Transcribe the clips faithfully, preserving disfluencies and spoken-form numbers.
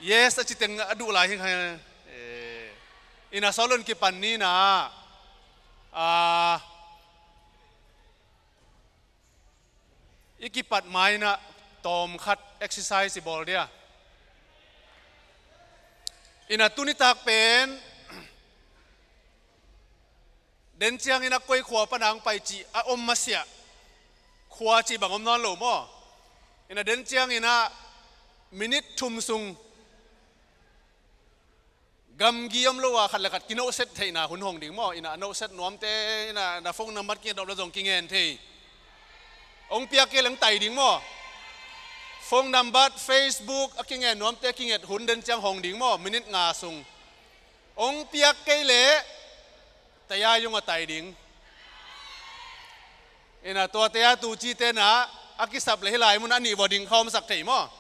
Yes, a citeng a duh lai hi kha. Eh, ina sawlun kipan ni na. Ah, i kipat mai na tawm khat exercise i bawl dia. Ina tuni tak pen den ciangin a koi khua pana ang pai cih a om masiah. Khua cih bang om nawn lo maw? Ina den ciangin a minit thum sung gamgi om lo a khat le khat kinohset theihna hun hong ding maw? Ina a nohset nuamte ina na phone number kinget nop lo zong kingen thei. Ong piak kei leng tai ding maw? Phone number, Facebook a kingen nuamte kinget hun den ciang hong ding maw? Minit nga sung. Ong piak kei leh taya yung a tai ding. Ina tua taya tu ci tena a kisap le hilai mun a nih vua ding kha omsak thei maw?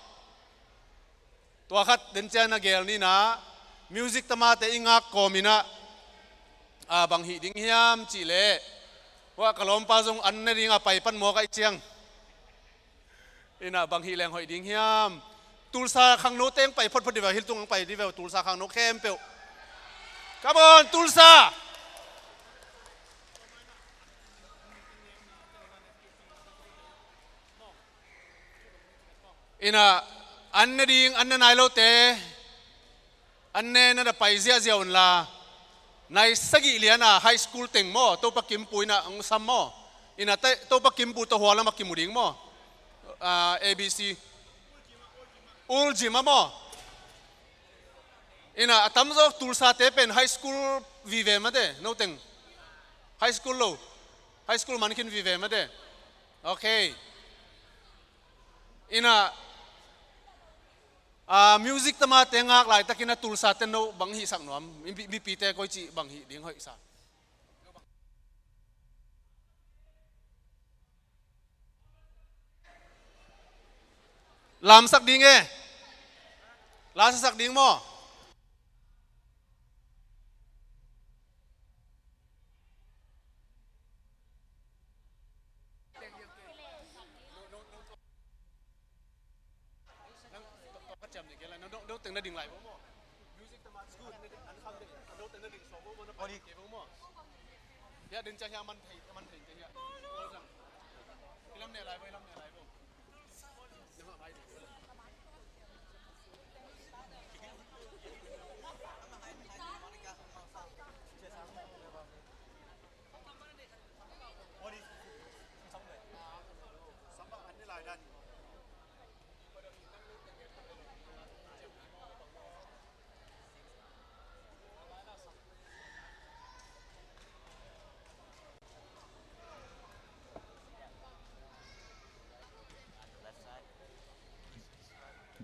Tua khat den ciang na gel ni na, music tamate i ngak kawm ina, a, bang hih ding hiam cih leh, hua ka lawmpa zong an ne ding a pai pan mawk a i ciang. Ina bang hih leng hoih ding hiam? Tulsa khangno teng pai photphot di veu, hiltung ang pai di veu, Tulsa khangno khempeuh. Come on, Tulsa! Ina an ne ding, an ne nai lote, an ne na da pai ziahziah unla, nai sagih liana high school teng maw, Topa Kimpu ina ang sam maw? Ina Topa Kimpu tawh hua lama kimu ding maw? Ah, A B C. Ul gym a maw? Ina a tamzaw Tulsa te pen high school vive mate, no teng. High school lo. High school man khin vive mate. Okay. Ina, ah, music tamate ngak laitakin a Tulsa ten no bang hih sak nuam? Mi, mipite koi cih bang hih ding hoih sa? Lamsak ding e. Lamsak ding maw?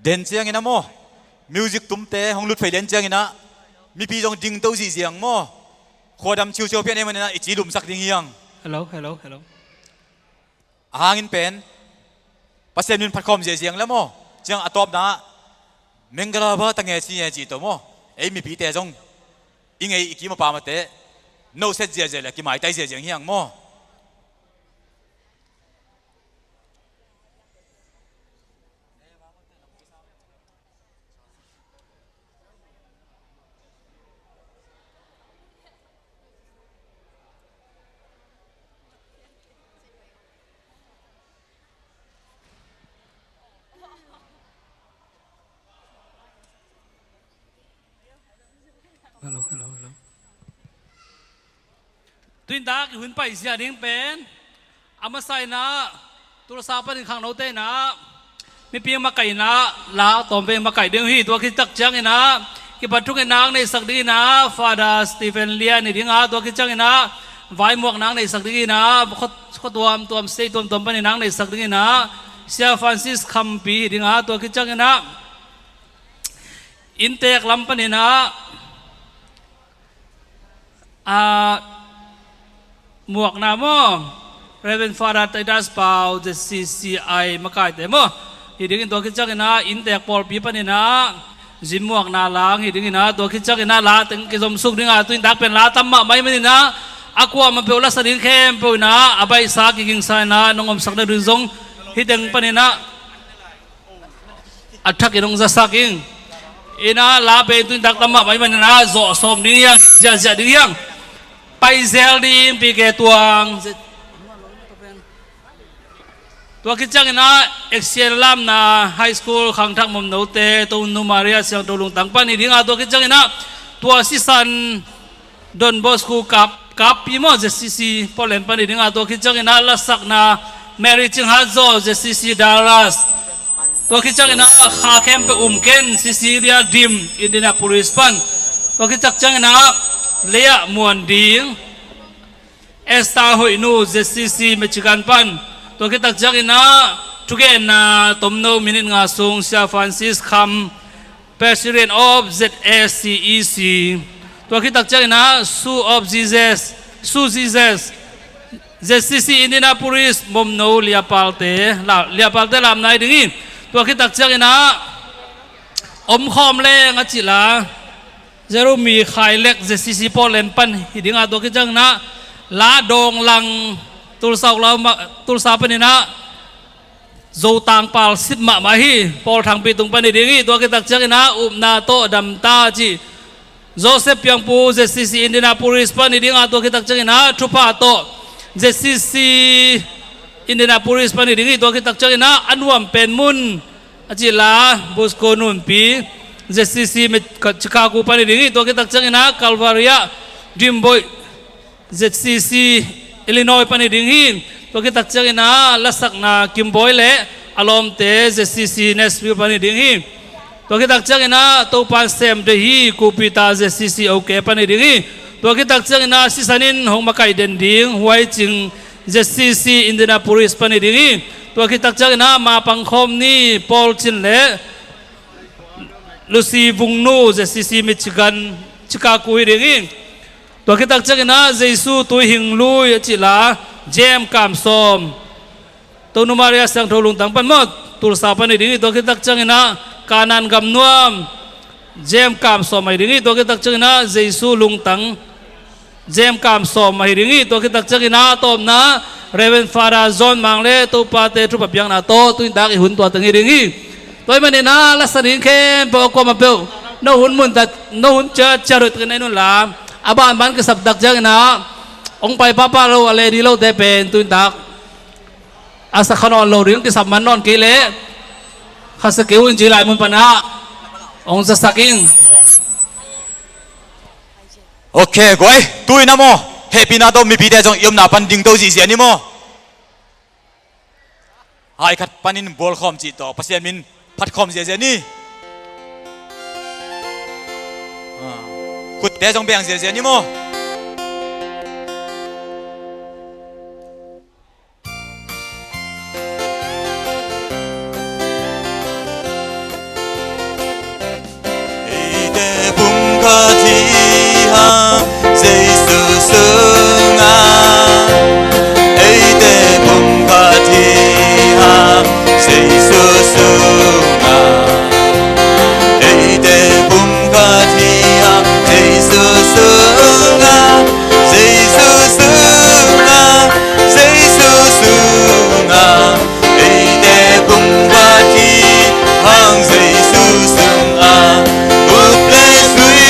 Den ciangin a maw, music tumte hong lut phei den ciangin a, mipi zong dingto zihziang maw? Khuadam ciuciau pian ei manin a i ci lumsak ding hiang. Hello, hello, hello. A hangin pen Pasian min phatkhawm ziahziang le maw? Ciang a tawpna ah Mengala ba ta nge ci nge ci to maw? Ei mipite zong i ngei i kim a pamate noset ziahziah le kimaitai ziahziang hiang maw? Hello, hello, hello. Tuintak i hun paizia ding pen a masa in ah Tulsa panin khangnote in ah mipi makaihna la tawmvei makaih ding uh hi. Tua khit tak ciangin ah kipat thungetna ang neihsak dingin ah Father Stephen Lian hi ding a, tua khit ciangin ah vaimuakna ang neihsak dingin ah khua, khua tuamtuam, state tuamtuam panin ang neihsak dingin ah Sia Francis Khampi hi ding a, tua khit ciangin ah inntek lam panin ah, ah, muakna maw? Reverend Father Titus Pau, Z C C I makaite maw? Hi dingin tua khit ciangin ah inntek pawlpi panin ah zin muakna lang hi dingin ah tua khit ciangin ah la teng kizomsuk ding a, tuintak pen la tam mahmah hi manin ah a kuamah peuh lasa ding khempeuh in ah a baihsa kigingsa in ah nong omsak nading zong hi teng panin ah a thakin hong zasak ing. Ina la pen tu in tak tam mahmah ahih manin ah zawh sawm ding hi hang, ziahziah ding hi hang. Pai zel ding P K Tuang. Tua khit ciangin ah X C L Lamna High School khangthak momnote, Tonu Maria Siangtho lungtang pan hi ding a, tua khit ciangin ah tua sisan Don Bosco kap, kappi maw, Z C C Portland pan hi ding a, tua khit ciangin ah lasakna Mary Cing Hat Zaw, Z C C Dallas. Tua khit ciangin ah kha khempeuh um ken, Cecilia Dim, Indianapolis pan. Tua khit tak ciangin ah Leah Muan Ding, Esther Hoih Nu, Z C C Michigan pan. Tua khit tak ciangin ah thugenna tomno minute nga sung Sia Francis Kham, President of Z A C E C. Tua khit tak ciangin ah Sue of Jesus, Sue Jesus, Z C C Indianapolis, momno liapalte, la-, liapalte lamna hi ding hi. Tua khit tak ciangin ah omkhawm leng a cih la, Jeremy Khai Lek, Z C C Portland pan hi ding a, tua khit ciangin ah La Dong Lang, Tulsa, Oklahoma, Tulsa panin ah Zotang pal sit mahmah hi, Paul Thangpi tung pan hi ding hi. Tua khit tak ciangin ah upna tawh damta cih Joseph Piangpu, Z C C Indianapolis pan hi ding a, tua khit tak ciangin ah thupha tawh Z C C Indianapolis pan hi ding hi. Tua khit tak ciangin ah a nuam pen mun a cih la Bosco Nunpi, Z C C Chicago pan hi ding hi. Tua khit tak ciangin ah Calvary ah Dream Boy, Z C C Illinois pan hi ding hi. Tua khit tak ciangin ah lasakna Kim Boy le a lawmte, Z C C Nashville pan hi ding hi. Tua khit tak ciangin ah Topan sem deih hi, Kupita, Z C C OK pan hi ding hi. Tua khit tak ciangin ah sisan in hong makaih den ding Huai Cing, Z C C Indianapolis pan hi ding hi. Tua khit tak ciangin ah mapang khawm ni, Paul Cin le Lucy Vung Nu, Z C C Michigan, Chicago hi ding hi. Tua khit tak ciangin ah Jesu Tui Hing Lui a cih la Jem Kam Sawm, Tonu Maria Siangtho lungtang pan maw, Tulsa pan hi ding hi. Tua khit tak ciangin ah Kanan Gam Nuam, Jem Kam Sawm ahi ding hi. Tua khit tak ciangin ah Jesu lungtang, Jem Kam Sawm ahi ding hi. Tua khit tak ciangin ah a tawpna Reverend Father John Mang le Topate thupha piakna tawh tu in tak i hun tua teng hi ding hi. Tua ahih manin ah lasa ding khempeuh a kuamah peuh no hun mun tak, no hun ciatciat hoih takin nei un la, a banban kisap tak ciangin ah hong pai pahpah lo, a lei ding lote pen tu in tak a sa kha nawn lo ding, kisap man nawn kei leh kha sa kei un, ci lai mun pan ah hong zasak ing. Ok, guai, tu in ah maw, hehpihna tawh mipite zong i omna pan dingto zihziah ni maw. Hai khat panin bualkhawm cih tawh Pasian min phatkhawm ziahziah ni. Ah, khutte zong beng ziahziah ni maw. Eite pumkhat hi hang Jesu sungah. Eite pumkhat hi hang Jesu sungah. Eite pumkhat hi hang Jesu sungah. Jesu sungah. Jesu sungah. Eite pumkhat hi hang Jesu sungah, up le zui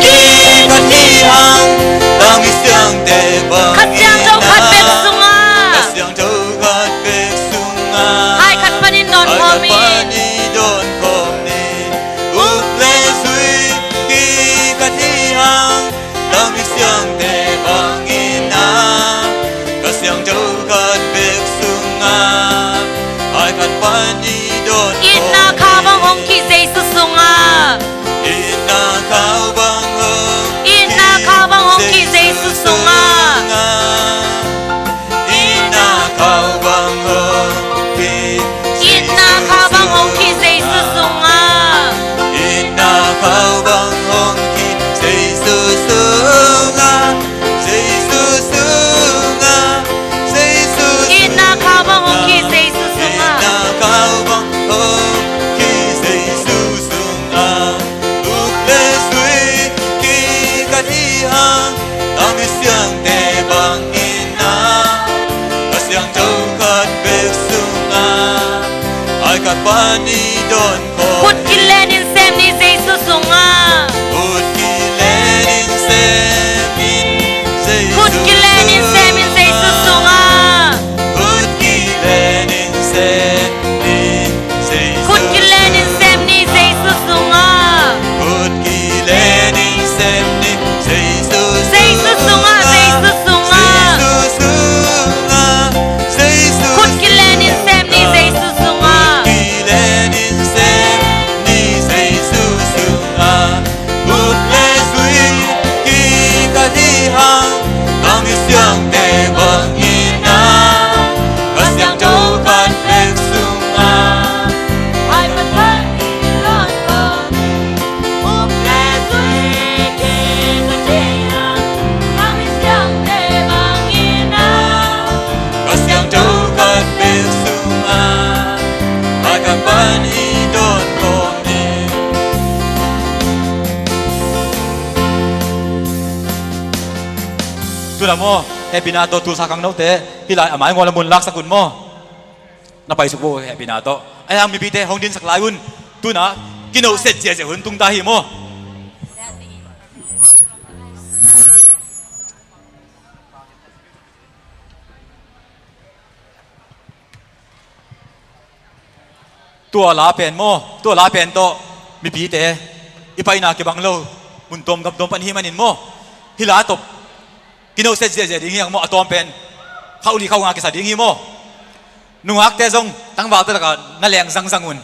kikhat hi hang, tangmik siangte bang. Kha Siangtho khat bek sungah. Kha Siangtho khat bek sungah. Hai khat panin dawn khawm in. Hai khat panin dawn khawm in. Up le zui kikhat hi hang, tangmik siangte bangin ah, Kha Siangtho khat bek sungah, hai khat pan i dawn. Itna khau bang hong kih Jesu sungah. Itna khau bang hong kih. Itna khau bang hong kih Jesu sungah. Itna khau bang hong kih. Itna khau bang hong kih Jesu sungah. Itna khau bang hong kih Jesu sungah. Jesu sungah. Jesu sungah. Itna khau bang hong kih Jesu sungah. Itna khau bang hong kih Jesu sungah. Up le zui kikhat hi hang, tangmik siangte bangin ah, Kha Siangtho khat bek sungah, hai khat pan i dawn khawm. Khut kilenin sem ni Jesu Maw, hehpihna tawh tulsa khangnote hih lai a mai ngawl a mun laksak un maw. Na paisuk vo hehpihna tawh. A hiang mipite hong dinsak lai un. Tuna kinohset ziahziah hun tung ta hi maw. Tua la pen maw, tua la pen tawh mipite i paina kibang lo, mun tuam gam tuam pan hi manin maw, hih la tawh kinohset ziahziah ding hi ang maw, a tuam pen khauh li khauh nga kisa ding hi maw. Nungakte zong tangvalte lakah na leng zangzang un.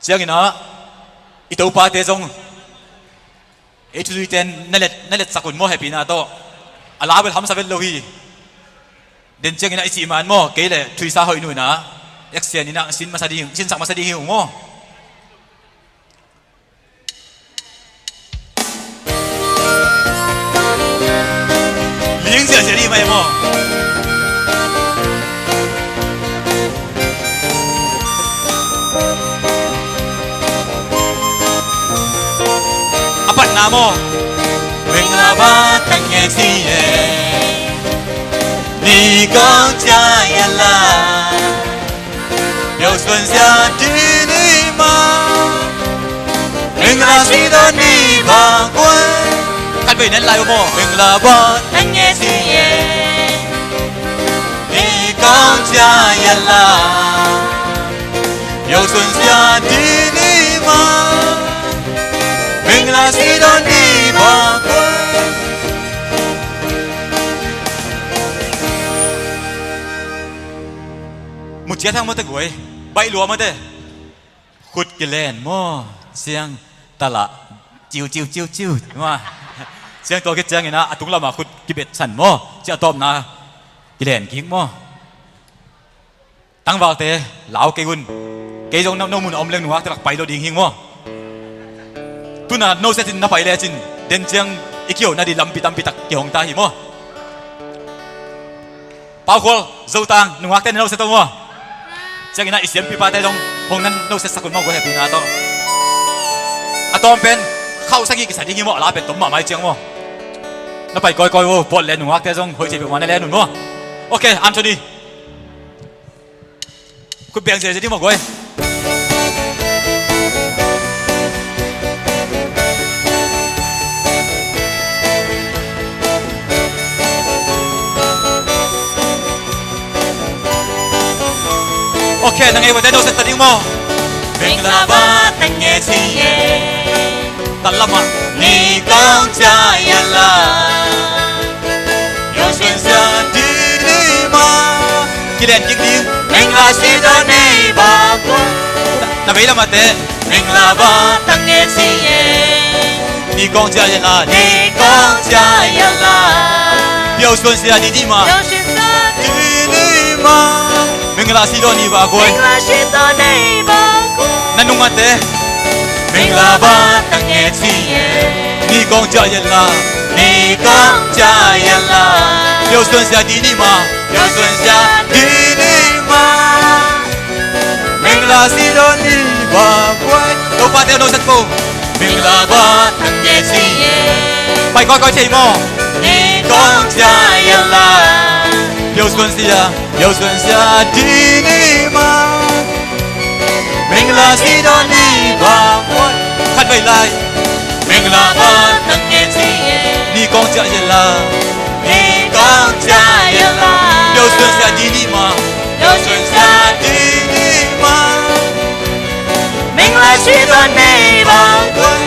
Ciangin ah i topate zong ei thuzuite na let, na letsak un maw, hehpihna tawh. A la bel hamsa vet lo hi. Den ciangin ah i cih man maw, kei le thuisa hoih nu in ah action in ah sin masa ding, sinsak masa ding hi uh maw. Ling ziahziah ding mah hi maw. A patna maw. Mengla ba tang e si e, ni kong cia ya la. Yo suan sia di ni ma, mengla si do ni ba guai. Khat vei nen lai maw. Mengla ba tang e si e, ni kong cia ya la. Yo suan sia di ni ma, mengla si do ni ba guai. Mu ciat hang mawte guai, baih lua mawte. Khut kilen maw, siang tala ciu ciu ciu ciu maw. Siang tua khit ciangin ah a tung lamah khut kibet san maw, cia a tawpna kilen kik maw. Tangvalte lau kei un. Kei zong no, no mun a om leng nungakte lak pai lo ding hing maw. Tuna no setin na pai lecin den ciang i kio na di lampi tampi tak kihong ta hi maw. Paukhual, Zotang, nungakte na noset tawh maw. Ciangin ah i siampipate zong hong nan noset sak un maw, guai hehpihna tawh. A tawm pen khauh sagih kisa ding hi maw, a la pen tom mahmah hi ciang maw. Na pai kawikawi uh, pawt le nungakte zong hoih thei peuhmah na len un maw. Ok, Anthony. Khut beng ziahziah ding maw guai. Ok, na ngei bate no set ta ding maw. Beng la ba tang e si e. Tal lamah. Ni kong cia ya la. Yo suan sia di ni ma. Kilen kik ding. Meng la si do ni ba guai. Na vei lamah te. Meng la ba tang e si e. Ni kong cia ya la. Ni kong cia ya la. Yo suan sia di ni ma. Yo suan sia di ni ma. Meng la si do ni ba guai. Meng la si do ni ba guai. Na nungate. Meng la ba tang e si e. Ni kong cia ya la. Ni kong cia ya la. Yo suan sia di ni ma. Yo suan sia di ni ma. Meng la si do ni ba guai. Topate no set po. Meng la ba tang e si e. Pai kawikawi thei maw. Ni kong cia ya la. Yo suan sia. Yo suan sia di ni ma. Meng la si do ni ba guai. Khat vei lai. Meng la ba tang e si e. Ni kong cia ya la. Ni kong cia ya la. Yo suan sia di ni ma. Yo suan sia di ni ma. Meng la si do ni ba guai.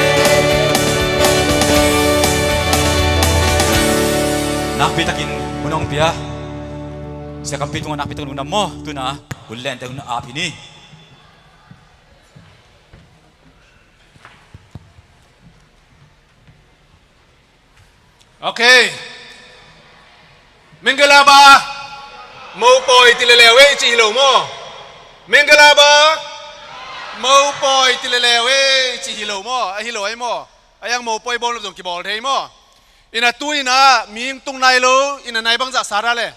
Nakpi takin hun hong pia. Sia Kampi tungah nakpi takin hun na maw. Tuna hun lente hun ap hi ni. Ok. Mingala ba. Mopawi ti leleu ei ci hi lo maw. Mingala ba. Mopawi ti leleu ei ci hi lo maw. A hi lo ai maw. A yang mopawi bawl zong kibawl thei maw. Ina tu ina ming tung nai lo ina nai bangzah sa ra le.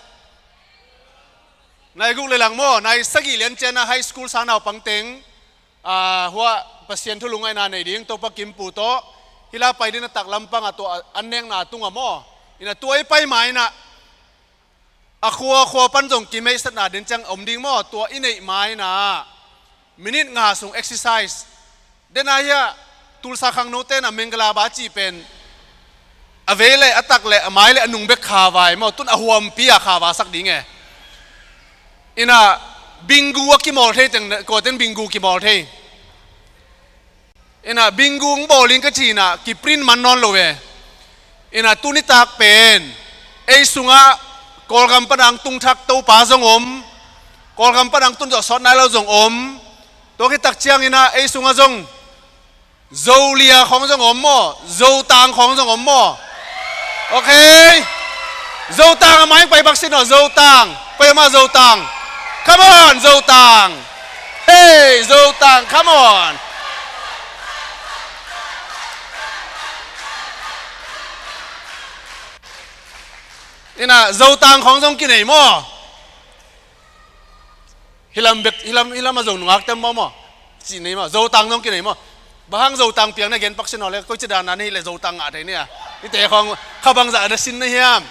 Nai guk le lang maw, nai sagih lian cian a high school sang naupang teng, ah, hua Pasian thu lungngaihna nei ding Topa Kimpu tawh, hila pai ding a tak lampang a tua an nekna tungah maw, Ina tua i pai ma ina a khua khua pan zong kimeisatna den ciang om ding maw? Tua i neih ma ina minit nga sung exercise. Dena hia Tulsa khangno tena Mengala ba cih pen a vei le a tak le a mai le a nung bek kha vai maw? Tun a huampi a kha va sak ding e. Ina bingu a kimawl thei teng, ko ten bingu kimawl thei. Ina bingu ng bawling ka cina kiprint man nawn lo e. Ina tuni tak pen ei sungah Kawlgam panang tungthak Topa zong om. Kawlgam panang tun zawh sawt nai lo zong om. Tua kitak ciang ina ei sungah zong Zolia khawng zong om maw? Zotang khawng zong om maw? Ok. Zotang a mai pai bak sin aw, Zotang. Pai ama Zotang. Come on, Zotang. Hey, Zotang, come on. Ina Zotang khawng zong kinei maw? Hilam bek, hilam, hilam a Zo nungak tem maw maw? Ci nei maw? Zotang zong kinei maw? Bahang Zotang piang na gen pak sin aw le, koi ci dan na nei le Zotang ngah thei nia. Ite khawng kha bangzah na sin na hiam?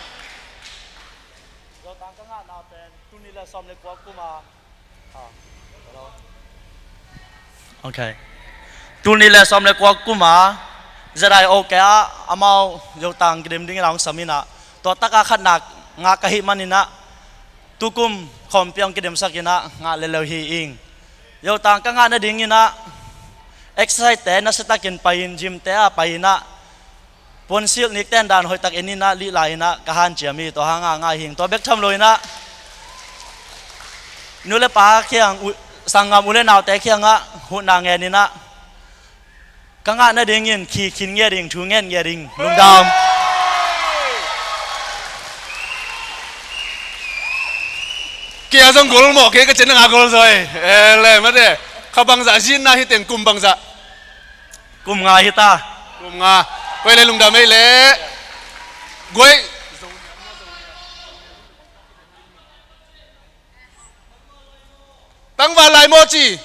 Zotang ka ngahna pen tuni le sawm le kua kuma. Ah, hello. Ok. Tuni le sawm le kua kuma Z I O K a amau Zotang kidem ding in a hong sam ina, tua taka khatna ngah ka hih man ina, tukum khawmpi hong kidemsak ina ngah leleu hi ing. Zotang ka ngah nading ina exercise te nasiatakin pai in, gym te a pai ina, puansilh nikten dan hoihtak en ina, lihlai ina ka hanciam hi. Tua hanga ngah hing. Tua bek tham lo ina nu le pa kiang, u-, sanggam u le naute kiangah huhna ngen ina, ka ngah nadingin khi khin nge ding, thu ngen nge ding. Lungdam. Kia zong gol maw, kei ka cen nga gol zoi. Eh, le mate. Kha bangzah zin na hi teng kum bangzah? Kum nga hi ta. Kum nga. Koi le lungdam ei le. Guai. Tangval lai maw ci?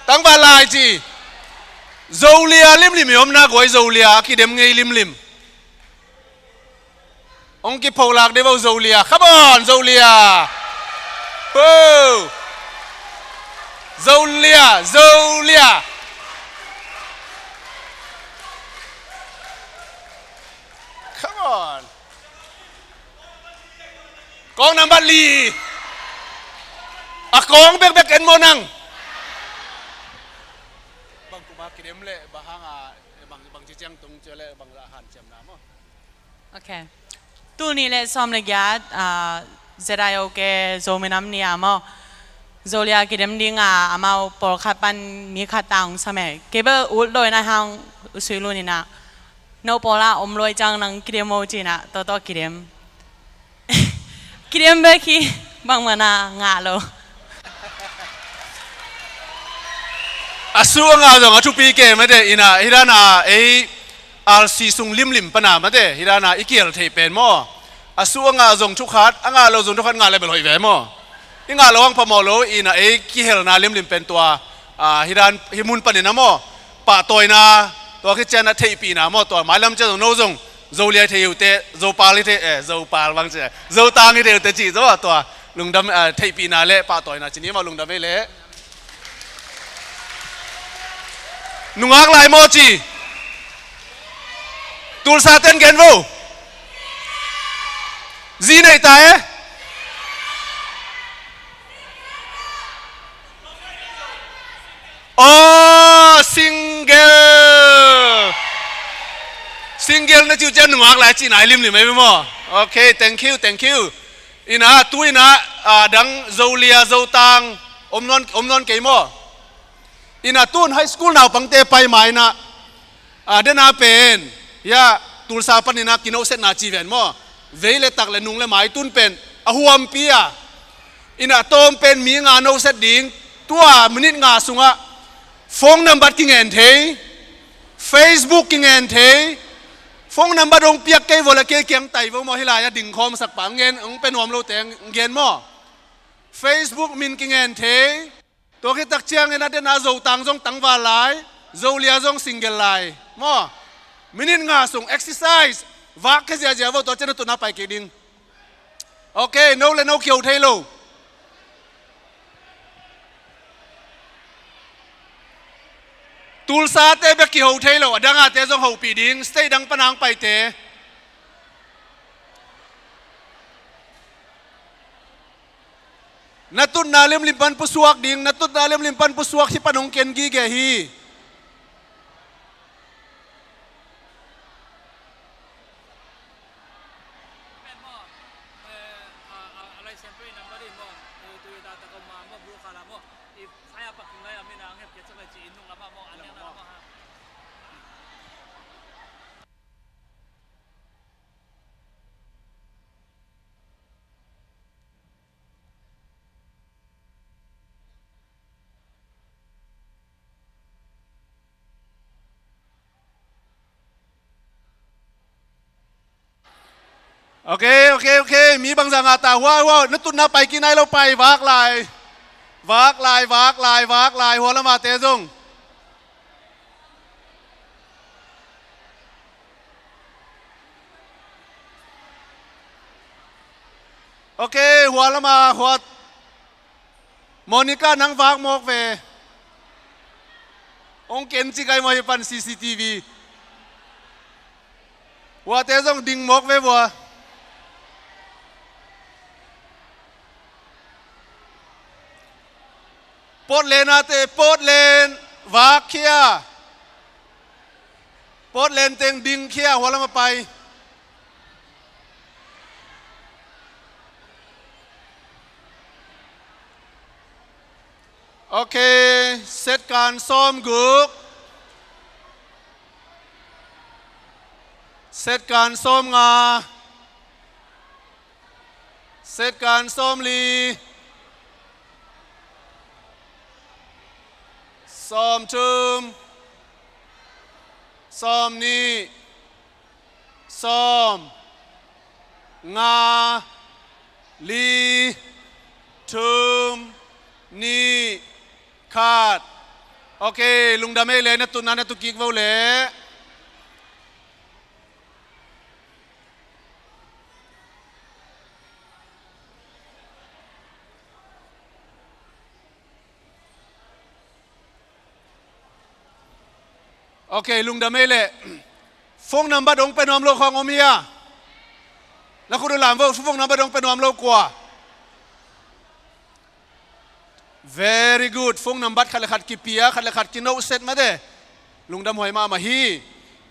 Tangval lai ci. Zolia limlim i omna guai, Zolia a kidem ngei limlim. Hong kipholak deuh vo Zolia. Come on, Zolia. Ho. Zolia, Zolia. Come on. Kong nambat li. A kong bekbek en maw nang? Bang kuma kidem le, bang hanga, bang, bang ci ciang tung ci le, bang la hanciamna maw? Ok. Tul nih le sawm le giat, ah, Z I O K Zomi Nam Ni a maw? Zolia kidem dinga amau pawlkhat pan mi khat ta hong sam e. Kei bel ut lo ina hang sui lun ina. No pawl a om luai ciang nang kidem o ci ina, tawtaw kidem. Kidem bek hi, bangmah na ngah lo. A su a ngah zong a thupi kei mate, ina, hi dana ei R C sung limlim pana mate, hi dana i kiel theih pen maw? A su a ngah zong thukhat, a ngah lo zong thukhat, ngah le bel hoih ve maw? I ngah lo ang phamawh lo, ina ei kihelna limlim pen tua, ah, hi dan, hi mun panin a maw? Pahtawina, tua khit ciang a theihpihna maw, tua mailam ciang zong no zong Zolia hi thei uh teh, Zopal hi thei, eh, Zopal bang ci, Zotang hi thei uh teh ci zo a tua lungdam, eh, theihpihna le pahtawina ci ni maw, lungdam ei le. Nungak lai maw ci. Tulsa ten gen vo. Zi nei ta e. Aw, single. Single na ci uh ciang nungak lai cihna i limlim ei maw? Ok, thank you, thank you. Ina, tu ina, ah, dang Zolia, Zotang om nawn, om nawn kei maw? Ina, tun high school naupangte pai ma ina, ah, dena pen, ya, Tulsa panina kinohsetna ci ven maw? Vei le tak le nung le mai tun pen a huampi a. Ina tawm pen mi nga nohset ding, tua minute nga sungah phone number kingen thei, Facebook kingen thei, phone number dong piak kei vo le kei kiang tai vo maw, hi lai a dingkhawm sak pa ngen, ong pe nuam lo teng ngen maw? Facebook min kingen thei. Tua khit tak ciangin a dena Zotang zong tangval lai, Zolia zong single lai maw? Minute nga sung exercise, Vak khia ziazia vo, tua ciang na tutna pai kik ding. Ok, no le no kiho thei lo. Tulsate bek kiho thei lo, a dangate zong hopih ding, state dang pan a hong paite. Na tutna limlim pan pusuak ding, na tutna limlim pan pusuak, hih pan hong ken gige hi. Ok, ok, ok. Mi bangzah ngah ta, hua, hua. Na tutna pai kik nai lo, pai, vak lai. Vak lai, vak lai, vak lai. Hua lamate zong. Ok, hua lama, hua. Monica, nang vak mawk ve. Hong ken ci kai maw hih pan C C T V. Huate zong ding mawk ve vua. Portland ate, Portland, vak khia. Portland teng ding khia, hua lam a pai. Ok, setkan sawmguk. Setkan sawmnga. Setkan sawmli. Sawmthum. Sawmnih. Sawm. Nga. Li. Thum. Nih. Khat. Ok, lungdam ei le, na tutna na tu kik vo le. Ok, lungdam ei le. Phone number dong pe nuam lo khawng om hia? Na khut uh lam vo, phone number dong pe nuam lo kua? Very good. Phone number khat le khat kipia, khat le khat kinohset mate. Lungdam huai mahmah hi.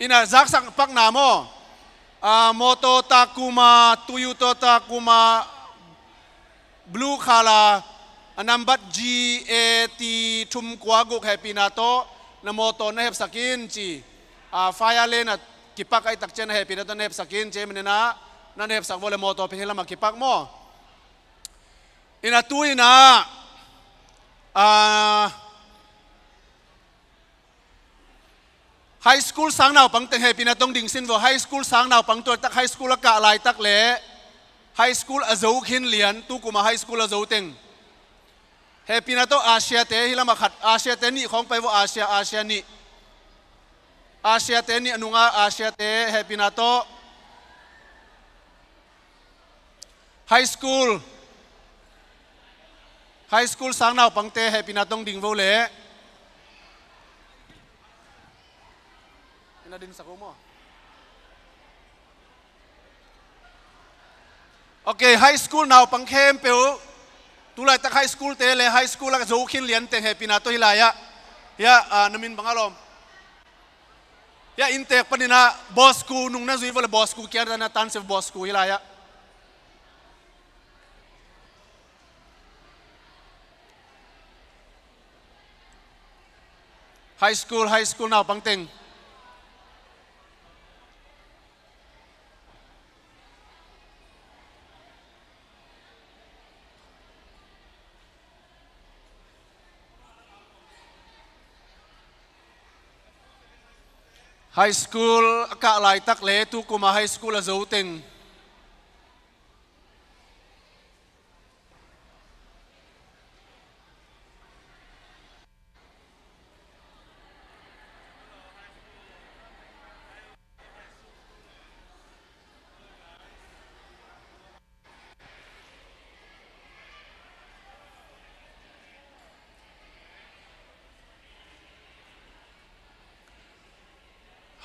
Ina zaksak pakna maw? Ah, motor Takuma, Toyota Takuma, blue color, a number G A T thum kua guk hehpihna tawh na motor na hepsak in ci. Ah, fire lane a kipak ahih tak ciang na hehpihna tawh na hepsak in ci. Manina na hepsak vo le motor pen hih lamah kipak maw? Ina tu ina, ah, high school sang naupang teng hehpihna tawh ding sin vo. High school sang naupang, tua tak high school a kah laitak le high school a zo khin lian, tu kuma high school a zo teng. Hehpihna tawh Asia te, hih lamah khat, Asia te nih khawng pai vo, Asia, Asia nih. Asia te nih a nunga, Asia te hehpihna tawh. High school. High school sang naupangte hehpihna tawh ding vo le. Ina din sak uh maw? Ok, high school naupang khempeuh. Tulaitak high school te le high school a zo khin lian teng hehpihna tawh hih lai-ah. Hia, ah, na min bang a lawm? Hia inntek panin ah Bosku nung na zui vo le Bosku kiang na tan se Bosku hih lai-ah. High school, high school naupang teng. High school a kah laitak le tu kuma high school a zo teng.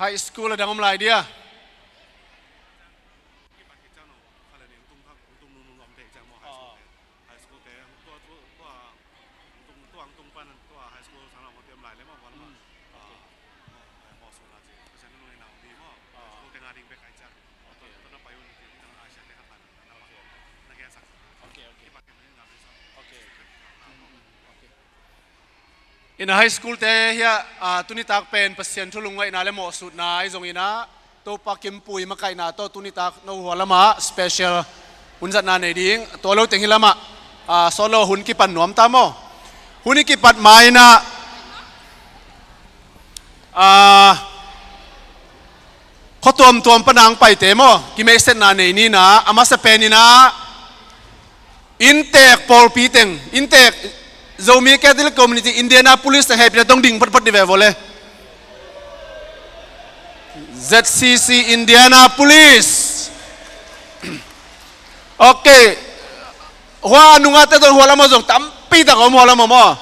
High school a dang om lai dia. High school te, tua, tua, tua, tua, tua, tua, tua, high school sang lam te om lai le maw, maw, maw. Mm. Ah, okay. Ah, maw, so na ci. Pasian nung ngai nau mi maw. Ah. High school te nga ding bek ai ciang. Okay. Tua, tua na pai un ci, tua na ai sia te kha pan. Na, okay, okay. Na kia sak. Okay, okay. Kipan ke na nga mi sa. Okay, okay. Ah, mm, mm, okay. Ina high school te hiah, ah, tuni tak pen Pasian thu lungngaihna le mawhsutna ahi zong ina, Topa kimpui makaihna tawh tuni tak no hua lamah special hun zatna nei ding. Tua lo teng hi lamah, ah, solo hun kipan nuam ta maw? Hun i kipat ma ina, ah, khua tuamtuam pana ang paite maw, kimeihsetna nei nina, a masa pen ina, inntek pawlpi teng, inntek Zomi Catholic Community Indianapolis teng hehpihna tawh ding photphot dih ve vawle. Z C C Indianapolis. Okay. Hua a nungate tawh hua lamah zong tampi tak om hua lamah maw.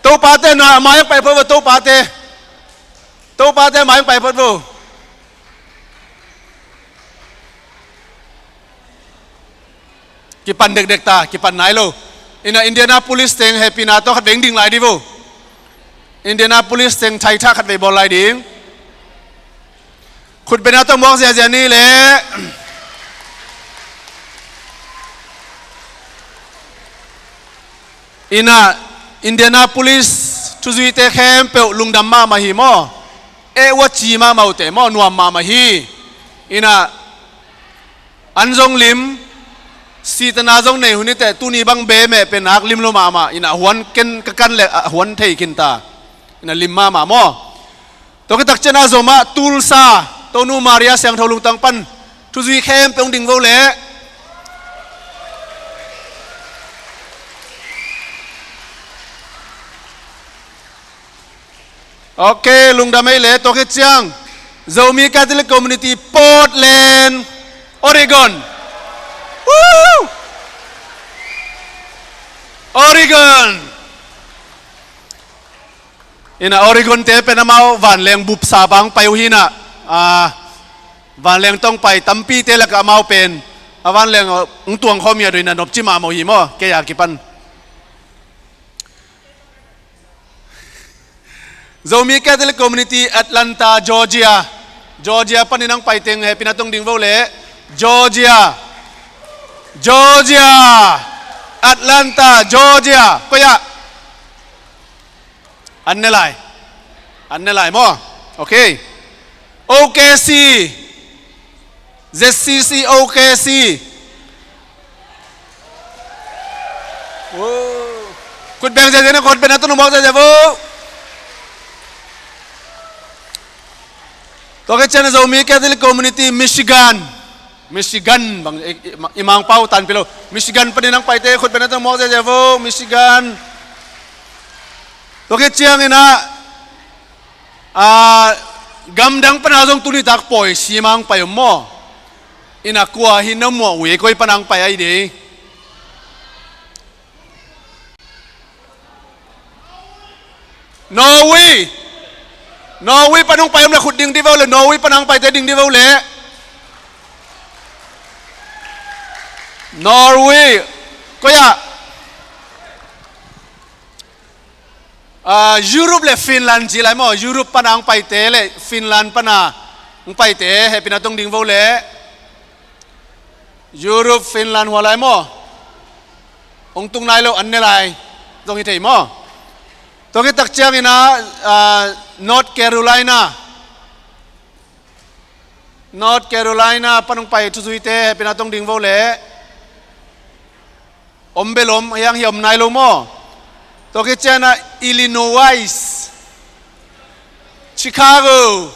Topate na mai pai phot vo, topate. Topate mai pai phot vo. Kipan dekdek ta, kipan nai lo. Ina Indianapolis teng hehpihna tawh khat veng ding lai dih vo. Indianapolis teng thaithak khat vei bawl lai ding. Khutbena tawh muak ziazia ni le. Ina Indianapolis thuzuite khempeuh lungdam mahmah hi maw. Eh, ua ci mahmah uh te maw, nuam mahmah hi. Ina an zong lim, sitana zong nei hun hi teh, tuni bang be meh pen nak lim lo mahmah. Ina huan ken ka kan le, ah, huan thei khin ta. Ina lim mahmah maw. Tua khit tak ciangin a Zomah Tulsa, Tonu Maria Siangtho lungtang pan thuzui khempeuh hong ding vo leh. Ok, lungdam ei leh, tua khit ciang Zomi Catholic Community Portland, Oregon. Woo! Oregon. Ina Oregon te pen amau vanleng bupsa bang pai uh hi na, ah, vanleng tawh pai tampi te lakah amau pen a vanleng, uh, hong tuang khawm hi a, doi na nopci mahmah uh hi maw, kei a kipan. Zomi Catholic Community Atlanta, Georgia. Georgia panin ang pai teng hehpihna tawh ding vo leh. Georgia. Georgia. Atlanta, Georgia. Koi ah? An ne lai. An ne lai maw? Ok. O K C. Z C C O K C. Wow. Khut beng ziazia na, khut beng na tunu mawk ziazia vo. Tua khit ciang Zomi Catholic Community Michigan. Michigan bang i, i, i Mangpau tanpih lo. Michigan panin ang paite khut beng na tunu mawk ziazia vo. Michigan. Tua khit ciang ina, ah, gamdang pana zong tuni tak pawi simang pai om maw? Ina kua hi na muah uh ei, koi pana ang pai ai dei. Norway. Norway pana ang pai om leh khut ding dih vo leh, Norway pana ang paite ding dih vo leh. Norway. Koi ah? Ah, Europe le Finland ci lai maw, Europe pana ang paite le Finland pana ang paite hehpihna tawh ding vo le. Europe, Finland hua lai maw. Hong tung nai lo, an ne lai. Zong hi thei maw. Tua khit tak ciang ina, ah, North Carolina. North Carolina pan hong pai thuzuite hehpihna tawh ding vo le. Om bel om, hiang hi om nai lo maw. Tua khit ciang ina Illinois. Chicago.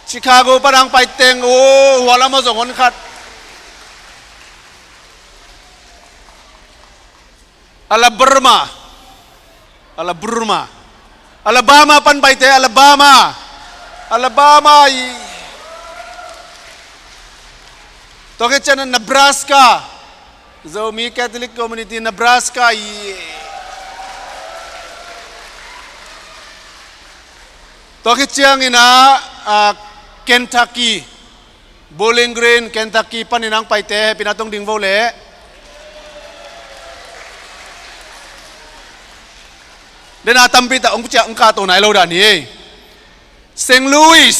Chicago pan ang pai teng, oh, hua lamah zong hon khat. Alabama. Alabama. Alabama pan paite, Alabama. Alabama i. Tua khit ciang Nebraska. Zomi Catholic Community Nebraska i. Tua khit ciangin ah, ah, Kentucky, Bowling Green, Kentucky panin ang paite hehpihna tawh ding vo leh. Dena tampi tak ong ciah ong kah to nai lo dan hi. Saint Louis.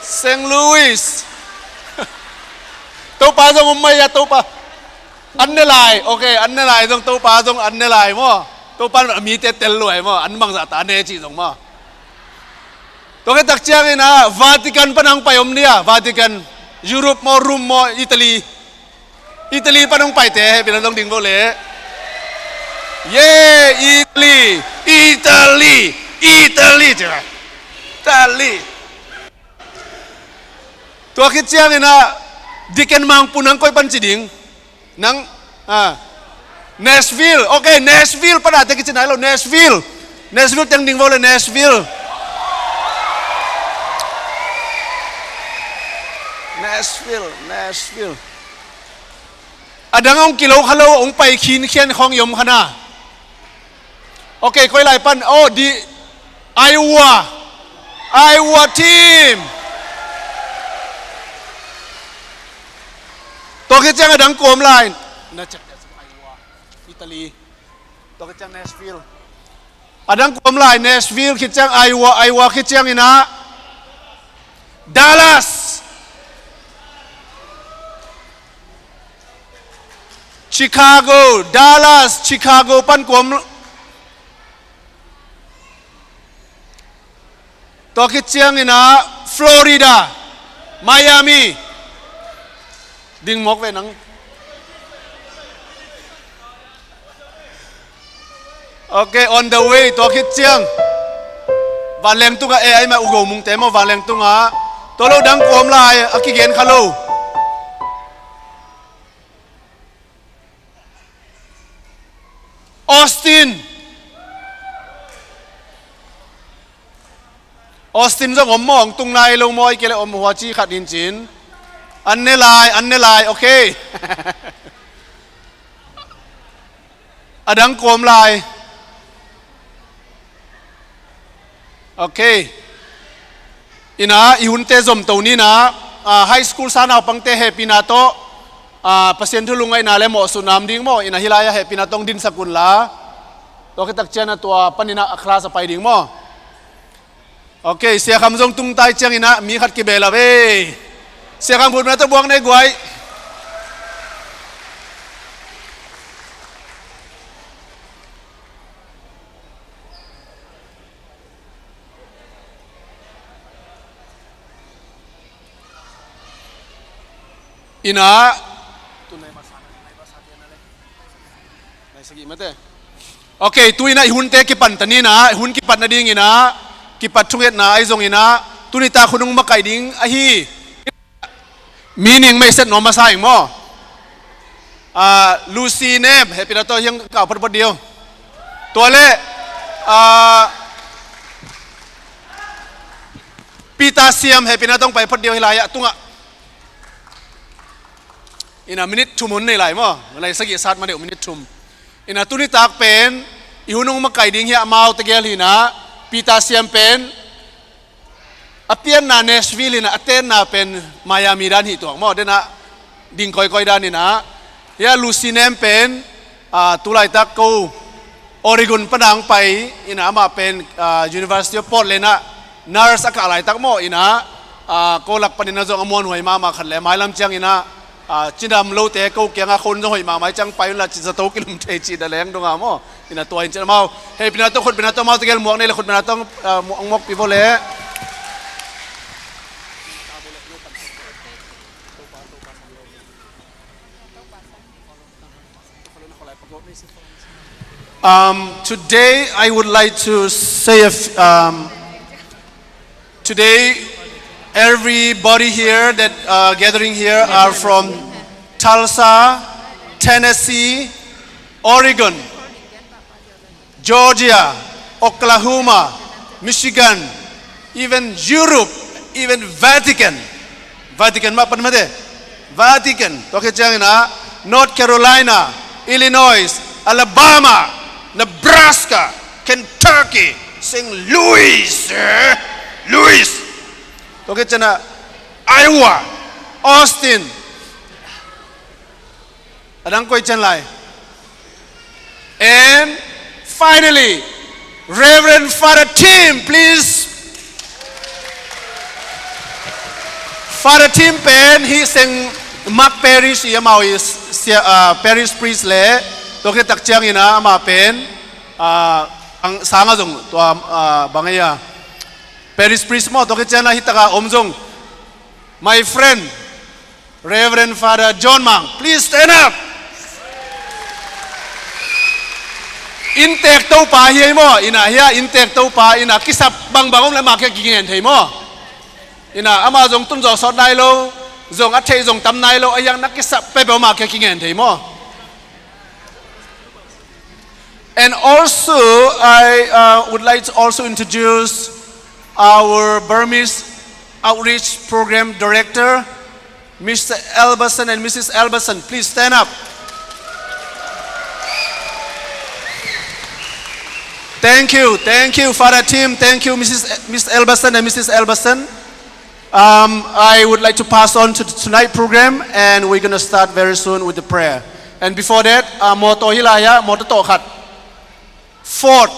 Saint Louis. Topa zong om mai a, Topa. An ne lai, ok, an ne lai zong, Topa zong an ne lai maw. Topa a mite tel luai maw, an bangzah ta ne cih zong maw. Tua khit tak ciangin ah, Vatican pan ang pai om dia, Vatican, Europe maw, Rome maw, Italy. Italy pan hong paite hehpihna tawh ding vo leh. Ye, Italy, Italy, Italy, ci ve. Italy. Tua khit ciangin ah, Deacon Mangpu nang koi pan ci ding. Nang, ah. Nashville, ok, Nashville pan a te kici nai lo, Nashville. Nashville teng ding vo leh, Nashville. Nashville, Nashville. A dang hong kilo kha lo, hong pai khinkhian khawng i om kha na. Ok, koi lai pan, oh, di, Iowa. Iowa team. Tua khit ciang a dang kua om lai. Na ciah, Iowa, Italy. Tua khit ciang Nashville. A dang kua om lai, Nashville khit ciang, Iowa, Iowa khit ciangin ah, Dallas. Chicago, Dallas, Chicago pan kua om. Tua khit ciangin ah, Florida, Miami. Ding mawk ve nang. Ok, on the way, tua khit ciang. Vanleng tungah, eh, ai mah Ugo Mungte maw, vanleng tungah. Tua lo dang kua om lai, a kigen kha lo. Austin. Austin zong om maw, hong tung nai lo maw, i kei le om hua ci khat in cin. An ne lai, an ne lai, ok. A dang kua om lai. Ok. Ina, i hunte zom to ni na, ah, high school sa naupangte hehpihna tawh, ah, Pasian thu lungngaihna le mawhsutna om ding maw, ina hih lai-ah hehpihna tawh hong dinsak un la. Tua khit tak ciang a tua panin ah a class a pai ding maw. Ok, Sia Kham zong tung tai ciangin ah mi khat kibel a ve. Sia Kham khutbetna tawh buak nei guai. Ina. Ok, tu ina i hunte kipan ta ni na, i hun kipat nading ina, kipat thungetna ahi zong ina, tuni tak hun hong makaih ding ahi. Meaning maiset nuam masa ing maw. Ah, Lucy Nem, hehpihna tawh hiang kau photphot dih o. Tua leh, ah, Peter Siam, hehpihna tawh pai phot dih o, hih lai-ah tungah. Ina minute thum hun nei lai maw. Lai sagih sat ma deuh minute thum. Ina tuni tak pen, i hun hong makaih ding hi a, amau tegel hi na, Peter Siam pen, a pianna Nashville ina, a tenna pen Miami dan hi tuak maw, dena ding koikoi dan ina. Hia Lucy Nem pen, ah, tu laitak ko Oregon pana hong pai ina, amah pen, ah, University of Portland ah nurse a kah laitak maw ina, ah, ko lak panin a zong a muanhuai mahmah khat le mailam ciang ina, ah, cidam lote ko kiangah khon zong hoih mahmah ciang pai unla ci zato kilum thei ci da leng donga maw. Ina tua in cin amau. Hehpihna tawh, khutbetna tawh, amau tegel muak nei le khutbetna tawh, ah, muak, muakpih vo le. Um, today I would like to say a f-, um, today everybody here that, uh, gathering here are from Tulsa, Tennessee, Oregon, Georgia, Oklahoma, Michigan, even Europe, even Vatican. Vatican mah pan mate. Vatican, tua khit ciangin ah, North Carolina, Illinois, Alabama, Nebraska, Kentucky, Saint Louis, eh? Louis. Tua khit ciangin ah Iowa, Austin. A dang koi cian lai. And finally, Reverend Father Tim, please. Father Tim pen hih Saint Mark Parish i amau i sia, ah, Parish Priest le, tua khit tak ciangin ah amah pen, ah, ang, sang a zong tua, ah, bang ei a, Parish Priest maw, tua khit ciangin ah hih tak a om zong. My friend, Reverend Father John Mang, please stand up. Inntek topa hi ei maw, ina hia inntek topa ina kisap bangbang om le mah kia kingen thei maw. Ina ama zong tun zaw sawt nai lo, zong a theih zong tam nai lo, a hiang na kisap peuhpeuh mah kia kingen thei maw. And also, I, uh, would like to also introduce our Burmese Outreach Program Director, Mister Elbasan and Missus Elbasan. Please stand up. Thank you, thank you, Father Tim. Thank you, Missus E-, Mister Elbasan and Missus Elbasan. Um, I would like to pass on to the tonight program, and we're gonna start very soon with the prayer. And before that, uh, mawtaw hi lai ah, mawtaw tawh khat. Ford.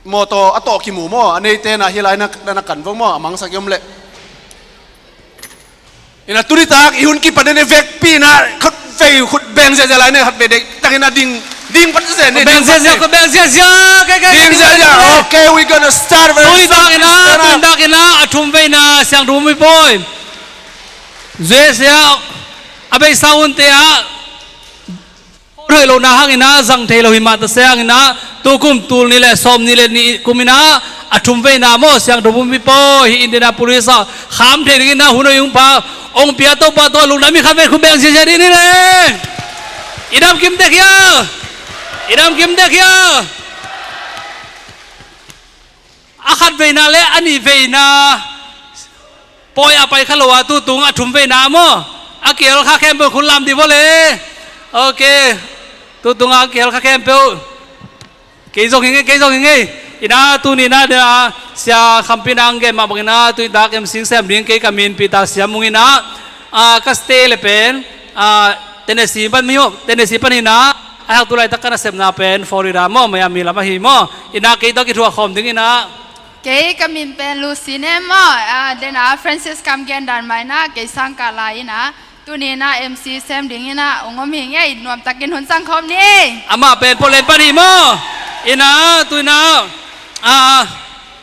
Mawtaw a tawh kimu maw, a neite na hi lai na, na, na kan vong maw, a mangsak i om leh. Ina tuni tak i hun kipan in i vekpi ina khut vei khut beng ziahziah lai ne, khat vei dek tak ina ding, ding pat zen ne, beng ding pat ziahziah, zen. Khut beng ziahziah, kei, kei, ding ding ziahziah. Ziahziah. Okay, we gonna start very soon. Tuni tak ina, please stand up. Tuni tak ina a thum veina siangtho mi pawi. Ziahziah a beisa hunte ah hoih lohna hang ina zang thei lo hi mah ta se hang ina, tukum tul nih le sawm nih le nih kum ina a thum veina maw, siangtho pumpi pawi hi Indianapolis ah kham thei ding ina hun hoih hong pia, hong pia Topa tawh lungdam hi. Khat vei khut beng ziahziah ding ni le. I dam kim tek hia? I dam kim tek hia? A khat veina le a nih veina pawi a pai kha lo a, tutung a thum veina maw, a kihel kha khempeuh khut lam dih vawle. Ok. Tutung a kihel kha khempeuh. Kei zong hi ngei, kei zong hi ngei. Ina tuni ina dena Sia Khampi nang gen mah bang ina tuni tak M C sem ding, kei ka min Peter Siam Mung ina, a, ka stay le pen, a, Tennessee pan mi ho, Tennessee pan ina, a hak tu laitak ka nasepna pen Florida maw, Miami lam ahi maw. Ina kei tawh kithuah khawm ding ina. Kei ka min pen Lucy ne maw, a, dena Francis kam gen dan mah ina kei sang kah lai ina, tuni ina M C sem ding ina hong om hi ngei, nuamtakin hun sang khawm ni. Amah pen Portland pan hi maw. Ina tu ina, a,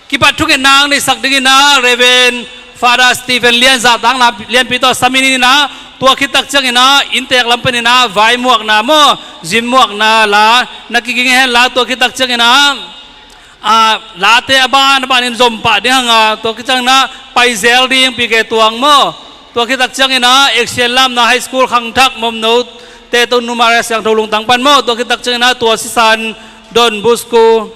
kipat thungetna hong neisak ding ina Reverend Father Stephen Lian zahtakna lianpi tawh sam in ina, tua khit tak ciang ina inntek lam pen ina vaimuakna maw, zin muakna la na kiging hen la, tua khit tak ciang ina a, late a ban a banin zom pah ding hang a, tua khit ciang ina pai zel ding P K Tuang maw. Tua khit tak ciang ina Action Lamna High School khangthak Mawmno te Tonu Maria Siangtho lungtang pan maw. Tua khit tak ciang ina tua sisan Don Bosco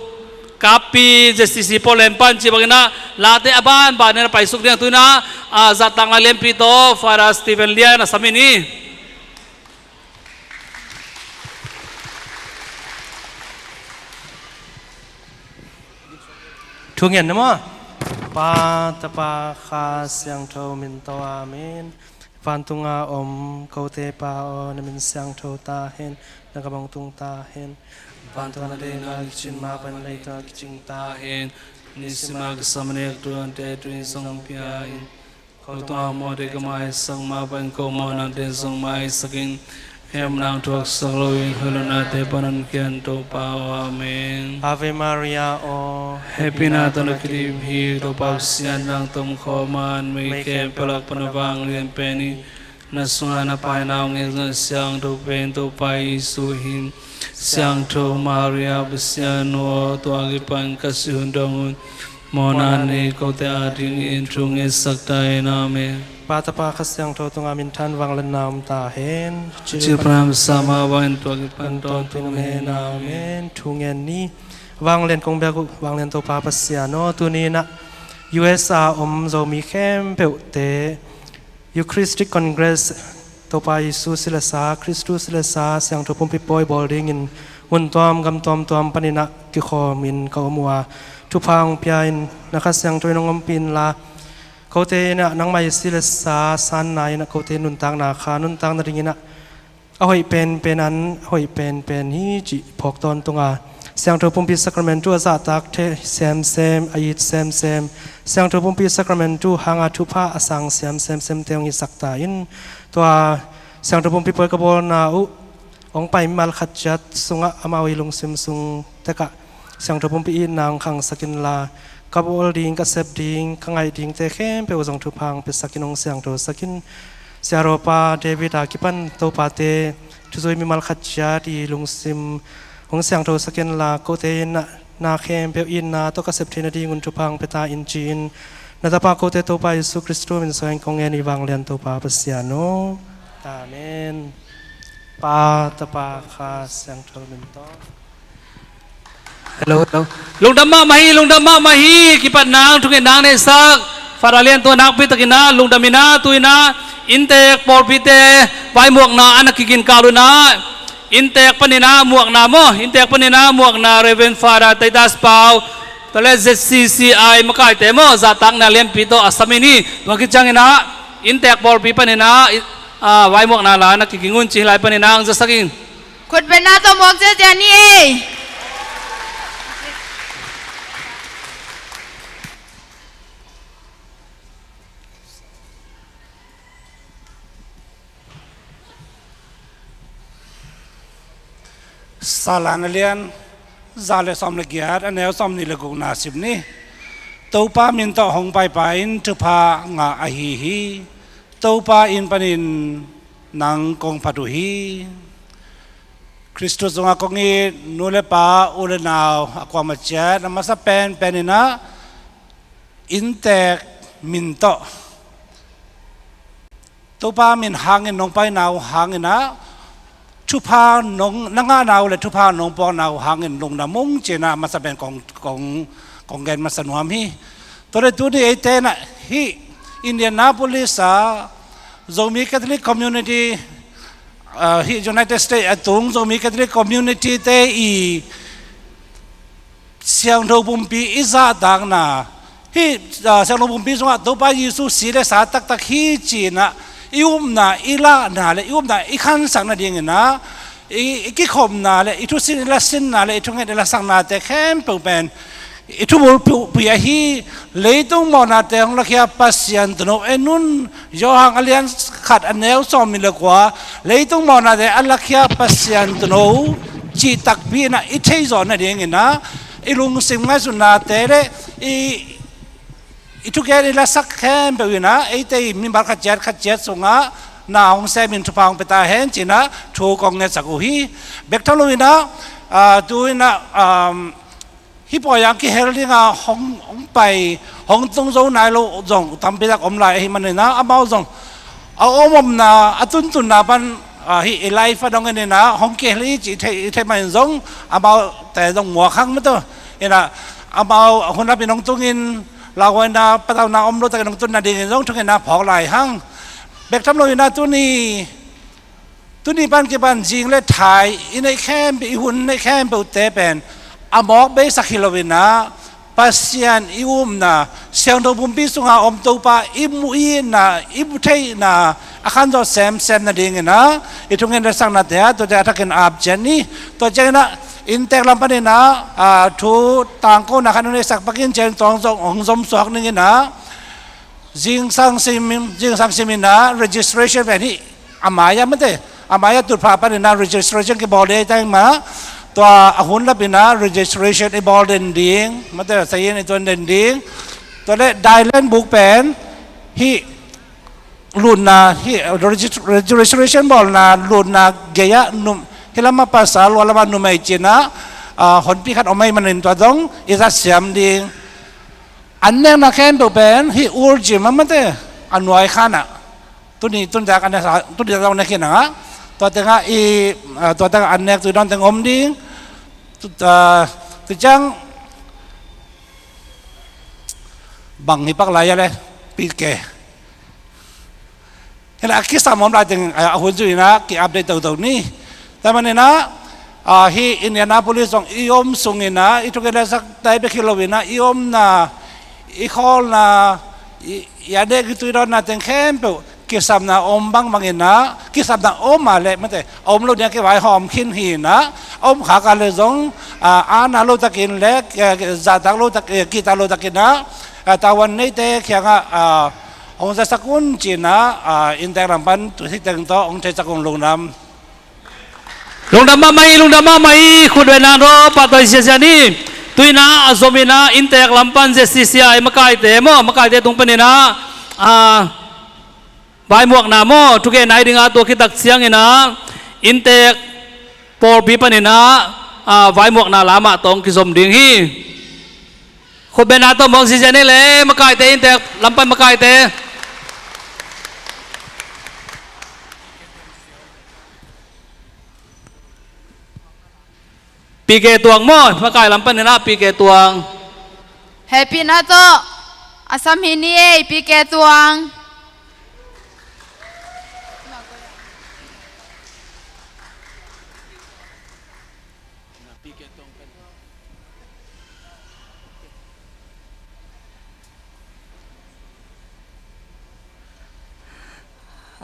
kappi Z C C Portland pan cih bang ina late a ban banin a paisuk ding a, tu ina, a, zahtakna lianpi tawh Father Stephen Lian a sam in hi. Thungen na maw? Pa, Tapa, Kha Siangtho min tawh, amen. Vantunga om kote Pa aw, na min siangtho ta hen, na gam hong tung ta hen. Vantunga deihna kicin mah bangin leitungah kicing ta hen. Nisim a kisam a nek tuante tuni zong pia in. Ko tua mawhte ka maisak mah bangin ko mawhnate zong maisak in. Hehmuhna thuaksak loin hoih lohnate pan hong khia in, Topa aw. Amen. Ave Maria aw. Hehpihna tawh na kidip hi, Topa Pasian nang tomkhawm a, mei khempeuh lak pan na vanglian pen hi. Na sungah na paina hong et Siangtho pen Topa Jesu hi. Siangtho Maria Pasian aw, tua kipan ka sih hun dong un mawhna nei kote adingin thu ngetsak ta in. Amen. Pa, Tapa, Kha Siangtho tungah minthan vangliatna om ta hen. Cil panam sa mah bangin tua kipan tawntung hen. Amen. Thu ngen ni. Vanglian kong biak uh vanglian Topa Pasian aw, tuni inah U S A om Zomi khempeuhte Eucharistic Congress Topa Jesu si le sa, Khristu si le sa, Siangtho Pumpi pawi bawl dingin mun tuam gam tuamtuam paninah kikhawmin ka om uh a, thupha hong pia in, na Kha Siangtho in hong ompih inla, kote innah nangmah i si le sa sanna innah kote nuntakna kha nuntak nadinginah a hoih penpen an a hoih penpen hi cih phawk tawntunga, Siangtho Pumpi Sacramentu a zahtak thei semsem, a it semsem, Siangtho Pumpi Sacramentu hanga thupha a sang siam semsemte hong hisak ta in. Tua Siangtho Pumpi pawi ka bawlna uh hong pai mimal khat ciat sungah amau i lungsim sung tekah Siangtho Pumpi itna hong khangsak inla, ka bawl ding, ka sep ding, ka ngaih dingte khempeuh zong thupha hong piasakin hong siangthosakin, Siarawpa David a kipan topate thuzui mimal khat ciat i lungsim hong siangthosak inla, kote innah na khempeuh itna tawh ka sep theih nadingun thupha hong pia ta in ci-in, na tapa kote Topa Jesu Khristu min suangin kong ngen i vanglian Topa Pasian aw. Amen. Pa, Tapa, Kha Siangtho min tawh. Hello, hello. Lungdam mahmah hi, lungdam mahmah hi. Kipat nang, thunget nang neihsak Father Lian tua nakpi takinah lungdam inah, tu inah inntek pawlpite vaimuakna a na kiginkal unah, inntek paninah muakna maw, inntek paninah muakna Reverend Father Titus Pau, tua le Z C C I makaite maw, zahtakna lianpi tawh a samin hi. Tua khit cianginah inntek pawlpi paninah i, a, vaimuakna la na kiging un ci hi lai paninah ang zasak in. Khutbetna tawh muak ciacia ni ei. Salan a lian za le sawm le giat, a neu sawm nih le gukna sim ni. Topa min tawh hong paipai in thupha ngah ahi hi. Topa in panin nang kong phat uh hi. Khristu sungah kong it nu le pa, u le nau, a kuamah ciat a masa penpen inah inntek min tawh Topa min hangin nong paina uh hanginah thupha nong na ngahna uh le thupha nong puakna uh hangin lungdam ung cinah a masa pen kong, kong, kong gen masa nuam hi. Tua le tuni eite inah hih Indianapolis ah Zomi Catholic Community, ah, hih United States a tung Zomi Catholic Community te i Siangtho Pumpi i zahtakna, hih, ah, Siangtho Pumpi sungah Topa Jesu si le sa taktak hi cinah i upna i lahna le i upna i khansak nadinginah i, i kikhopna le i thusin i lasinna le i thunget i lasaknate khempeuh pen i thubulpih ahi. Leitung mawhnate hong lakhia Pasian tuuno en un. Johan a lian khat a neu sawm nih le kua, leitung mawhnate a lakhia Pasian tuuno cih takpi inah i theihzawh nadinginah i lungsim ngaihsutnate le i, i thugen i lasak khempeuh inah eite i mimal khat ciat khat ciat sungah na hong semin thupha hong pia ta hen cinah thu kong ngetsak uh hi. Bek tham lo inah, ah, tu inah, um, hih pawi ah kihel dinga hong, hong pai, hong tung zo nai lo zong tampi tak om lai ahih maninah amau zong a om omna, a tuntunna pan, ah, hih i live a dong inah hong kihel hi cih i theih, i theih manin zong amaute zong muak hang mah tawh inah amau hun lapin hong tungin lauhuaina patauna om lo takin hong tun nadingin zong thungetna phawk lai hang. Bek tham lo inah tuni, tuni pan kipan zing le thai i neih khempeuh, i hun neih khempeuhte pen a mawk beisak hi lo inah Pasian i upna, Siangtho Pumpi sunga om Topa i mu itna, i mu theihna a khanzawh semsem nadinginah i thunget i lasaknate ah tuate a thakin ap ciat ni. Tua cianginah inntek lam paninah, ah, thu tangkona khat hong neisak pakin cian tawng zong hong zomsuak ninginah zingsang sim, zingsang sim inah registration pen hih a mai-ah mate, a mai-ah tutphah paninah registration kibawl ding ahi ta ing mah. Tua a hun lapinah registration i bawl den ding mate, sayin i tuan den ding. Tua le dailen buk pen hih lutna, hih regist-, registration bawlna lutna gei-ah num, hih lamah pasal, lua lamah numei cinah, ah, honpi khat om ahih manin tua dong i zat siam ding. An nekna khempeuh pen hih ul gym ah mate, a nuai khanah tuni, tuni tak an nek, tuni tak an nek khin a, tua tengah i, ah, tua tengah an nek tui dawn teng om ding. Tu, ah, tu ciang bang hi pak lai a le, P K. Hi lah a kisam om lai teng, ah, a hun zui in ah ki-update toto ni. Tua manin ah, ah, hih Indianapolis zong i om sungin ah, i thukhensak tai bek hi lo in ah, i omna, i khawlna, i, i a dek i tuidawnna teng khempeuh kisamna om bangbang in ah, kisamna om a leh mate, om lo ding a kivaihawm khin hi in ah, om khak a leh zong, ah, aana lo takin leh, eh, zahtak lo tak, eh, kihtak lo takin ah, ah, tavuan neite kiangah, ah, hong zasak un ci in ah, ah, inntek lam pan tu thei teng tawh hong theisak ung. Lungdam. Lungdam mahmah hi, lungdam mahmah hi, khutbetna tawh pahtawi siasia ni. Tu in ah a zom in ah inntek lam pan Z C C I makaite maw, makaite tung panin ah, ah, vaimuakna maw, thugenna hi ding a, tua khit tak ciangin ah inntek pawlpi panin ah, ah, vaimuakna lam ah tawh hong kizom ding hi. Khutbetna tawh mawng ziazia ni leh, makaite, inntek lam pan makaite. P K Tuang maw, makai lam panin ah P K Tuang. Hehpihna tawh a sam hi ni ei, P K Tuang.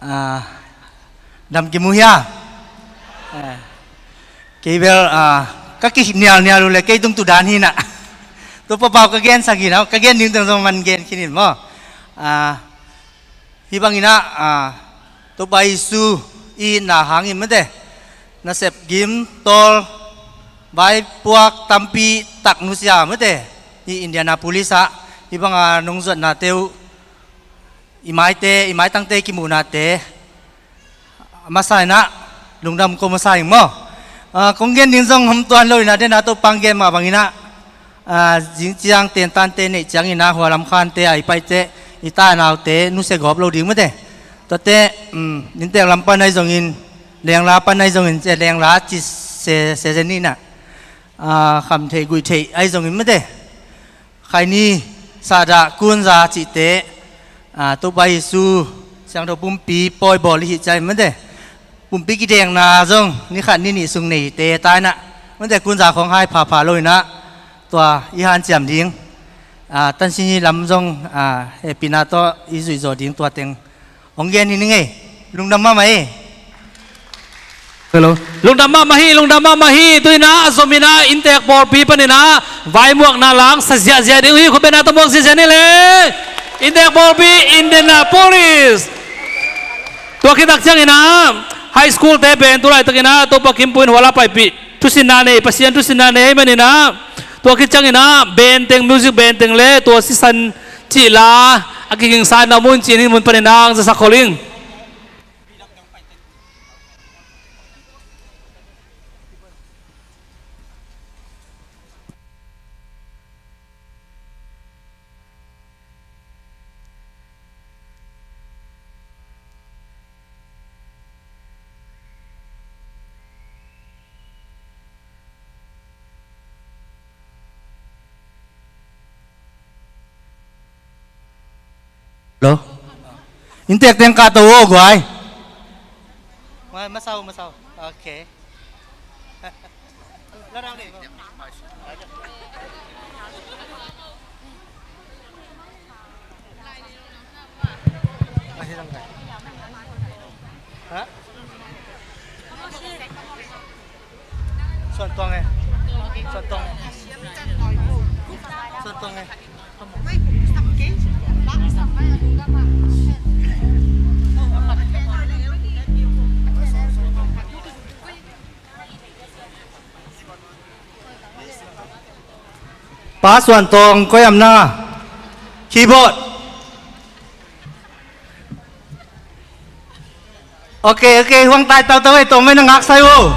Ah, dam kimu hia? Ah, kei bel, ah, ka kinialnial uh leh kei tung tu dan hi in ah. Tua papau ka gensak hi in ah, ka gen ding teng zong man gen khin in maw. Ah, hih bangin ah, ah, Topa Jesu i itna hangin mate, nasep gim tawl, vaipuak tampi tak nusia mate, hih Indianapolis ah hih banga nong zuatnate uh, i maite, i maitangte kimuhnate, a masa in ah lungdam ko masa ing maw. Ah, kong gen ding zong hong tuan lo in ah, den ah Topa'n gen mah bangin ah, ah, zing ciang tentante neih ciangin ah hua lam khante a i paite, i ta naute nusia gawp lo ding mate. Tuate, um, inntek lam pan ahi zongin, lengla pan ahi zongin, ci lengla ci se, se, se ni in ah, ah, kham theih guih theih ahi zongin mate. Khaini, Sahdah, Kunza cihte, ah, Topa Jesu siangtho pumpi pawi bawl i hih ciangin mate, pumpi kidekna zong ni khat ni nih sung neite ta in ah mate, Kunza khawng hai phapha lo in ah tua i hanciam ding. Ah, tansin i lam zong, ah, hehpihna tawh i zuih zawh ding tua teng hong gen hi ning ei. Lungdam mahmah hi. Hello. Lungdam mahmah hi, lungdam mahmah hi. Tu in ah a zom in ah inntek pawlpi panin ah vaimuakna lang sa ziahziah ding uh hi. Khutbetna tawh muak ziahziah ni leh. Inntek pawlpi, Indianapolis. Tua khit tak ciangin ah high school te pen tu laitakin ah Topa Kimpu in hua la paipih, thusinna nei, Pasian thusinna nei ahih manin ah, tua khit ciangin ah band teng, music band teng leh tua sisan cih la a kigingsa na mun cih in hih mun panin ah hong zasak khol ing. Hello. Inntek teng kah to aw guai. Ma, masa uh, masa uh. Okay. Suan tuang e. Suan tuang e. Suan tuang e. Pa Suan Tawng koi am na? Keyboard. Ok, ok, huang tai tau tau ei, tawng mai na ngak sai uh.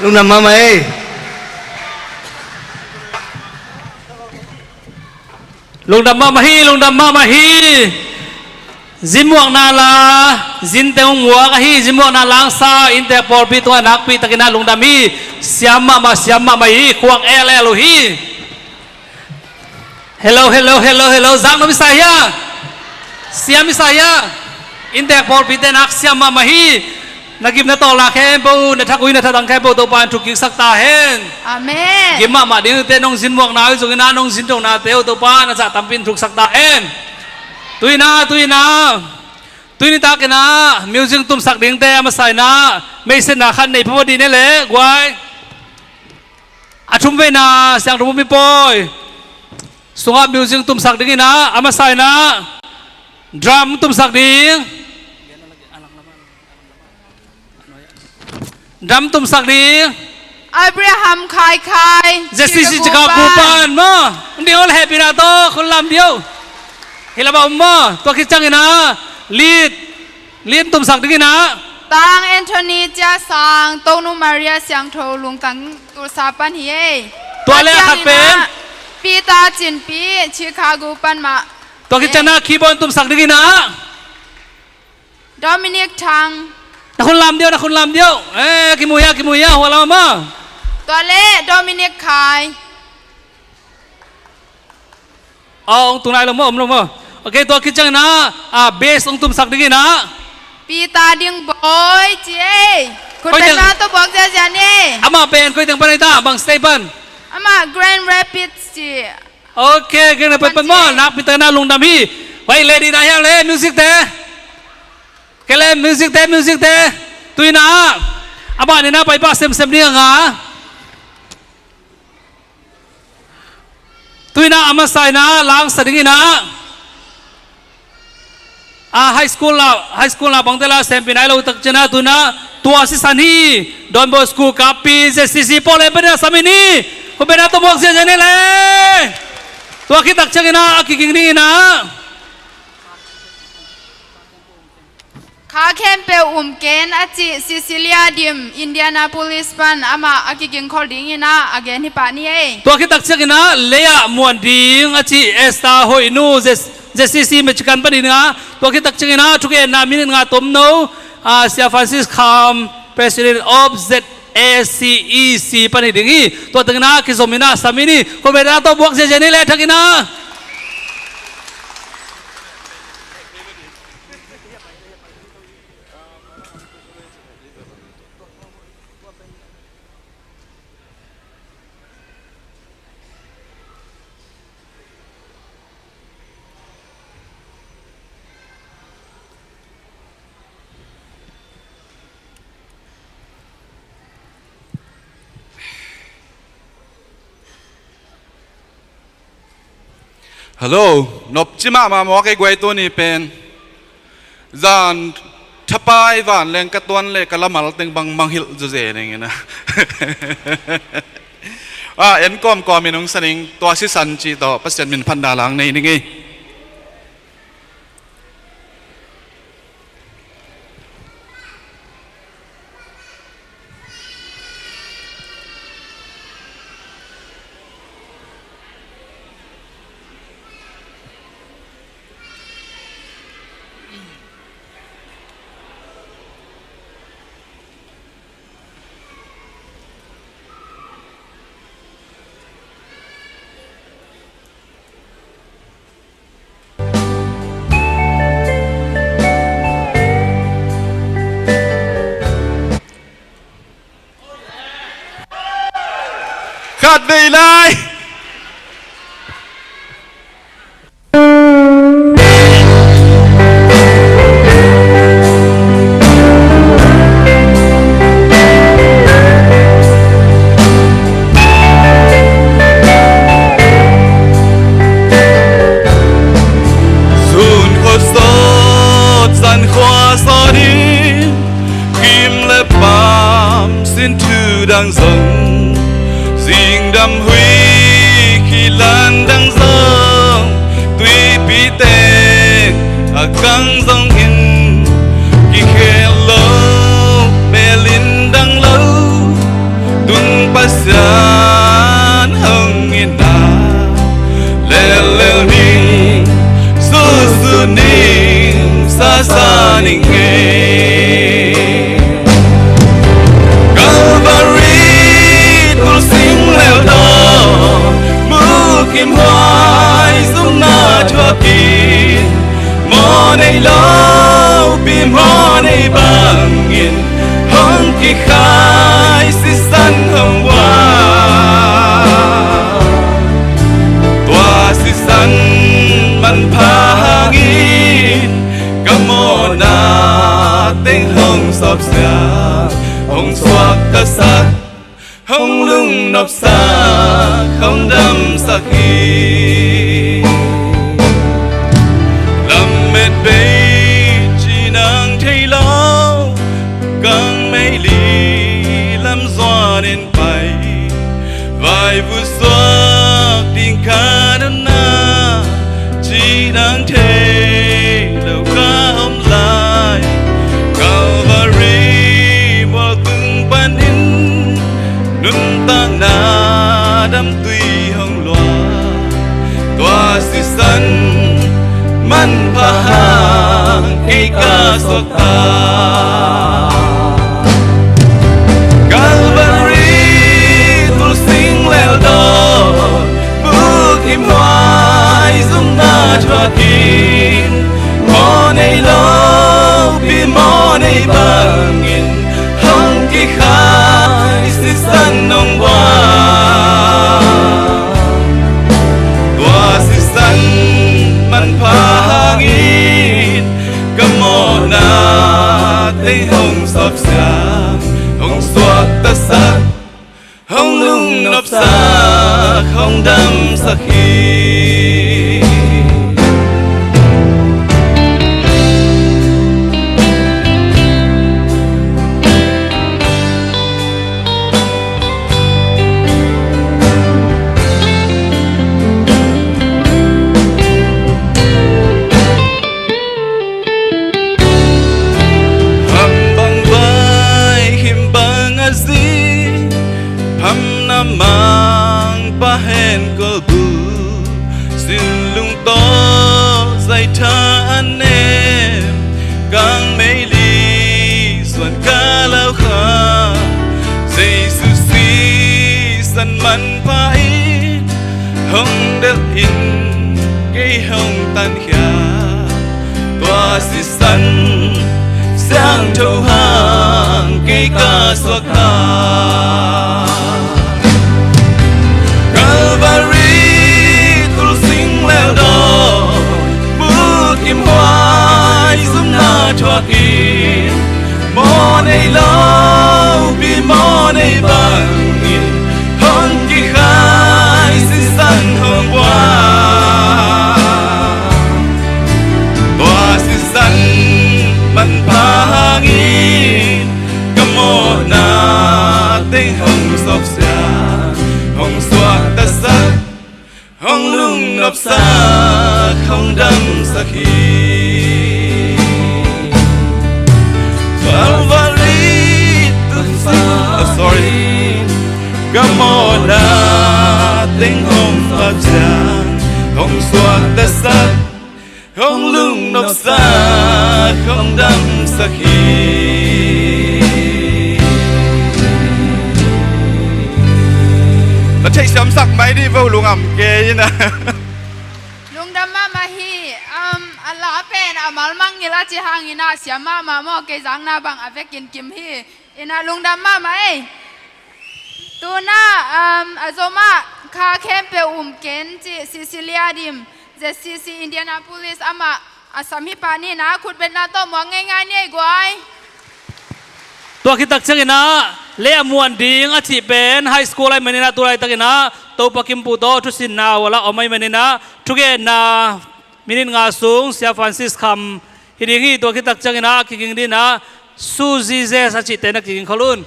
Lungdam mahmah ei. Lungdam mahmah hi, lungdam mahmah hi. Zinmuakna la, zin teng hong muak ahi, zinmuakna langsa, inntek pawlpi tungah nakpi takin ah lungdam hi. Siam mahmah, siam mahmah hi, khuak el el uh hi. Hello, hello, hello, hello. Zak nop i sa hia? Siam i sa hia? Inntek pawlpite nak siam mahmah hi. Na gim na tawlna khempeuh, na thagui na thatang khempeuh Topa in thukkiksak ta hen. Amen. Gim mahmah ding te nong zinmuakna uh zongin ah nong zintonate uh Topa in a zah tampi in thuksak ta hen. Tuina, tuina. Tuni takin ah music tumsak dingte a masa in ah meisena khat nei phamawh dih ni le guai. A thumveina siangtho mipawi sungah music tumsak dingin ah a masa in ah drum tumsak ding. Drum tumsak ding. Abraham Khai Khai. Zesi si Chicago pan maw. Ding ol happy na to khun lam ding uh. Hi lamah um maw. Tua khit ciangin ah lead, lead tumsak dingin ah Tang Anthony Cia Sang, Tonu Maria Siangtho Lungtang Tulsa pan hi ei. Tua le a khat pen Peter Cin Pi, Chicago pan mah. Tua khit ciangin ah keyboard tumsak dingin ah Dominic Thang. Na khun lam ding uh, na khun lam ding uh. Eh, kimu hia, kimu hia, hua lam ah. Tua le Dominic Khai. Oh, hong tung nai lo maw, om lo maw. Ok, tua khit ciangin ah, ah, bass hong tumsak dingin ah Peter Ding Boy ci ei. Khut beng na tawh buak ziazia ni. Amah pen koi teng pan ahi ta, bang state pan? Amah Grand Rapids ci. Ok, kei na pai pan maw, nakpi takin ah lungdam hi. Vai, ready na hiam le music te? Kei le music te, music te. Tuina ah a ban in ah pai pah semsem ding a nga. Tuina ah a masa in ah langsa dingin ah A high school la, high school la bangte la sempi nai lo tak ciangin ah tuna tua sisan hi. Don Bosco kappi Z C C pawl le bena samin hi. Ko bena tawh muak ziazia ni le. Tua khit tak ciangin ah a kiging dingin ah kha khempeuh um ken a cih Cecilia Dim, Indianapolis pan amah a kiging khol dingin ah a gen hi pah ni ei. Tua khit tak ciangin ah lei-ah muan ding a cih Esther Hoihnu, Z-, Z C C Michigan pan ding a. Tua khit tak ciangin ah thugenna minute nga tomno, ah, Sia Francis Kham, President of Z A C E C pan hi ding hi. Tua tengin ah kizom in ah samin hi. Ko bena tawh buak ziazia ni le thakin ah. Hello, nopci mahmah maw kei guai tuni pen. Zan thapai vanleng ka tuan le ka lamal teng bang manghilh zuze nengin a. Ah, en kawmkawm in hong sa ning, tua sisan cih tawh Pasian min phatna lang nei ning ei. Khat vei lai. Sun khua sawt, zan khua sawt in, kim le pam sin thu dang zong, zingdam hui khilan dang zong, tuipi teng a kang zongin, kikhel lo, melin dang lo, Huai zumna thuakin, mawh nei lopi mawh nei bangin hong kikhai sisan hong ua. Tua sisan manpha hangin ka mawhna teng hong sawpsiang, hong suaktasak, hong lungnopsak, hong damsak hi. Lamet bei ci nang thei lo, kang meili lam zuanin pai, vai vut suak ding ka na na, ci nang thei lo ka om lai. Calvary mual tung panin nuntakna damtui hong lua. Tua sisan manpha hang kei ka suakta. Calvary tulsing leldawn, bukim huai zumna thuakin, mawh nei lopi mawh nei bangin hong kikhai sisan hong ua. Tua sisan manpha hangin ka mawhna teng hong sawpsiang, hong suaktasak, hong lungnopsak, hong damsak hi. Ham bang vai, him bang a zi, phamna mang pa hen kolbu, sinlung tawh zaitha a nem, kang meili suan ka lau kha. Jesu sisan manpha in hong delh in, kei hong tankhia. Tua sisan siangtho hang kei ka suakta. Calvary tulsing leldawn, bukim huai zumna thuakin, mawh nei lopi mawh nei bangin hong kikhai sisan hong ua. Tua sisan manpha hangin ka mawhna teng hong sawpsiang, hong suaktasak, hong lungnopsak, hong damsak hi. Calvary tulsing, oh, sorry. Ka mawhna teng hong sawpsiang, hong suaktasak, hong lungnopsak, hong damsak hi. Na theihsiamsak mai dih vo, lungdam kei in a. Lungdam mahmah hi. Um, a la pen a malmang ngil a ci hangin a siam mahmah maw, kei zakna bang a vekin kim hi. In a lungdam mahmah ei. Tuna, um, a zomah kha khempeuh um ken ci, Cecilia Dim, Z C C Indianapolis, amah a sam hi pah ni in a, khutbetna tawh muak ngeingai ni ei guai. Tua khit tak ciangin a, leh a muan ding a cih pen high school ahih manin a, tu laitakin a Topa kimpu tawh thusinna uh a la om ahih manin a, thugenna minute nga sung Sia Francis Kham hi ding hi. Tua khit tak ciangin a kiging ding in a, Su Jesus a cihte na kiging khol un.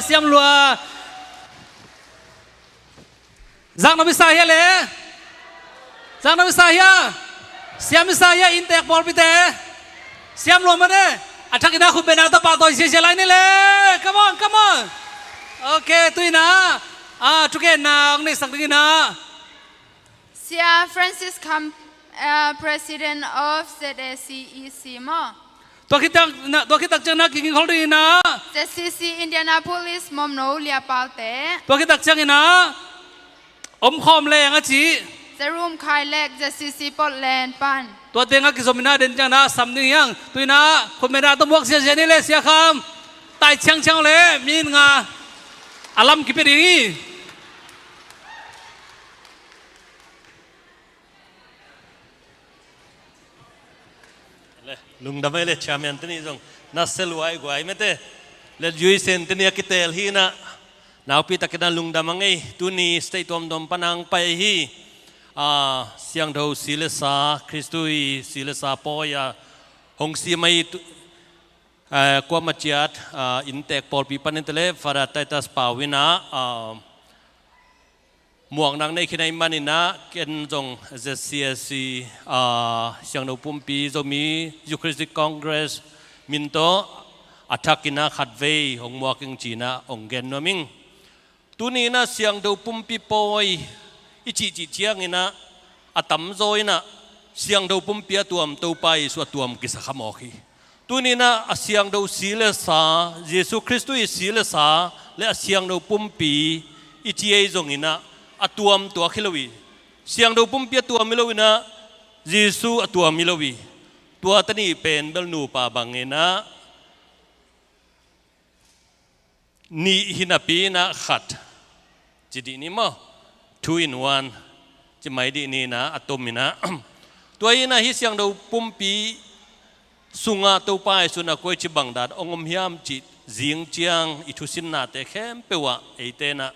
Siam lua. Zak na bisa hia le? Zak na bisa hia? Siam bisa hia inntek pawlpite? Siam lua mane. A thakin a khut bengna tawh pahtawi siasia lai ni le. Come on, come on. Ok, tu-in ah, ah, thugenna hong neisak dingin ah, Sia Francis Kham, uh, President of Z A C E C maw? Tua khit tak, na, tua khit tak ciang na kiging khol dingin ah, Z C C Indianapolis Momno Liapaute. Tua khit tak ciangin ah, Om Khawm Leng a ci. Jerome Khailek, Z C C Portland pan. Tua teng a kizom in ah, den ciang na sam ding hi hang. Tu-in ah khut bengna tawh muak siasia ni le, Sia Kham. Tai ciangciang le, minit nga a lam kipia ding hi. Le, lungdam ei le, chairman te nih zong na se luai guai mete. Le, U S A te nih a kiteel hi in ah, naupi takin ah lungdam a ngei. Tuni state tuamtuam pan hong pai hi. Ah, Siangtho Si le Sa, Khristu i Si le Sa pawi a hong sim ahi tu, ah, kuamah ciat, ah, inntek pawlpi panin te le, Father Titus Pau in ah, ah, muaknak nei khin ahih manin ah, ken zong Z C S C, ah, Siangtho Pumpi, Zomi Eucharistic Congress min tawh a thakin ah khatvei hong muak ing ci-in ah hong gen nuam ing. Tuni in ah Siangtho Pumpi pawi i cihcih ciangin ah, a tamzaw in ah Siangtho Pumpi a tuam Topa Jesu a tuam kisa kha mawk hi. Tuni in ah a Siangtho Si le Sa, Jesu Khristu i Si le Sa le a Siangtho Pumpi i ci ei zongin ah, a tuam tuak hi lo hi. Siangtho Pumpi a tuam hi lo in ah, Jesu a tuam hi lo hi. Tua ta nih pen bel nupa bangin ah, nih hi napi in ah khat ci dih ni maw? Two in one ci mai dih ni in ah, a tom in ah. Tua hi in ah, hih Siangtho Pumpi sungah Topa Jesu in ah koici bangdan hong om hiam cih zing ciang i thusinnate khempeuh ah eite in ah,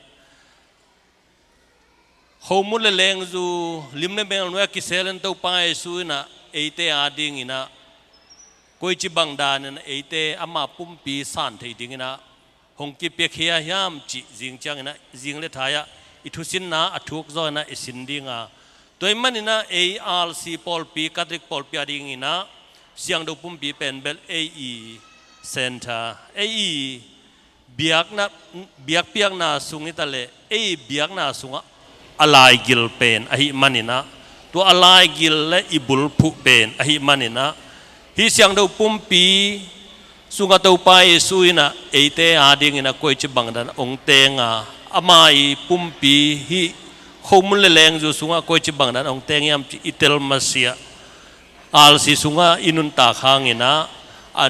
khomun le lengzu, lim le mel nuai a kisel in Topa Jesu in ah eite adingin ah koici bangdan in ah eite ama pumpi san theih dingin ah hong kipiakhia hiam cih zing ciangin ah, zing le thai ah i thusinna a thuk zaw in ah i sin ding a, tua ahih manin ah ei R C pawlpi, Catholic pawlpi adingin ah Siangtho Pumpi pen bel ei i center, ei i biakna, biakpiakna sung hi ta leh, ei biakna sungah a laigil pen ahih manin ah, tua a laigil le i bulphuh pen ahih manin ah, hih Siangtho Pumpi sungah Topa Jesu in ah eite adingin ah koici bangdan hong teng a, ama i pumpi hih khomun le lengzu sungah koici bangdan hong teng hiam cih i tel masiah, R C sungah i nuntak hangin ah, a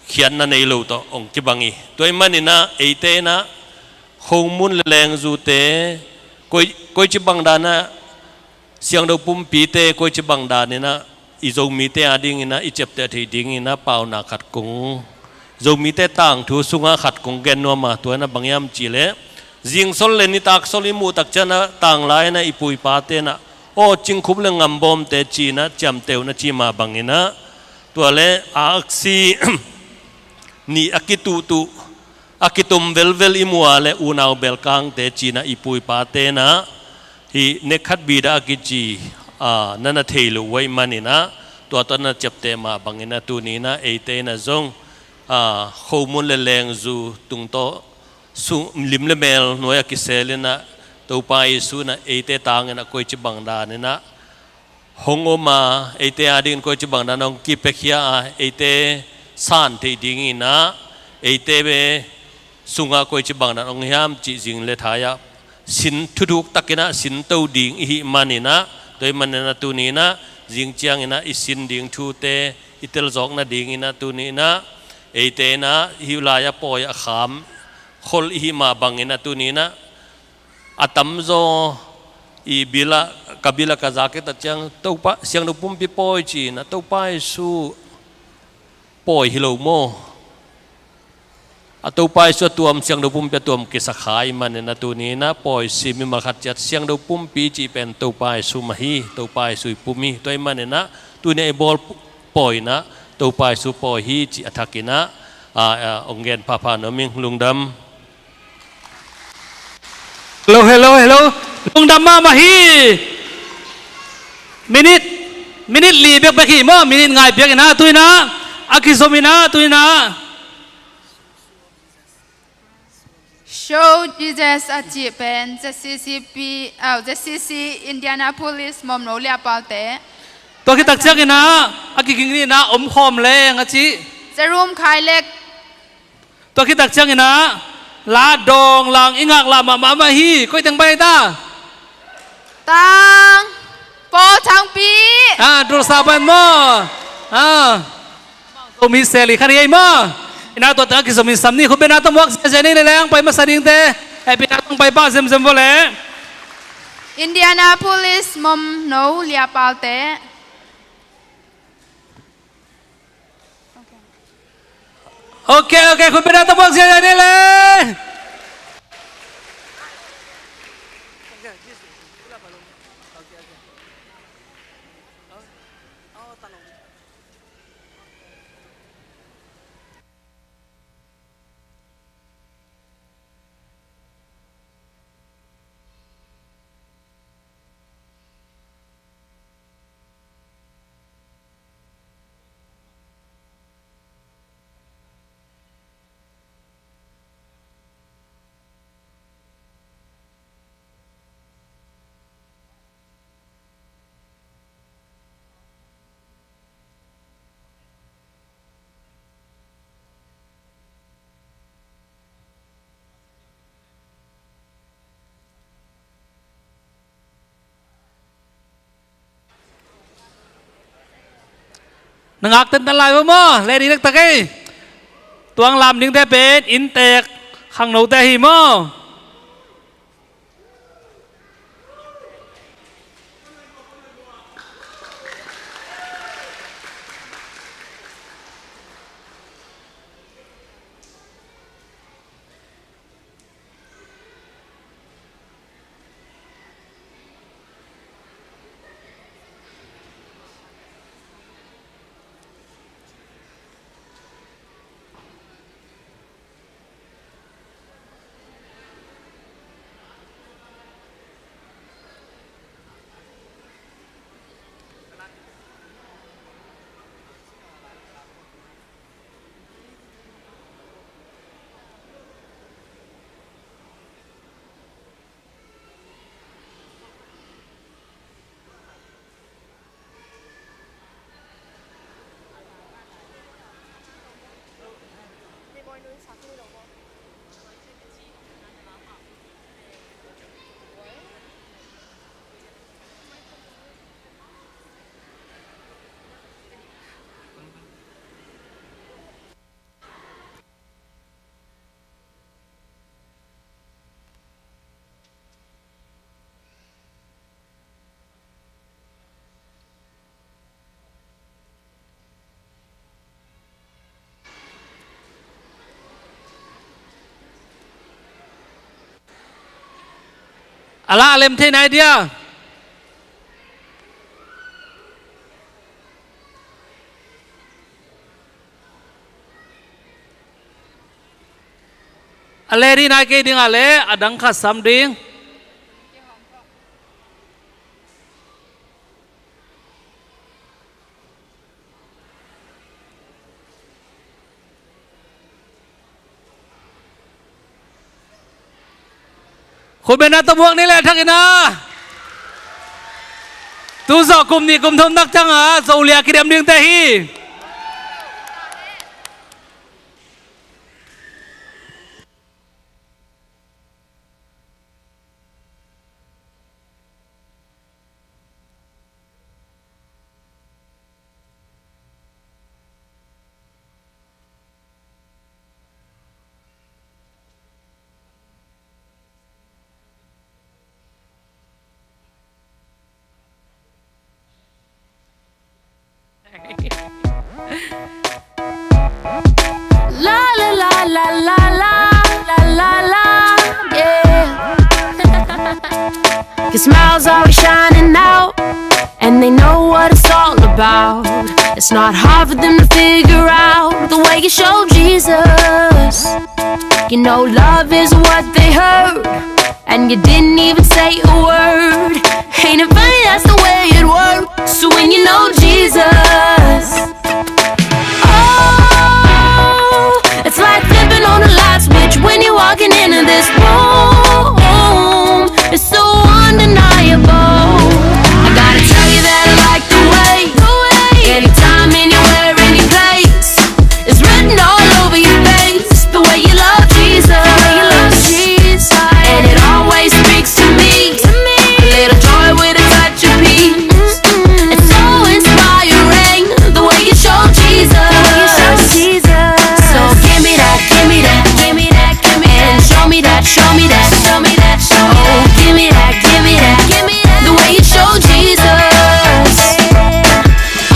khiatna nei lo tawh hong kibang hi. Tua ahih manin ah eite in ah khomun le lengzute koi, koici bangdan ah, Siangtho Pumpite koici bangdan in ah i Zomite adingin ah i ciapteh theih dingin ah paunak khat kong, Zomite tangthu sungah khat kong gen nuam a, tua in ah bang hiam cih leh, zingsol le nitak sol i muh tak ciang ah, tanglai in ah i pu i pate in ah, aw, cingkhup le ngambawmte ci-in ah ciamteh un a ci mah bangin ah, tua le aksi nih a kituhtuh, a kitom velvel i muh a le unau belkangte ci-in ah i pu i pate in ah, hih nekkhat bida a kici, a, na na thei loh uh ahih manin ah, tua tawh na ciapteh mah bangin ah tuni in ah eite in ah zong, a, khomun le lengzu tung tawh, sung, lim le mel nuai a kisel in ah, Topa Jesu in ah eite tangin ah koici bangdan in ah hong om a, eite adingin koici bangdan hong kipiakhia a, eite san theih dingin ah, eite be sungah koici bangdan hong hiam cih zing le thai ah sin, thuthuk takin ah sinto ding i hih manin ah, tua ahih manin ah tuni in ah zing ciangin ah i sin ding thute i telzawk nadingin ah tuni in ah eite in ah hih lai-ah pawi a kham khol i hih mah bangin ah tuni in ah, a tamzaw i bil ah, ka bil ah ka zak khit tak ciang, Topa, Siangtho Pumpi pawi ci-in ah, Topa Jesu pawi hi lo maw? A Topa Jesu a tuam, Siangtho Pumpi a tuam kisa kha ahih manin ah tuni in ah pawi sim i, mah khat ciat Siangtho Pumpi cih pen Topa Jesu mah hi, Topa Jesu i pum hi. Tua ahih manin ah tuni a i bawl pawi in ah Topa Jesu pawi hi cih a thakin ah, a, a, hong gen phapha nuam ing. Lungdam. Hello, hello, hello. Lungdam mahmah hi. Minute, minute li bekbek hi maw, minute ngai piak inah, tu inah a kizom inah, tu inah. Show Jesus a cih pen Z C C P, oh, Z C C Indianapolis Momno Liapalte. Tua khit tak ciang inah a kiging ni inah om khawm leng a cih. Jerome Khailek. Tua khit tak ciang inah la dawng lang i ngak lah mahmah mah hi. Koi teng pai ta? Tang Paul Thangpi. Ah, Tulsa pan maw? Ah. Zomi seli khan hi ei maw? Inah tua teng a kizom in sam ni, khut beng inah tawh muak ziazia ni le leng pai masa dingte. Happy inah tawh pai pah zemzem vawleh. Indianapolis Momno Liapalte. Ok, ok, khut beng inah tawh muak ziazia ni le. Na ngak tentan lai maw, le ding taktak ei. Tuang lam dingte pen inntek khangnote hi maw? A la a lem thei nai dia. A le ding nai kei ding a le a dang khat sam ding. Khut beng inah tawh muak ni le thak inah. Tu zawh kum nih kum thum tak ciang a Zolia kidem dingte hi. La la la la la la la la la, yeah. Your smile's always shining out, and they know what it's all about. It's not hard for them to figure out the way you show Jesus. You know love is what they heard, and You didn't even say a word. Ain't it funny, that's the way it works. So when you know Jesus, oh, it's like flipping on a light switch when you're walking into this room. It's so undeniable. I gotta tell you that I like the way, the way. Anytime, anywhere, any place. It's written all over your face, the way you love Jesus. And it always speaks to me. A little joy with a touch of peace. It's so inspiring, the way you show Jesus. So give me that, give me that, give me that, give me that. And show me that, show me that, show me that, show me. Oh, give me that, give me that, give me that. The way you show Jesus.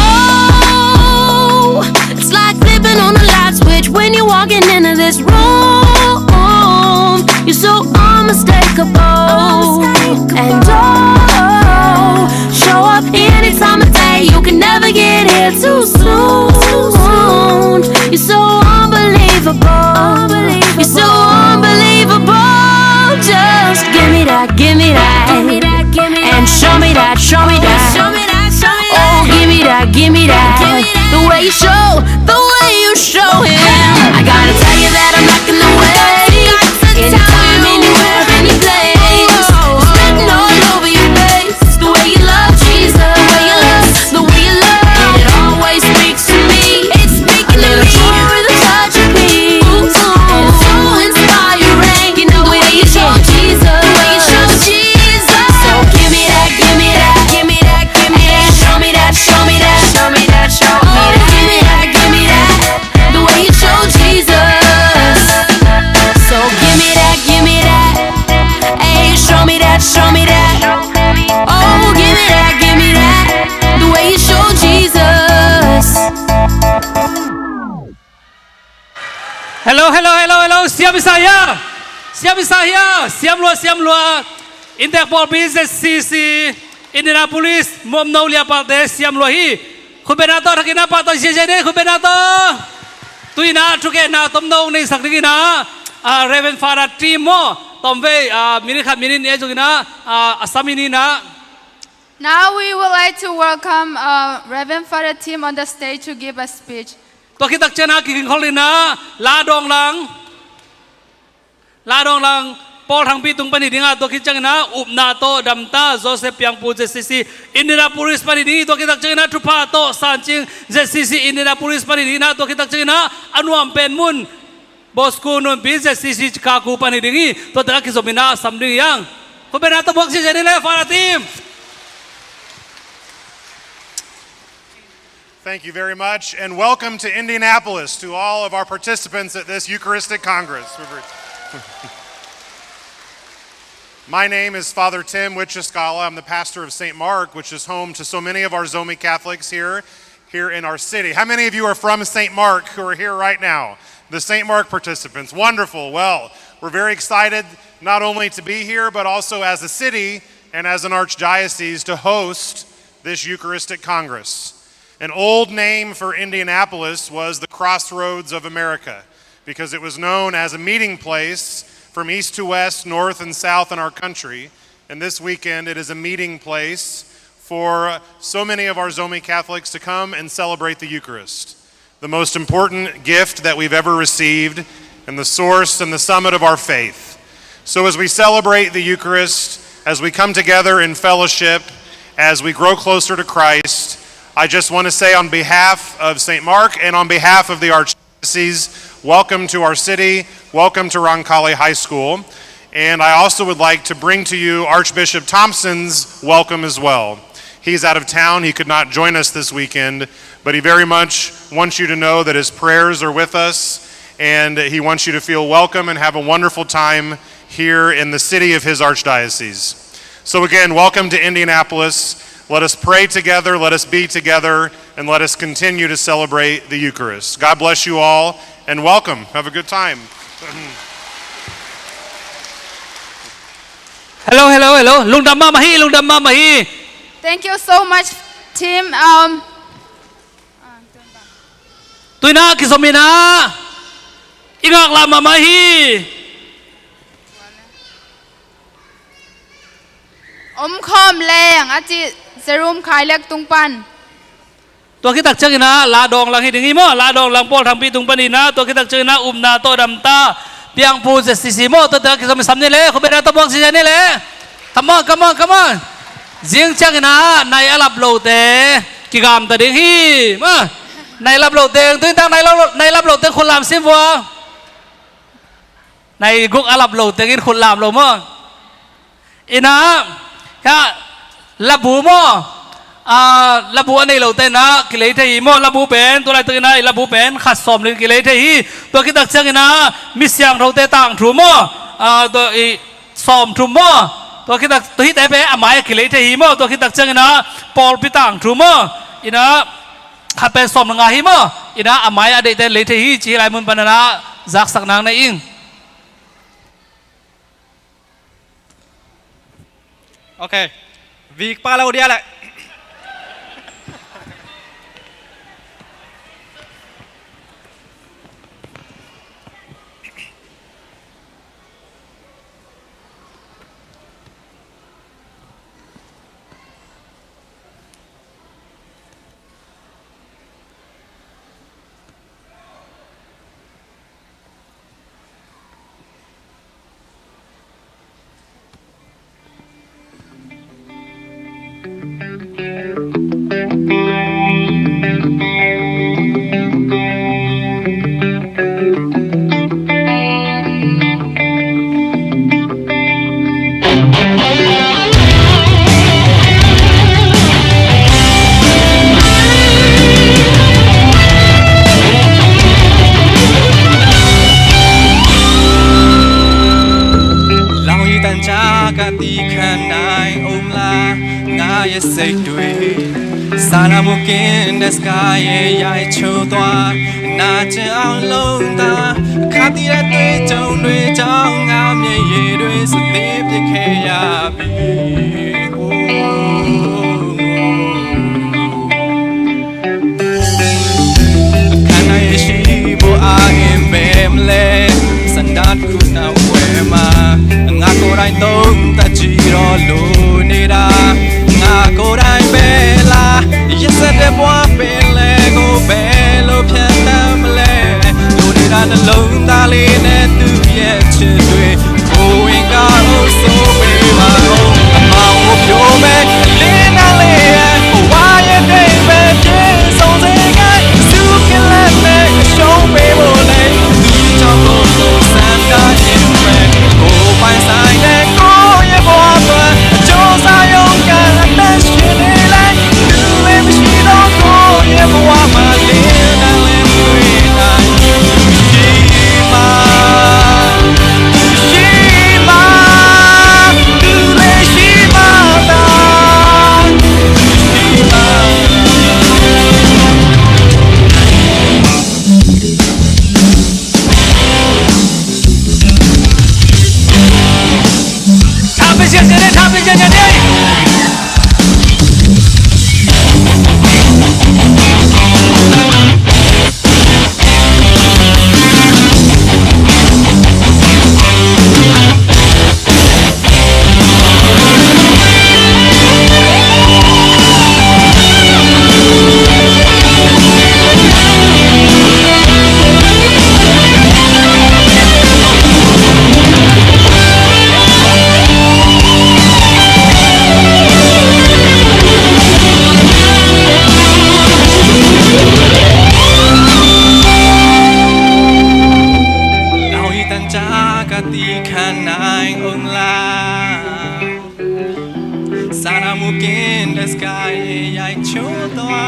Oh, it's like flipping on a light switch when you're walking into this room. You're so unmistakable. And oh, show up anytime of day. You can never get here too soon. You're so unbelievable. You're so unbelievable. Just give me that, give me that. And show me that, show me that. Oh, give me that, give me that. The way you show, the way you show him. I gotta tell you that I'm rocking the way. Anytime, anywhere, any place. It's written all over your face. The way you love Jesus, the way you love, the way you love. And it always speaks to me. It's speaking to me. A little joy with a touch of peace. Ooh, ooh. It's so inspiring. You know the way you show Jesus, the way you show Jesus. So give me that, give me that, give me that, give me that. Show me that, show me that, show me that, show me that. Oh, give me that, give me that. The way you show Jesus. So give me that, give me that. Hey, show me that, show me that. Oh, give me that, give me that. The way you show Jesus. Hello, hello, hello, hello. Siam i sa hia? Siam i sa hia? Siam lua, siam lua. Inntek pawlpi Z C C Indianapolis, mawmno liapalte siam lua hi. Khutbetna tawh thakin ah pahtawi ziazia ni, khutbetna tawh. Tu-in ah thukhenna tomno nei sak dingin ah, ah, Reverend Father Tim maw, tomvei, ah, minit khat minit nih zongin ah, ah, a sam in ah. Now we would like to welcome, uh, Reverend Father Tim on the stage to give a speech. Tua khit tak ciangin ah kigingkhol in ah, La Dong Lang. La Dong Lang, Paul Thangpi tung pan hi ding ah, tua khit ciangin ah upna tawh damta Joseph Piangpu Z C C Indianapolis pan hi ding hi, tua khit tak ciangin ah thupha tawh San Cing Z C C Indianapolis pan hi ding ah, tua khit tak ciangin ah a nuam pen mun Bosco Nunpi Z C C Chicago pan hi ding hi, tua tak ah kizom in ah sam ding hi hang. Khutbetna tawh buak ziazia ni le, Father Tim. Thank you very much, and welcome to Indianapolis, to all of our participants at this Eucharistic Congress. My name is Father Tim Witcheskala. I'm the pastor of Saint Mark, which is home to so many of our Zomi Catholics here, here in our city. How many of you are from Saint Mark who are here right now? The Saint Mark participants. Wonderful. Well, we're very excited not only to be here, but also as a city and as an archdiocese to host this Eucharistic Congress. An old name for Indianapolis was the Crossroads of America, because it was known as a meeting place from east to west, north and south in our country. And this weekend, it is a meeting place for so many of our Zomi Catholics to come and celebrate the Eucharist, the most important gift that we've ever received and the source and the summit of our faith. So as we celebrate the Eucharist, as we come together in fellowship, as we grow closer to Christ, I just want to say on behalf of Saint Mark and on behalf of the Archdiocese, welcome to our city, welcome to Roncalli High School. And I also would like to bring to you Archbishop Thompson's welcome as well. He's out of town. He could not join us this weekend, but he very much wants you to know that his prayers are with us, and he wants you to feel welcome and have a wonderful time here in the city of his archdiocese. So again, welcome to Indianapolis. Let us pray together, let us be together, and let us continue to celebrate the Eucharist. God bless you all, and welcome. Have a good time. Hello, hello, hello. Lungdam mahmah hi, lungdam mahmah hi. Thank you so much, Tim. Um, tu-in ah kizom in ah i ngaklah mahmah hi. Om khawm leng a cih Jerome Khai Lek tung pan. Tua khit tak ciangin ah la dawng lang hi ding hi maw, la dawng lang Paul Thangpi tung panin ah, tua khit tak ciangin ah upna tawh damta Piangpu Z C C maw, tua tawh kizom sam ni le, khut beng a tawh buak ziahziah ni le. Come on, come on, come on. Zing ciangin ah nai a lap lote kigamta ding hi maw. Nai lap lote, tu in tak nai lap lo, nai lap lote khut lam sim vua. Nai guk a lap lo tengin khut lam lo maw. Ina, ha, labu maw. Ah, labu a nei lo te na kilei thei hi maw. Labu pen, tua laitak ina, labu pen khat sawm li kilei thei hi. Tua khit tak ciang ina, mi siangtho te tangthu maw. Ah, tua i sawm thum maw. Tua khit tak, tua hi te pen a mai a kilei thei hi maw. Tua khit tak ciang ina, pawlpi tangthu maw. Ina, khat pen sawm le nga hi maw. Ina a mai a deihte lei thei hi, ci hi lai mun pan ina zaksak nang nei ing. Ok. Vik pa lo dia le. Lau i tan ca ka ti khan nai om la, ngai a sek dui. Sana mukin das kai e yai cho tua, na che ang long ta, kha ti da tui chong dui chong ngam ye ye dui sa tip ye khe ya bi. Khanai shi bo a em bem le sandat kuna wema nga korai tong ta jiro lo nira nga korai bela yesa de bwa bele go belo pian tam le lo nira na long ta le ne tu ye che dui. Sana mukin the sky yai chotoa.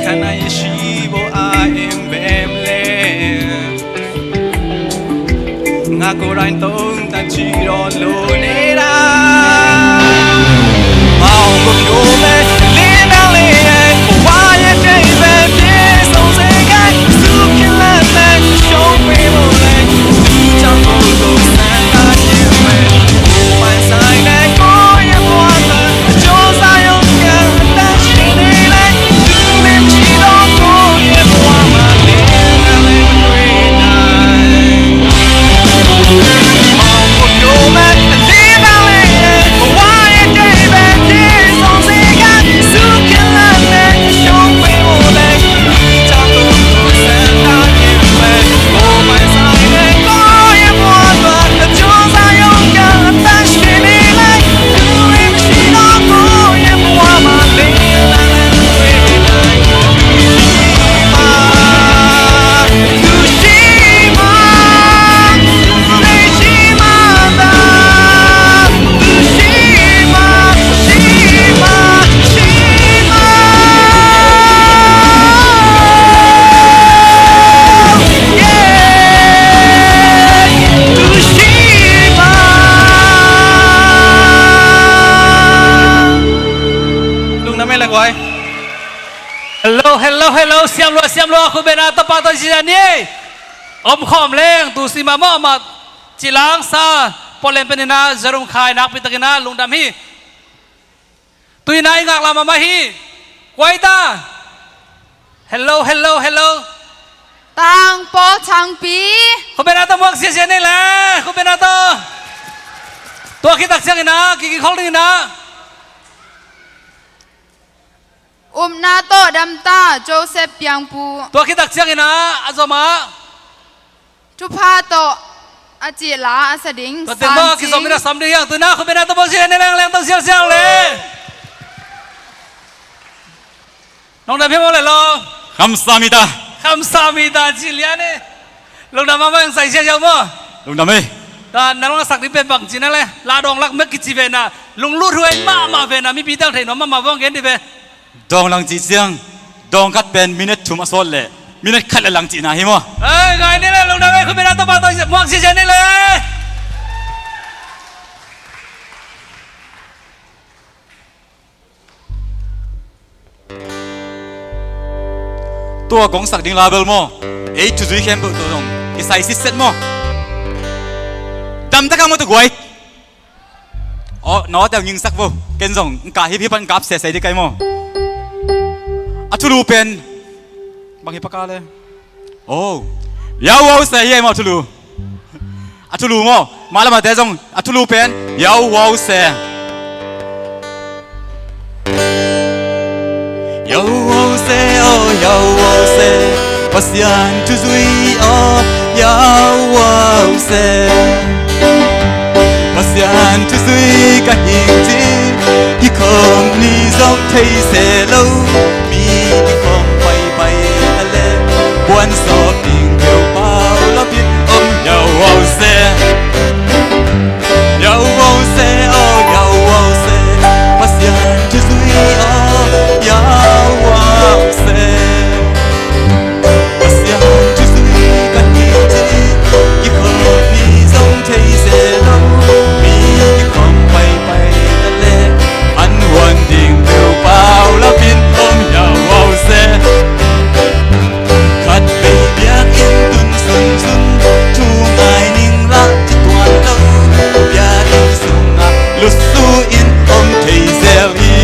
Kana yeshibo a embemle. Nga korain tong ta chiro lo nera. Mao mo yo me lina le. Wa ye te be pie song se kai. Su kin la me shong pe mo le. Hello, hello, hello. Siam lua, siam lua. Khut beng a tawh pahtawi ci-in a ni. Om khawm leng tu si mah maw, amah ci lang sa. Pawlem pen in a, Jerome Khai nakpi takin a lungdam hi. Tu-in a i ngaklah mahmah hi. Kua hi ta? Hello, hello, hello. Tang Paw Thangpi. Khut beng a tawh muak siasia ni le. Khut beng a tawh. Tua khit tak ciangin a kiging khol ding in a. Upna tawh damta Joseph Piangpu. Tua khit tak ciangin a, a zom a. Thupha tawh a cih la a sa ding. Tua teng maw, San Cing. Kizom in a sam ding hi hang. Tu-in a khut beng a tawh muak siasia ni leng leng tawh sialsial le. Nong dam hiam aw le lo. Khamsa mita. Khamsa mita ci lian e. Lungdam mahmah ing, sa sia sia maw. Lungdam e. Tua na lungsak ding pen bang ci na le. La dong lak mek kici ve na. Lunglut huai mahmah ve na. Mipi tang thei nuam mahmah vong gen di ve. Dong lang cih ciang, dong khat pen minute thum a sawt leh minute khat le lang cihna hi maw? Ei, ngai ni le, lungdam e, khut beng a tawh pahtawi muak siasia ni le. Tua kong sak ding la bel maw, ei thuzui khempeuh tawh zong kisai sitset maw? Dam tak a maw, tua guai. Aw, nawte hong ngingsak vo. Ken zong ngka hip hip an kap sesei ding kai maw. A thulu pen bang hi paka le. Oh. Yau wow se hi ei maw a thulu. A thulu maw. Mah le mahte zong a thulu pen yau wow se. Yau wow se, oh, yau wow se, Pasian thuzui, oh, yau wow se. Pasian thuzui ka hing ci, kikhop ni zong thei se lo, mi kikhop paipai a le, buan sawp ding peuh pau la pin om yau wow se. Yau wow se, oh, yau wow se, Pasian thuzui, oh, yau wow se. Pasian thuzui ka hi ci, kikhop ni zong thei se lo, mi kikhop paipai ta le, an huan ding peuh pau la pin om yau wow se. Khat vei biakinn tun sunsun, thu ngai ning lah ci tuan lo. Biakinn sungah lusu in om thei zel hi.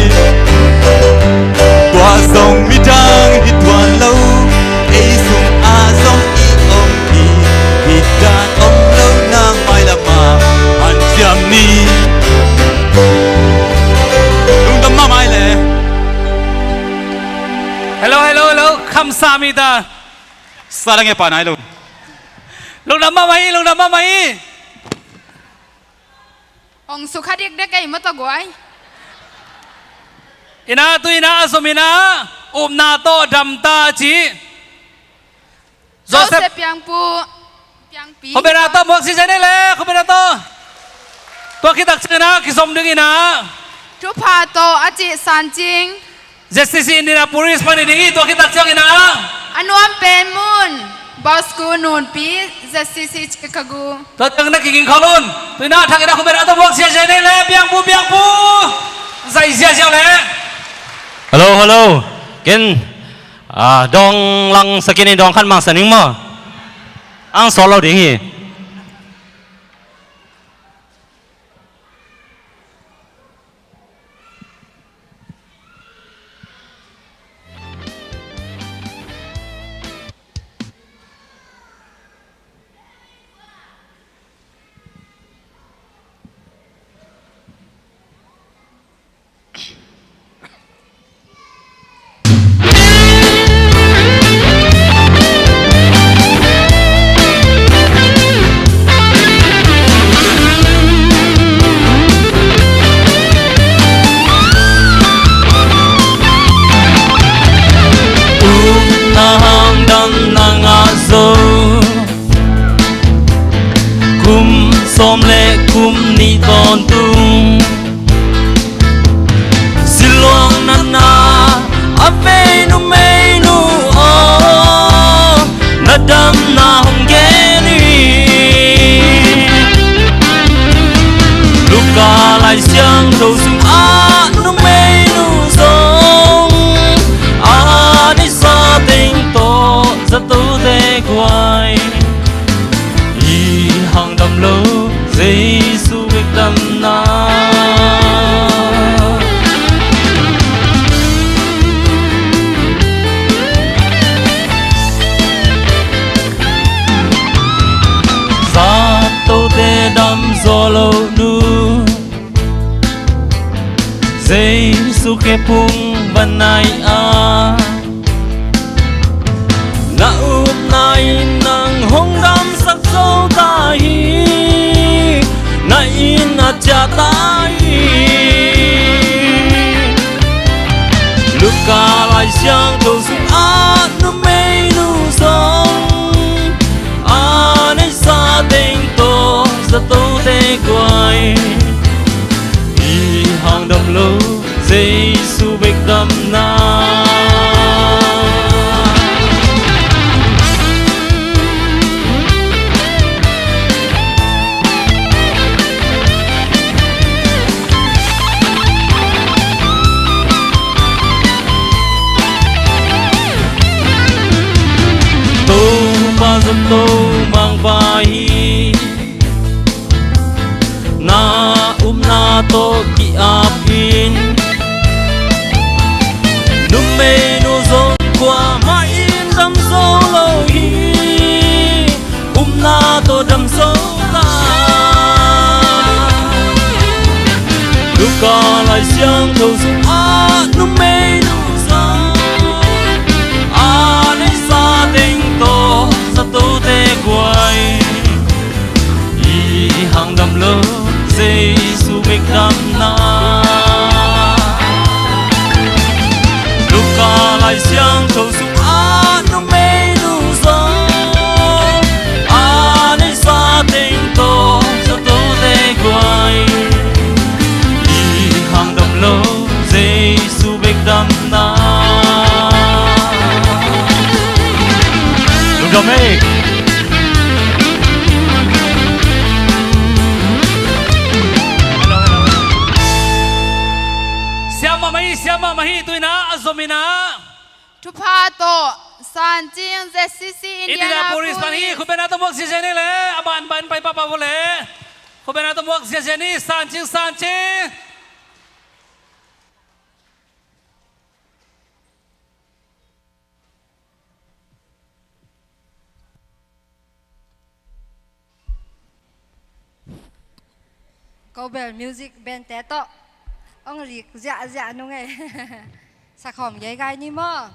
Tua zong midang hi tuan lo. Ei sungah zong i om hi. Hi dan om lo na, mailamah hanciam ni. Lungdam mahmah le. Hello, hello, hello. Khamsa mita. Sa dang e pa nai lo. Lungdam mahmah hi, lungdam mahmah hi. Hong sukha dikdek ei maw tua guai. In a, tu-in a, a zom in a, upna tawh damta ci. Joseph Piangpu. Piangpi. Khut beng a tawh muak siasia ni le, khut beng a tawh. Tua khit tak ciangin a kizom ding in a. Thupha tawh a cih San Cing. Z C C Indianapolis pan hi ding hi, tua khit tak ciangin a. A nuam pen mun, Bosku Nunpi, Z C C Chicago. Tua ciang na kiging khol un. Tu-in a thak in a khut beng a tawh muak siasia ni le, Piangpu, Piangpu. Zai siasia le. Hello, hello. Ken, ah, dong lang sa kei ni, dong khat mang sa ning maw. Ang solo ding hi. Upna hang damna ngah zo. Kum sawm le kum nih tawntung, siluang natna a vei numeinu aw, na damna hong gen hi. Luka Lai Siangtho sungah numeinu zong Kepung van nai a, na upna in nang hong damsak zo ta hi. Na inn a ciah ta hi. Luka Lai Siangtho sungah numeinu zong a neisa teng tawh zatote guai, i hang dam lo Jesu bek damna. Topa zato mangpa hi. Na upna tawh ki-ap in, numeinu zong kuamah in dam zo lo hi. Upna tawh dam zo ta. Luka Lai Siangtho sungah numeinu zong a neisa teng tawh zatote guai, i hang dam lo Jesu bek damna. Luka Lai Siangtho sungah numeinu zong a neisa teng tawh zatote guai, i hang dam lo Jesu bek damna. Lungdam ei. Siam mahmah hi, siam mahmah hi, tu-in ah a zom in ah. Thupha tawh Sancing Z C C Indianapolis pan hi, Indianapolis. Khut beng a tawh muak ziahziah ni le, a ban ban pai pahpah vo le. Khut beng a tawh muak ziahziah ni, Sancing, Sancing. Kobel music band te tawh hong lik ziahziah nung ei. Sakhawm geigai ni maw?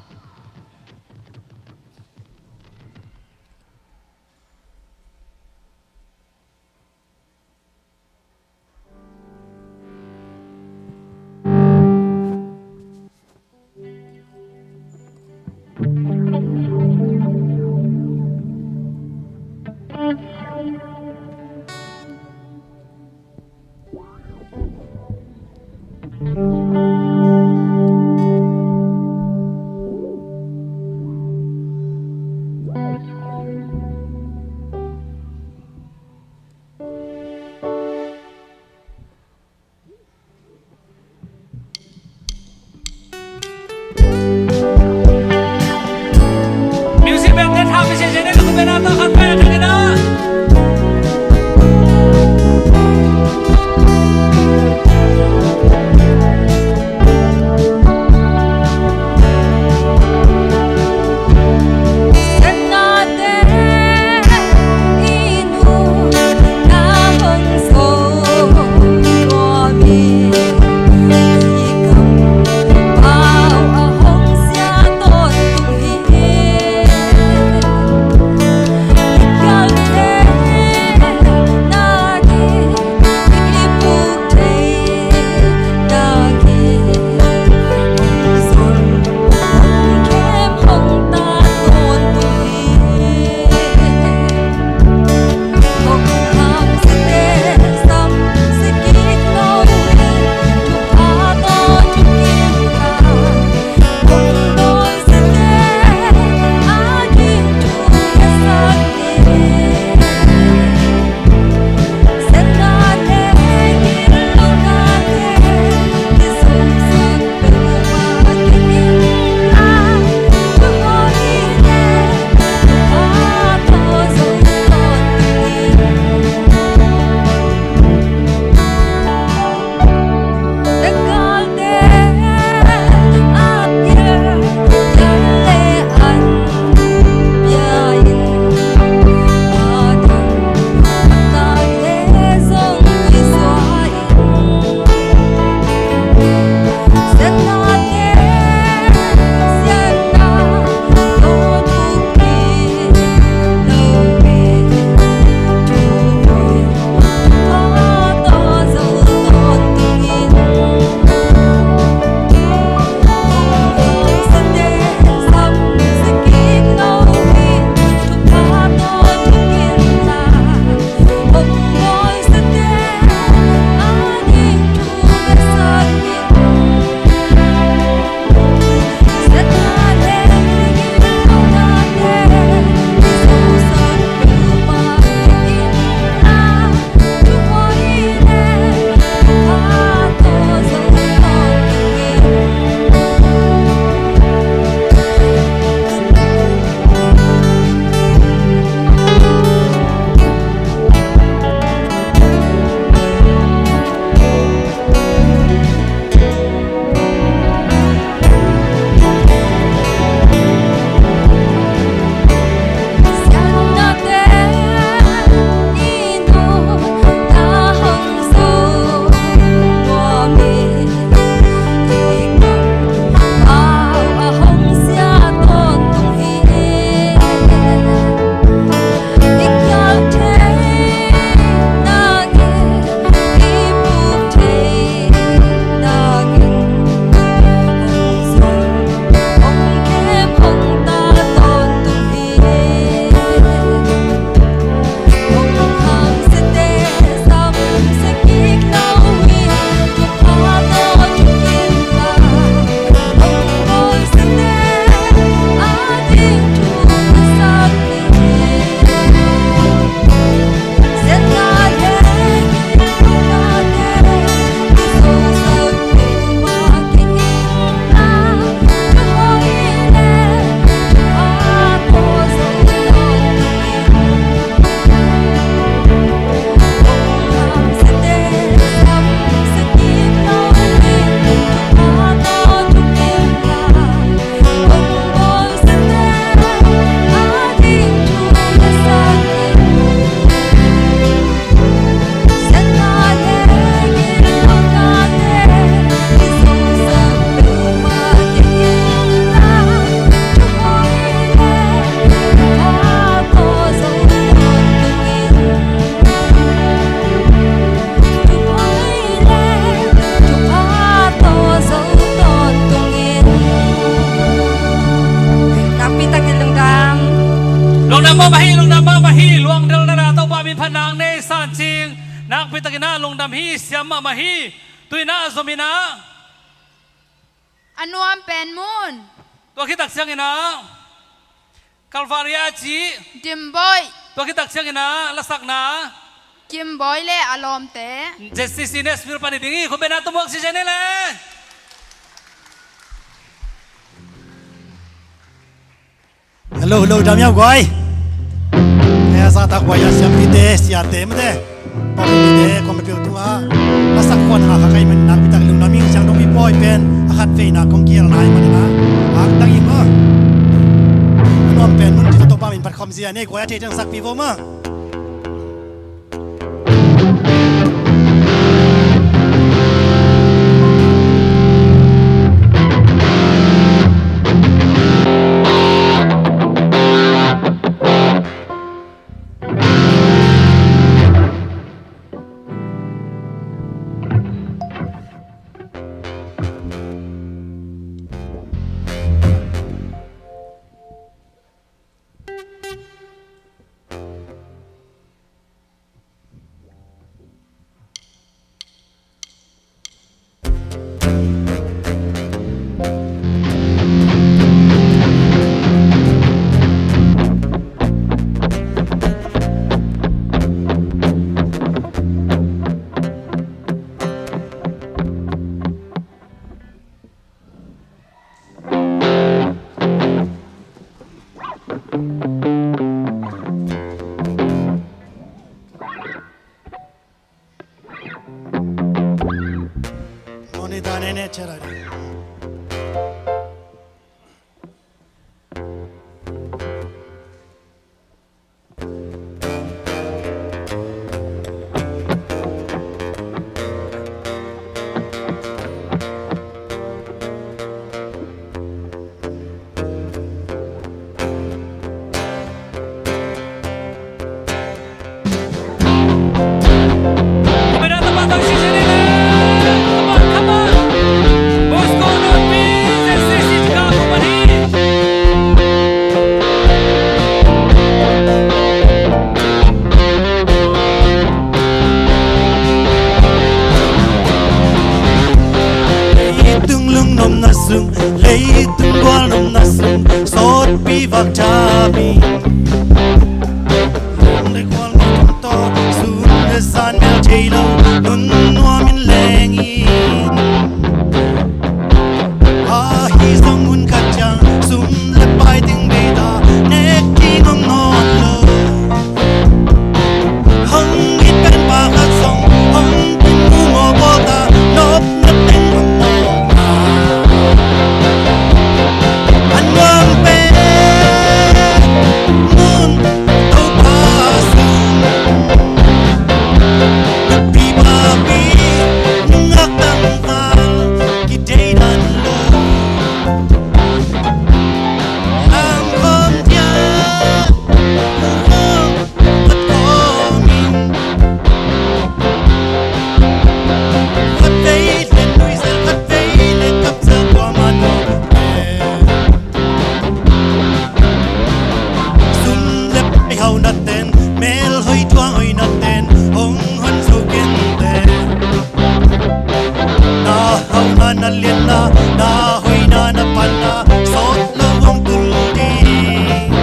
Ei San Cing, nakpi takin ah lungdam hi, siam mahmah hi. Tu-in ah zom in ah, a nuam pen mun. Tua khit tak ciangin ah Kalvari a ci Dimboih. Tua khit tak ciangin ah lasakna Kimboih le a lawmte. Z C C Nashville pan i ding hi, khut beng in ah tumuak sisia ni le. Hello, hello, dam hiam guai. Eh, a zahtak guai a siampite, siate mate, pawlpite, kong peuh tungah a sak khuan a kha kai man nakpi tak lungdam ing. Siangthopi pawi pen a khat veina kong kial nai man in ah, a tang ing maw. A nuam pen mun ci Topa min phat khawm zia ni, guai a thei teng sakpih vo maw. Leitung lungnuamna sung, leitung gualnuamna sung, sawtpi vak thapi. Lung le gual ngawh tawh, sum le zan mel thei lo, nun nuam in leng in. Ahi zong hun khat ciang, sum le pai teng bei ta, nek ding om nawn lo. Hong it pen pa khat zong, hong tung mu maw bawl ta, nop nop teng hong mawk a. A nuam pen mun Topa sung. Nupi papi, nungak tangval, kideidan lo. Lam khawm dia, hong khat khawm in. Khat vei le nuizel, khat vei le kapsel, kuamah nuam. Sum le pai hauhna ten, melhoih thuang hoihna ten, hong hon zo kei inteh. Na hauhna, na liatna, na hoihna, na panna, sawt lo hong tul ding.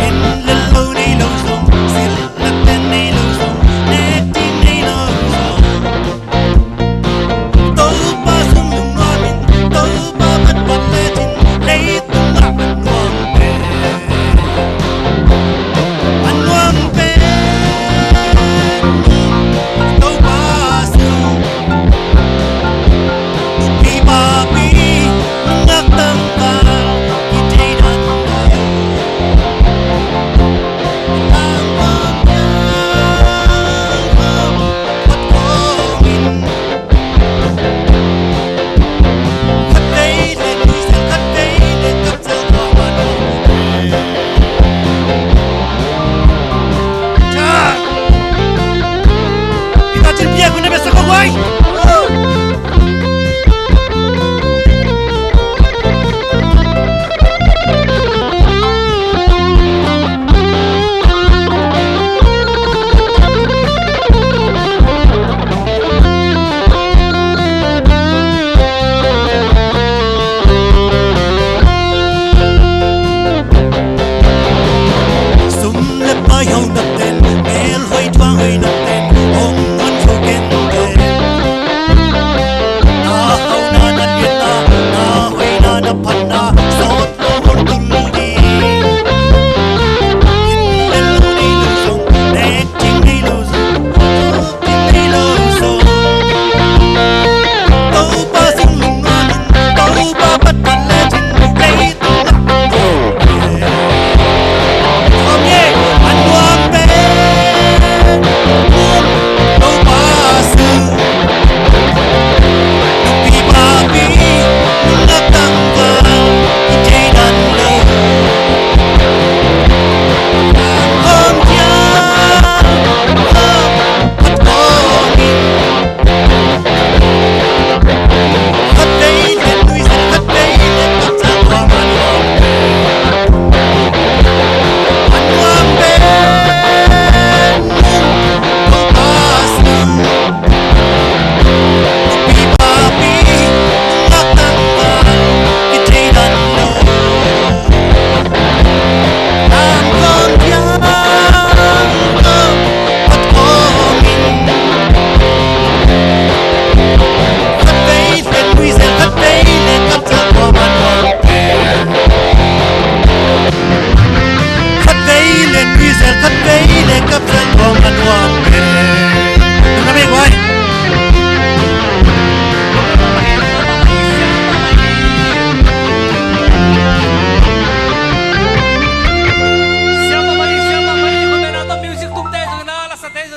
Inn le lo nei lo zong, silh le ten nei lo zong, nek ding nei lo zong. Topa sung lungnuam in, Topa phat phat lecin, leitung ah a nuam pen, a nuam pen Topa sung. Nupi papi, nungak tangval, kideidan lo. Lam khawm dia, hong khat khawm in.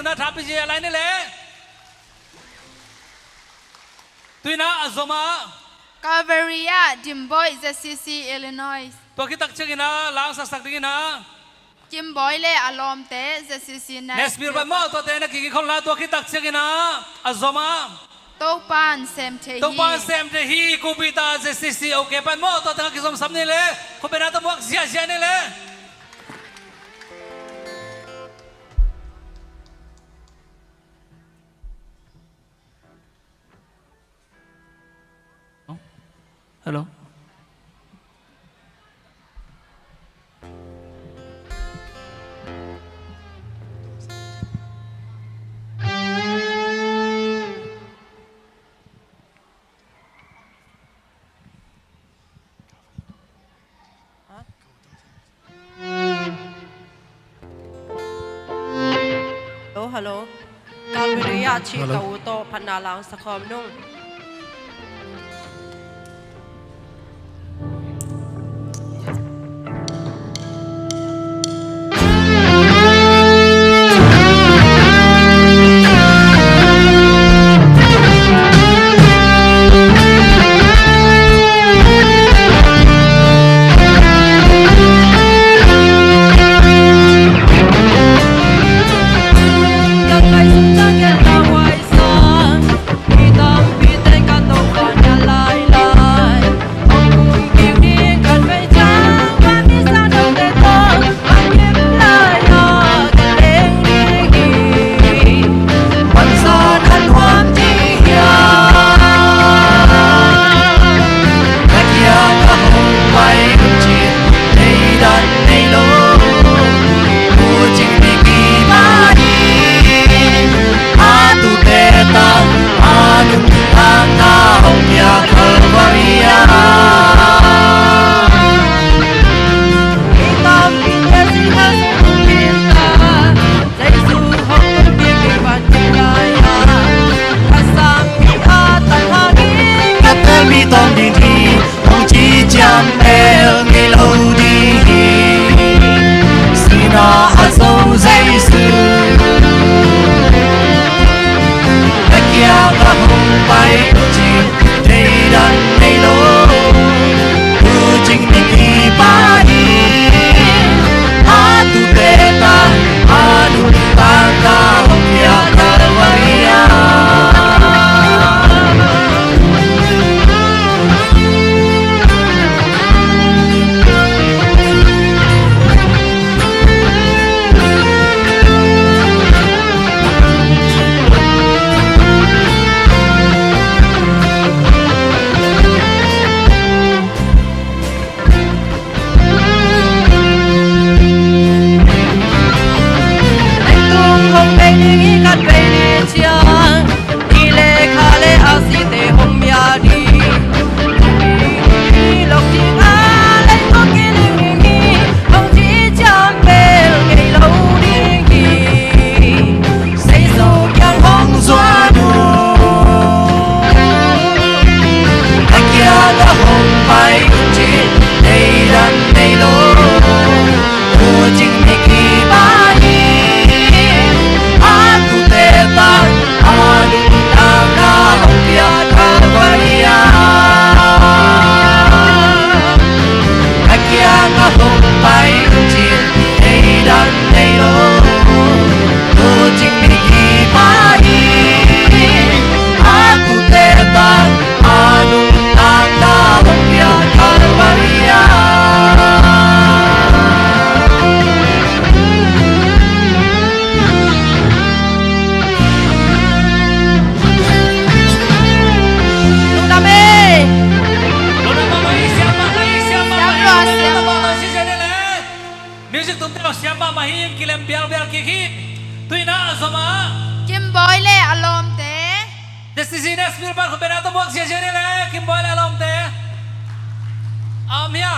Tuna thapi zia lai ni le. Tuina a zom ah. Calvary ah Dimboy, Z C C, Illinois. Tua khitak ciangin ah langsaksak dingin ah. Kimboy le a lawmte, Z C C Nashville. Nashville pan maw, tuate na kiki khon la, tua khitak ciangin ah a zom ah. Topan sem thei hi. Topan sem thei hi, kupi ta Z C C, okay pan maw, tuate na kizomsam ni le, khutbetna tawh muak ziahziah ni le. Hello. Hello, hello. Calvary ah cih ka u tawh phatna langsakkhawm nung. Mi tawng ding hi, hong ci ciam bel ngei lo ding hi. Sihna a zo Jesu, na kiang a hong pai, hu cing thei dan nei lo. Hu cing mi kipa hi, a tute tang, a nungtang tang, hong piak Calvary ah. Leitung hong bei ding i khat bei ni ciang, i lekha le a site hong mia ding. I lok ding a leitung kiling ding hi, hong ci ciang bel ngei lo ding hi. Jesu kiang hong zuan uh. A kiang a hong pai un ci, nei dan nei lo. Hu cing mi kipa hi. A tute tang, a nungtang tang, hong piak Calvary ah. A kiang a hong pai un ci, nei dan nei lo. Hu cing mi kipa hi. A tute tang, a nungtang tang, hong piak Calvary ah. Lungdam ei. Lungdam mahmah hi, siam mahmah hi, siam mahmah hi, siam mahmah hi, siam mahmah hi. Music tumte aw, siam mahmah hi, kilem bialbial kik hi. Tuina a zom ah. Kimboy le a lawmte. Destiny Nashville pan khutbetna tawh muak ziahziah ni le, Kimboy le a lawmte. A om hia?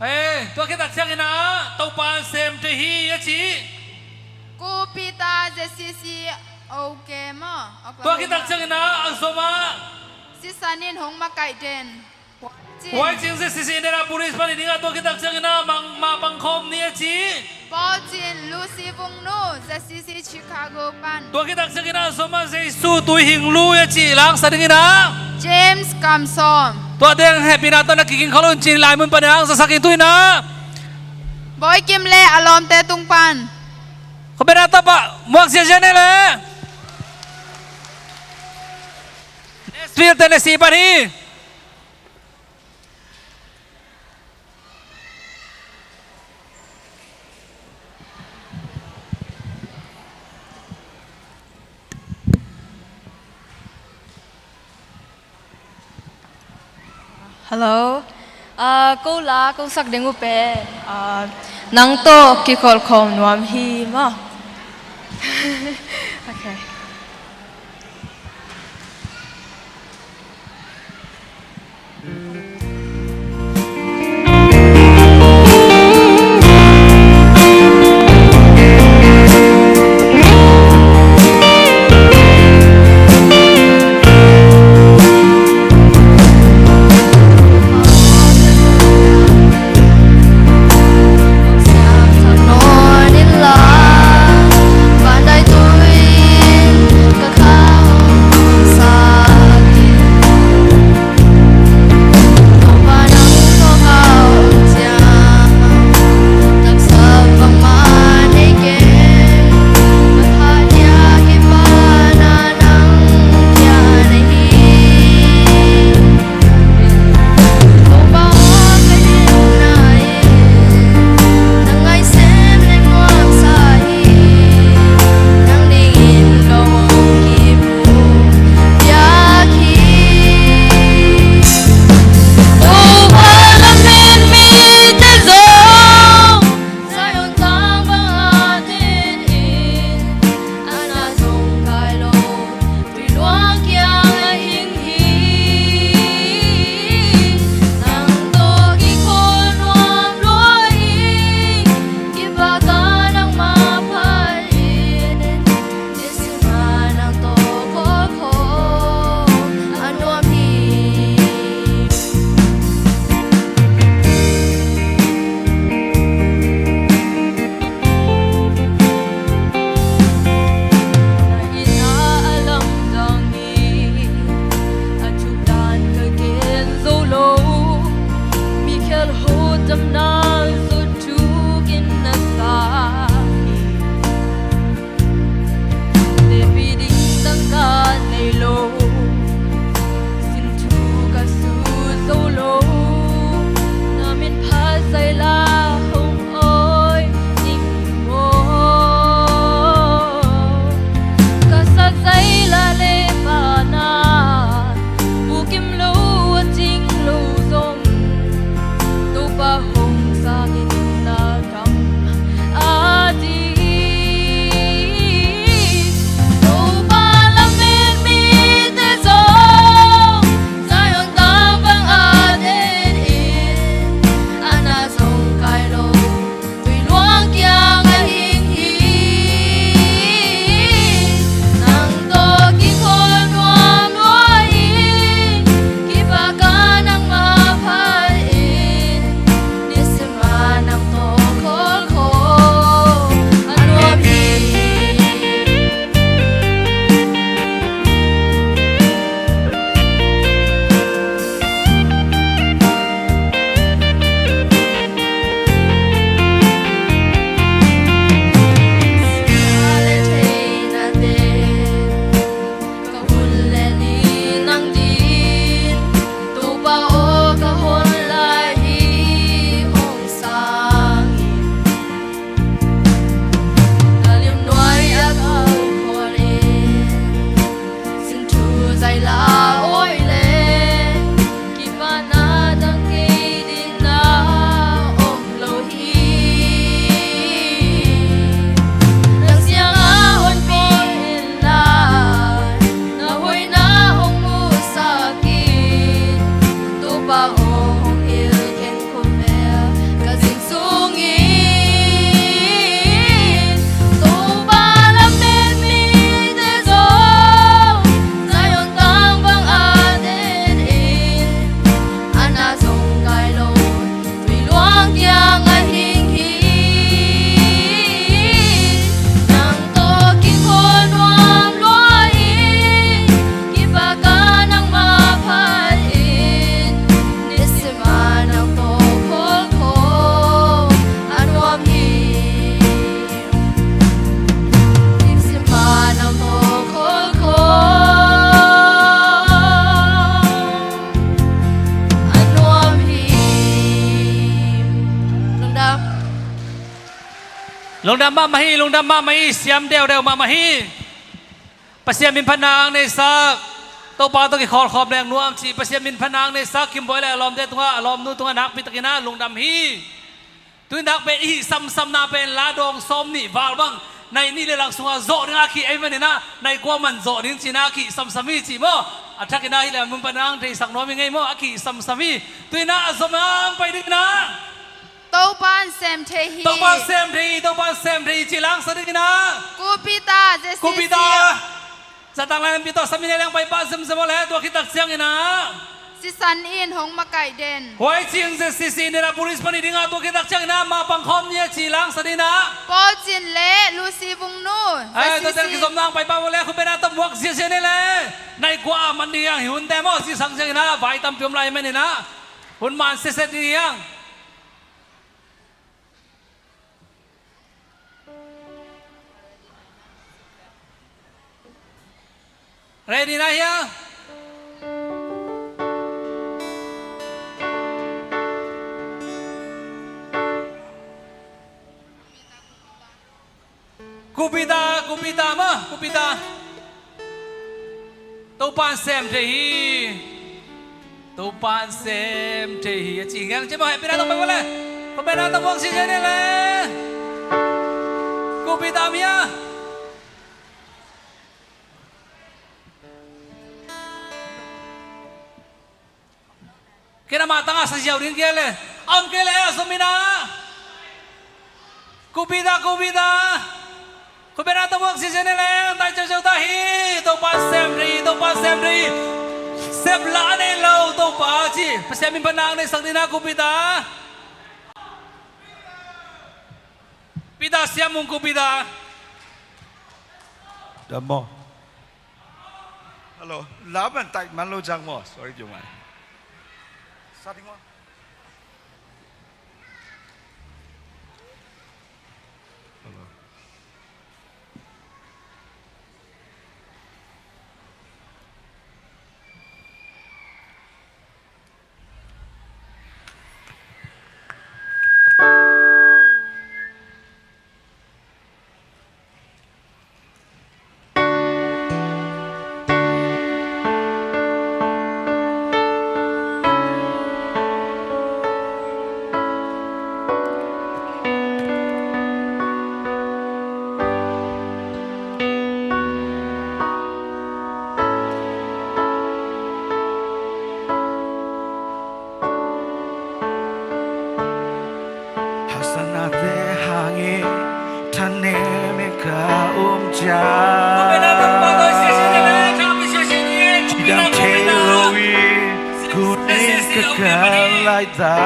Hei, tua khitak ciangin ah, Topan sem thei hi a ci. Kupi ta Z C C, okay maw? Tua khitak ciangin ah, a zom ah. Sisan in hong makaih den. Huai ciang Z C C Indianapolis pan i ding a, tua khit tak ciangin a mah, mah pang khawm ni a ci. Paul Cin, Lucy Vung Nu, Z C C Chicago pan. Tua khit tak ciangin a zom a Jesu Tuihing Lui a ci, la hangsa dingin a. James Kam Sawm. Tua teng hehpihna tawh na kiging khol un ci, lai mun pan hangsa sak in tu-in a. Bawi Kim le a lawmte tung pan. Khuapi na tawh pah muak ziahziah ni le. Nashville, Tennessee pan hi. Hello. Ah, ko la kong sak ding uh pen, ah, nang tawh kikholh khawm nuam hi maw. Okay. Lungdam mahmah hi, lungdam mahmah hi, siam deudeu mahmah hi. Pasian min phatna ang neisak, Topa tawh kikhawlkhawm leng nuam cih Pasian min phatna ang neisak Kimbawi le a lawmte tungah, a lawmnu tungah nakpi takin ah lungdam hi. Tuinak pen i hih samsamna pen la dawng sawm nih val bang nai nih le lang sungah zawh dingah a kih ahih manin ah nai kua man zawh ding cih ah a kih samsam hi cih maw? A thakin ah hih le a min phatna ang theisak nuam hi ngei maw? A kih samsam hi. Tuinak a zom ang pai dingin ah Topa'n sem thei hi. Topa'n sem thei hi, Topa'n sem thei hi cih la ang sa dingin ah. Kupita, J C C. Kupita. Zatang lai lampi tawh samin a leng pai pah semsem aw le, tua khit tak ciangin ah. Sisan in hong makaih den. Huai cing J C C in ah police panih dingah tua khit tak ciangin ah mapang khawm ni a cih la ang sa dingin ah. Paul Cin le Lucy Vungnu. Ai, tua ten kizom nang pai pah aw le, khut beng ah tawh muak ziazia ni le. Nai kua a man ding hi ang hi hunte maw, zingsang ciangin ah vai tampi om lai manin ah. Hun man siasia ding hi ang. Ready na hia? Kupita, kupita mah, kupita. Topa'n sem thei hi. Topa'n sem thei hi a ci ngiang ci mah, happy na tawh pai mah le. Khut beng ah tawh muak ziazia ni le. Kupita mah. Ken amah tangah sa ziau ding kia le. Om kei le a zom in ah. Kupita, kupita. Khut beng ah tawh muak ziazia ni le, tai ciauciau ta hi. Topa'n sem thei hi, Topa'n sem thei hi. Sep la a nei lo Topa ci. Pasian min phatna ang neisak dingin ah kupita. Pita siam ung kupita. Dam maw. Hello. Lam an taih man lo ciang maw. Sorry, piu mai. Starting maw. Hello. Haksatnate hangin thanemin ka um ciang, cidam thei loin kunin ka kal lai ta.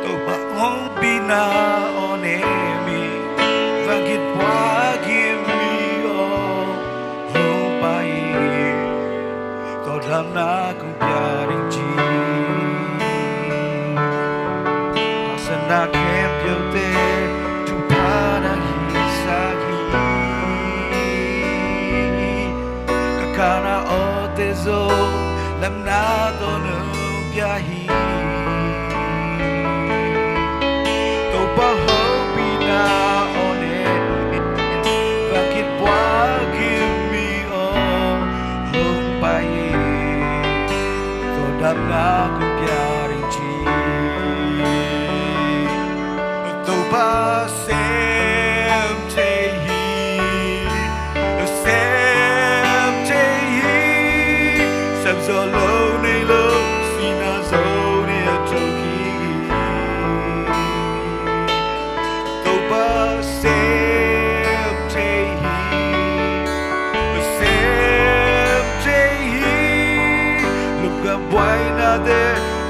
Topa hong pina aw ne mi, vangit pua gim mi aw hong pai. Tawldamna kong pia ding ci. Haksatna khempeuhte thupha nang hisak hi. Ka kana awte zong lamna tawh nong pia hi. Topa hopihna aw ne, vangit pua gim mi aw hong pai hi. Tawldamna kong pia ding ci. Topa sem thei hi, sem thei hi. Sem zawh lo nei lo, sihna zo nei a thokik hi. Topa sem thei hi, sem thei hi. Lupgam buainate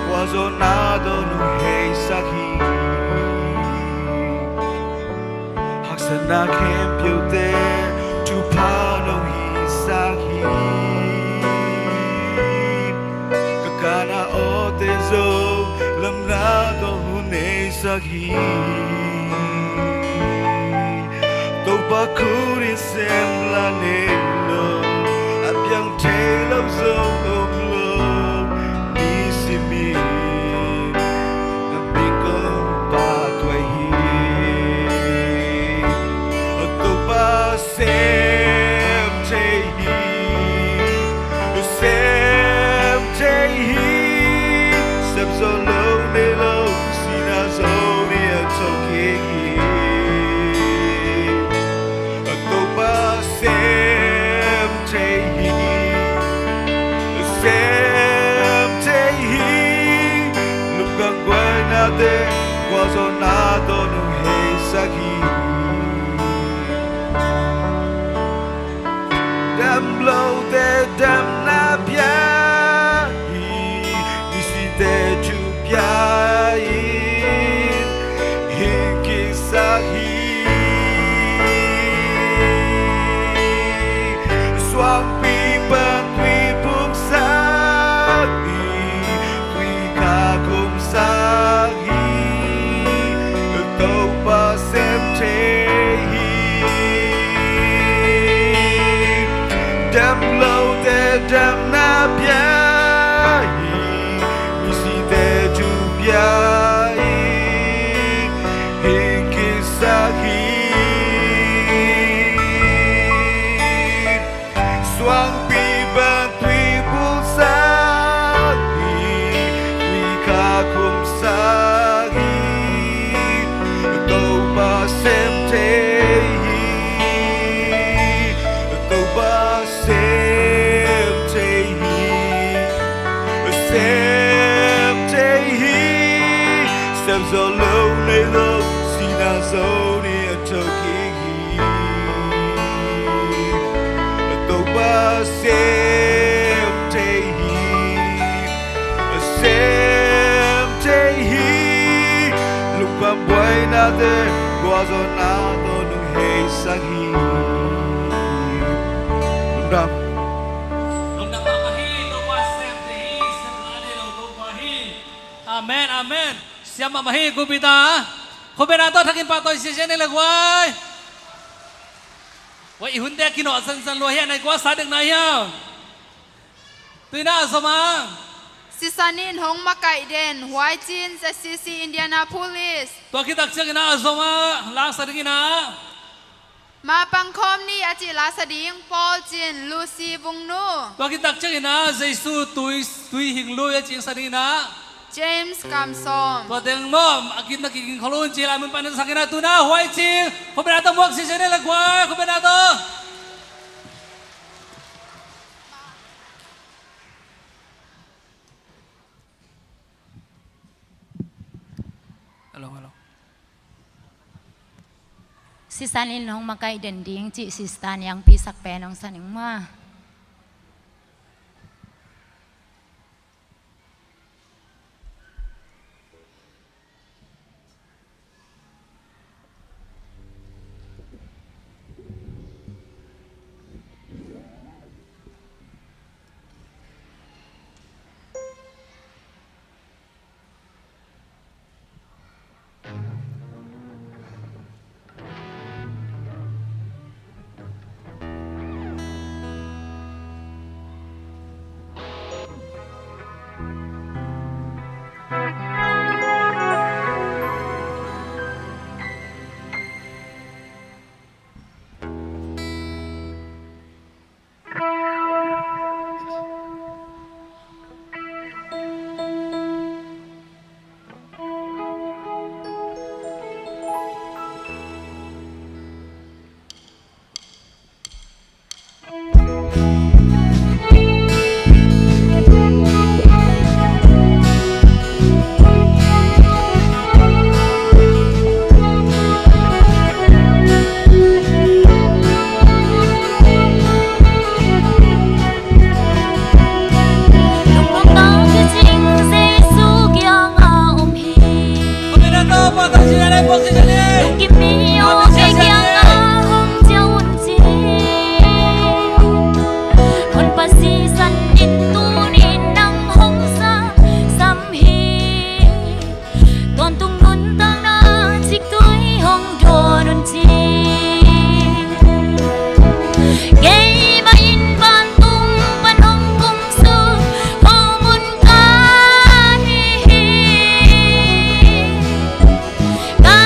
khuazawhna tawh nong heisak hi. Haksatna khempeuhte thupha nong hisak hi. Ka kana awte zong lamna tawh hong neisak hi. Topa khut in sem la nei lo, a piang thei lo zong om lo. Nisimin na min kong pha tuai. Gualzawhna tawh nong heisak hi. Dam lote damna pia hi. Misite thu pia in hing kiksak hi. Suangpi pan tui pumsak hi. Tui kha khumsak hi. Topa sem thei hi. Dam lote damna pia hi. Misite thu pia hi. Hing kiksak hi. Suangpi pan tui pumsak hi. Tui kha khumsak hi. Topa sem thei hi. Topa sem thei hi. Sem thei hi. Sem zo lo nei lo, sihna zo ni a thokik hi. Topa sem thei hi. Sem thei hi. Lungpam buainate gualzawhna tawh nong heisak hi. Lungdam. Lungdam mah hi. Topa sem thei hi. Sem la ding lo Topa hi. Amen, amen. Siam mahmah hi, kumpita. Khuapi na tawh thakin pahtawi siasia ni le guai. Guai, i hunte kinawh sansan lua hi a, nai kua sa dek na hi a. Tui na a zom a. Sisan in hong makaih den, Huai Cin, Z C C Indianapolis. Tua kitak ciangin a zom a, laksa dingin a. Mapang khawm ni a cih laksa ding, Paul Cin, Lucy Vungnu. Tua kitak ciangin a, Jesu tui, tui hing lui a cih sa dingin a. James Kam Sawm. Tua teng maw, a kit na kikin kholun ci lai mun pan na sa kina tu na Huai Cin. Khuapi na tawh muak siasia ni le guai, khuapi na tawh. Hello, hello. Sisan in hong makaih den ding cih Sister Niangpi Sak Pen hong sa ning maw. Lungdam tak cing Jesu kiangah om hi. Lungkim mi aw, kei kiangah hong ciah un ci. Honpa sisan in tuni-in nang hong sam, sam hi. Tawntung nuntakna ciktui hong dawn un ci. Keimah in vantung pan hong kum sung, hong mun ka hi hi. Ka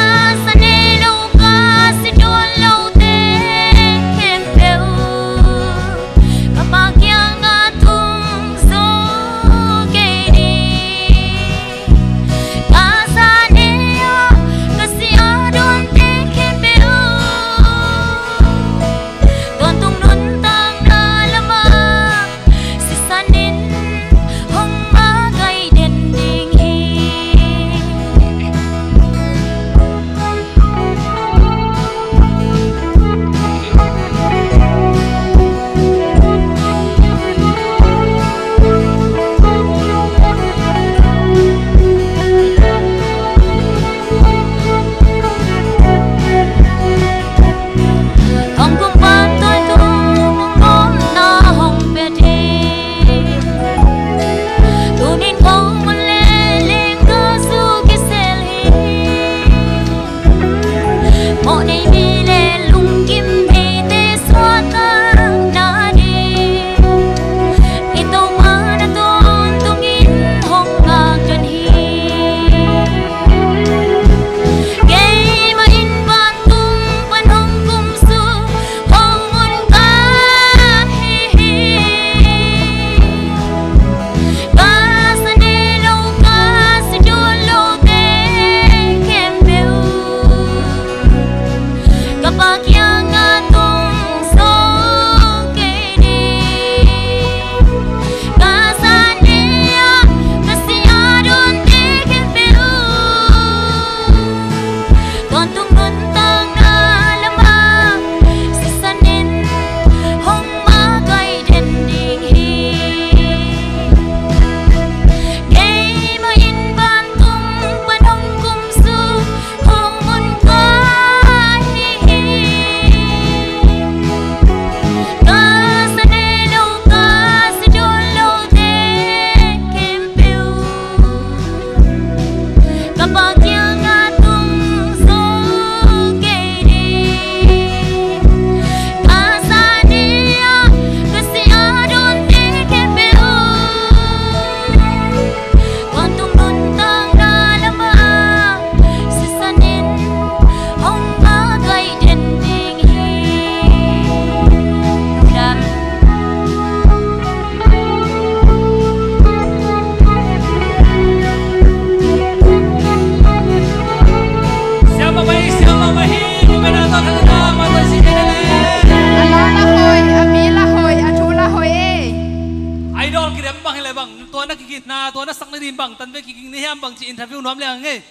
Bang tan ve kiging ni hiam, bang ci interview nuam liang ngei.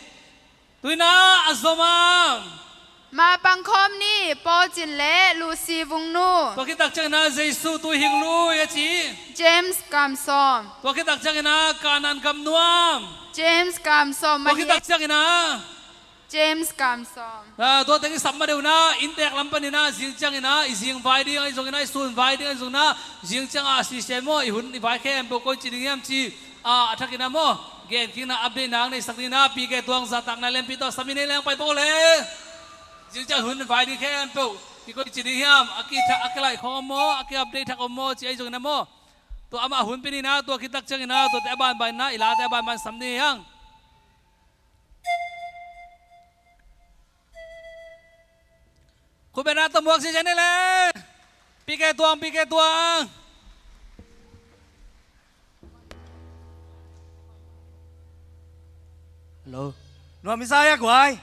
Tuina a zom a, Mapang Khawm Ni, Paul Cin le Lucy Vung Nu. Tua khit tak ciangin a Jesu Tuihing Lui a ci, James Kam Sawm. Tua khit tak ciangin a Kanan Kam Nuam, James Kam Sawm. Tua khit tak ciangin a James Kam Sawm. Ah, tua teng i sap ma deuh na, inntek lam panin a, zing ciangin a i zing vai ding ahi zongin a, i sun vai ding ahi zongin a, zing ciang a, a sisen maw, i hun i vai khempeuh koi ci ding hiam ci, ah, a thakin a maw, gen kik na, update nang nei sak ding na, P K Tuang, Zahtakna Lianpi tawh, sami nei leng pai pawl le. Zing ciang hun vai ding khempeuh i koi ci ding hiam, a ki tha, a ki laih khawng om maw, a ki update thak om maw ci ahi zongin a maw, tua amah hun pia ni na, tua khit tak ciangin a, tuate a banban na, i late a banban sam ni hiang. Khut beng na tawh muak ziahziah ni le. P K Tuang, P K Tuang. Hello. Nuam i sa hia guai.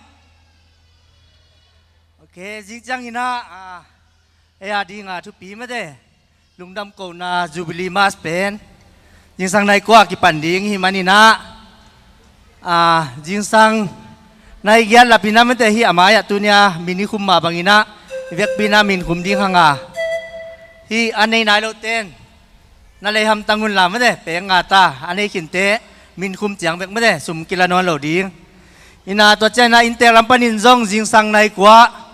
Ok, zing ciangin a, ah, ei a ding a thupi mate, lungdam kohna Jubilee Mass pen zingsang nai kua kipan ding hi manin a, ah, zingsang nai giat lap in a mate, hih a mai ah tuni a min i khum mah bangin a, i vekpi in a min khum ding hang a, hih a nei nai lote in na lei hamtang un la mate, peng nga ta, a nei khinte min khum ciang bek mate, sum kila nawn lo ding. In a tua ciangin a inntek lam panin zong zingsang nai kua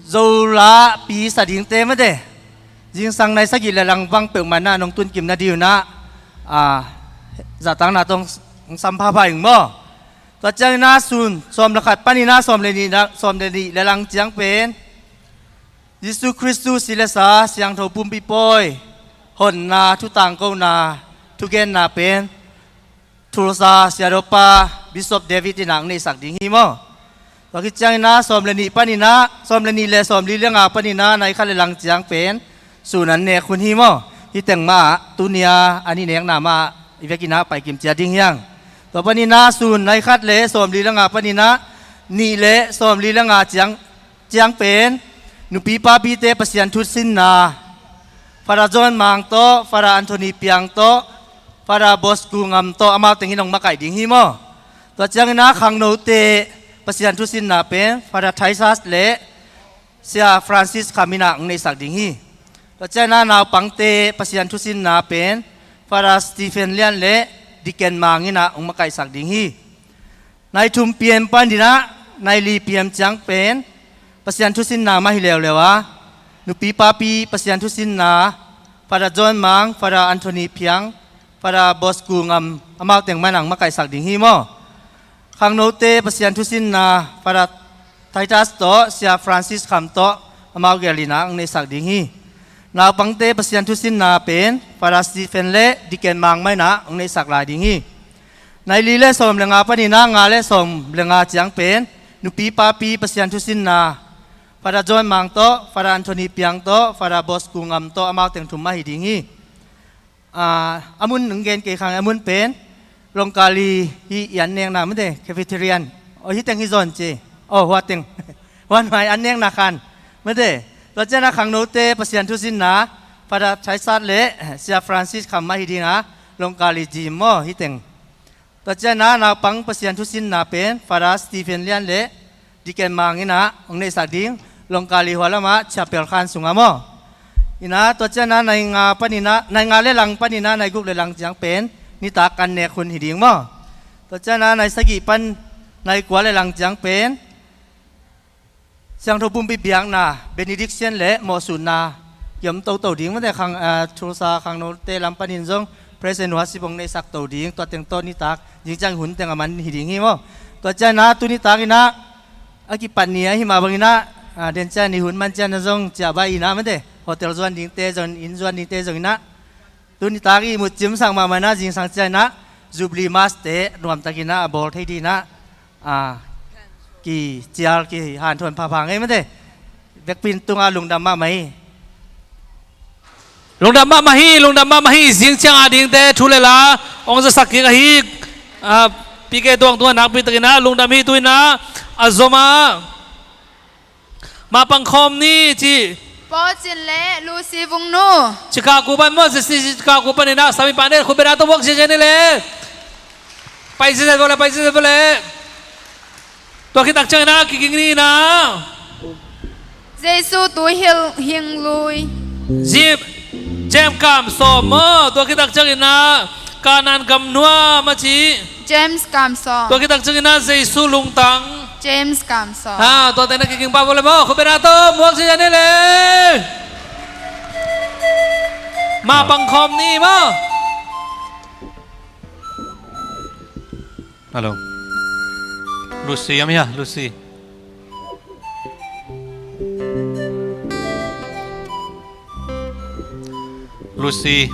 Zo la pi sa dingte mate, zingsang nai sagih le lang bang peuhmah na nong tun kim na ding un a, ah, zahtakna tawh hong sam phapha ing maw. Tua ciangin a sun sawm le khat panin a sawm le nih na, sawm le nih le lang ciang pen Jesu Khristu si le sa, Siangtho Pumpi pawi, honna, thu tangkona, thugenna pen Tulsa Siadawpa Bishop David in a hong neihsak ding hi maw. Tua khit ciangin a sawm le nih panin a, sawm le nih le sawmli le nga panin a nai khat le lang ciang pen sun an nek hun hi maw. Hih teng mah ah tuni a an i nekna mah ah i vekin a paikim ciat ding hiang. Tua panin a sun nai khat le sawmli le nga panin a nih le sawmli le nga ciang ciang pen nupi papite Pasian thu sinna, Father John Mang tawh, Father Anthony Piang tawh, Father Bosku Ngam tawh amau teng in hong makaih ding hi maw. Tua ciangin a khangnote Pasian thu sinna pen Father Titus le Sia Francis Kham in a hong neihsak ding hi. Tua ciangin a naupangte Pasian thu sinna pen Father Stephen Lian le Deacon Mang in a hong makaihsak ding hi. Nai thum P M panin a nai li P M ciang pen Pasian thu sinna mah hi leuleu a, nupi papi Pasian thu sinna, Father John Mang, Father Anthony Piang, Father Bosku Ngam, amau teng mah in a hong makaihsak ding hi maw. Khangnote Pasian thu sinna, Father Titus tawh, Sia Francis Kham tawh amau gel in a hong neihsak ding hi. Naupangte Pasian thu sinna pen Father Stephen le Deacon Mang mah in a hong neihsak lai ding hi. Nai li le sawm le nga panin a nga le sawm le nga ciang pen nupi papi Pasian thu sinna, Father John Mang tawh, Father Anthony Piang tawh, Father Bosku Ngam tawh amau teng thum mah hi ding hi. Ah, a mun hong gen kei khang, a mun pen Longkali hi, i an nekna mate, cafeterian. Oh, hih teng hi zawn ci. Oh, hua teng. Huan mai an nekna khan mate. Tua ciangin a khangnote Pasian thu sinna, Father Titus le Sia Francis Kham mah hi ding a, Longkali gym maw, hih teng. Tua ciangin a naupang Pasian thu sinna pen Father Stephen Lian le Deacon Mang in a hong neihsak ding, Longkali hua lam ah chapel khan sung ah maw. In a tua ciangin a nai nga panin a, nai nga le lang panin a nai guk le lang ciang pen nitak an nek hun hi ding maw. Tua ciangin a nai sagih pan nai kua le lang ciang pen Siangtho Pumpi biakna, benediction le mawhsutna kiom toto ding mate, khang, ah, Tulsa khangnote lam panin zong praise and worship hong neihsak to ding, tua teng tawh nitak zing ciang hun teng a man hi ding hi maw. Tua ciangin a tu nitak in a, a kipat ni ahi mah bangin a, ah, den ciang ni hun man ciang a zong ciahbah in a mate, hotel zuan dingte zong, inn zuan dingte zong in a, tu nitak i mutcimsak mahmah in a zingsang ciang in a Jubilee Mass te nuamtakin a bawl thei ding in a, ah, kicial kihanthawn phapha ngei mate. Vekpi in tung ah lungdam mahmah hi. Lungdam mahmah hi, lungdam mahmah hi. Zing ciang a dingte thu le la hong zasak kik ahi, ah, P K Tuang tung ah nakpi takin a lungdam hi. Tu in a a zom a Mapang Khawm Ni ci. Paul Cin le Lucy Vung Nu. Chicago pan maw, Jesse Chicago panin a sami pan den khut beng na tawh muak ziahziah ni le. Pai ziazia vawleh, pai ziazia vawleh. Tua khit tak ciangin ah kiging ni in ah, Jesu tui hing lui. Zip. James kam sawm maw? Tua khit tak ciangin ah Kanaan gam nuam a ci. James kam sawm. Tua khit tak ciangin ah Jesu lungtang. James kam sawm. Ha, tuate na kiging pah vawleh maw? Khut beng a tawh muak ziazia ni le. Mah pang khawm ni maw? Hello. Lucy, am hia, Lucy. Lucy.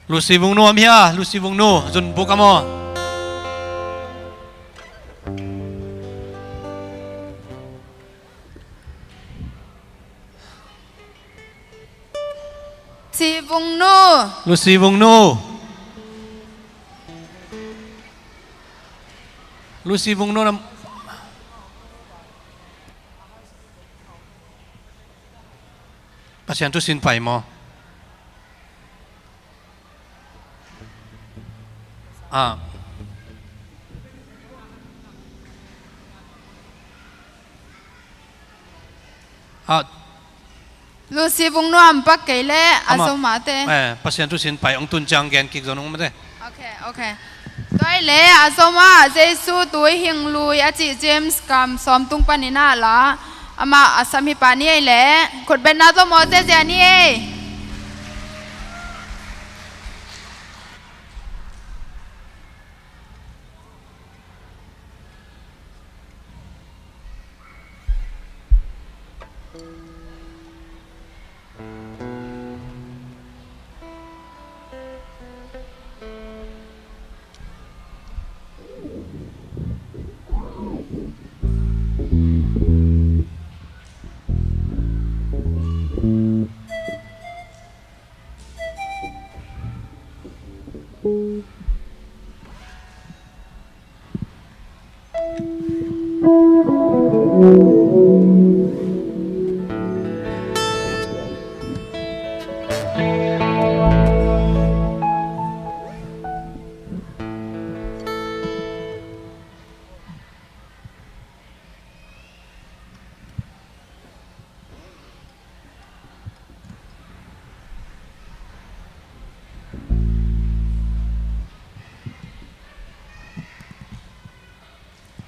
Lucy Vungnu om hia? Lucy Vungnu, zunbuk a maw? Lucy Vungnu. Lucy Vungnu. Lucy Vungnu nam- Pasian thu sin pai maw? Ah. Ah. Lucy Vungnu om pak kei leh a zomah te. Eh, Pasian thu sin pai ong tun ciang gen kik zong ung mate. Ok, ok. Tua hi leh a zomah Jesu tui hing lui a cih James kam sawm tung panin ah la, amah a sam hi pah ni ei leh. Khut beng a tawh muak ziazia ni ei.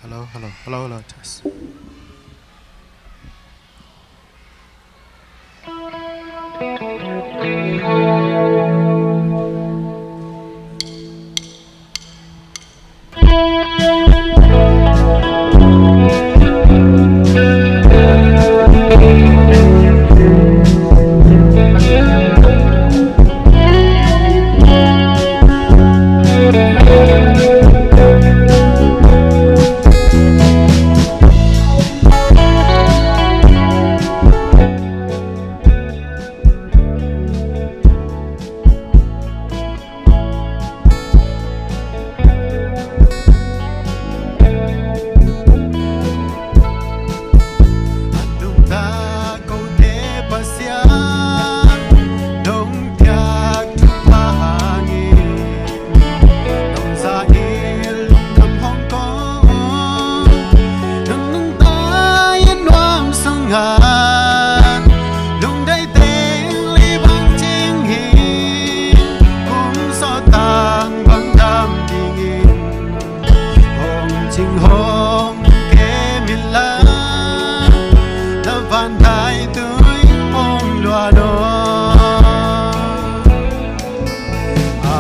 Hello, hello, hello, hello, test. A nungta kote Pasian, nong piak thupha hangin, nong za in lungkham hong ko, nong nungta in nuam sungah, lungdai teng lei bang cing hi, kum sawt tang bang dam dingin, hong cing hong kem inla, na van dai tui hong luan aw.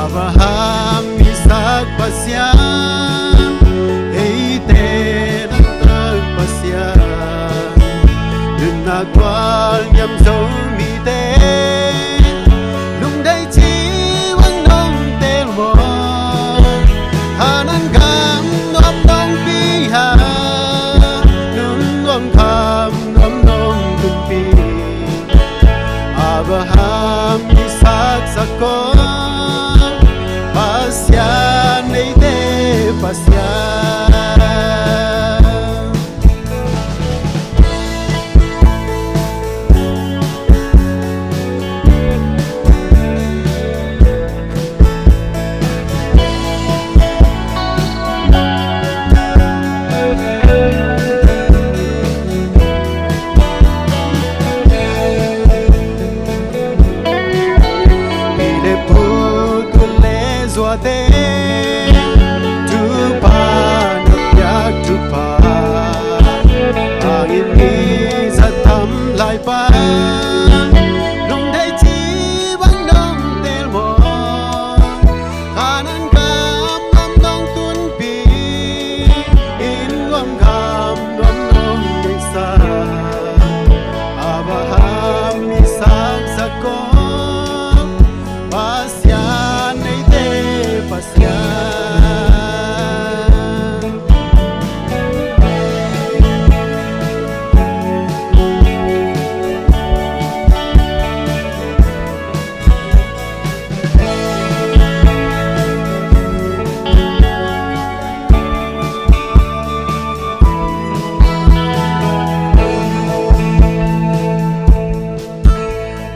Abraham, Isak Pasian, eite na tak Pasian, nunnak gual niam Zomite lungdai ci bang nong teel maw? Kanaan gam nuam nong pi a, nun nuam kham nuam nong tunpih. Abraham, Isak, Jakob Pasian, eite Inn mi za tam lai pan lungdei ci bang nong teel maw? Kanaan gam nuam nong tunpih, inn nuam gam nuam nong deihsak, Abraham, Isak, Jakob Pasian, eite Pasian.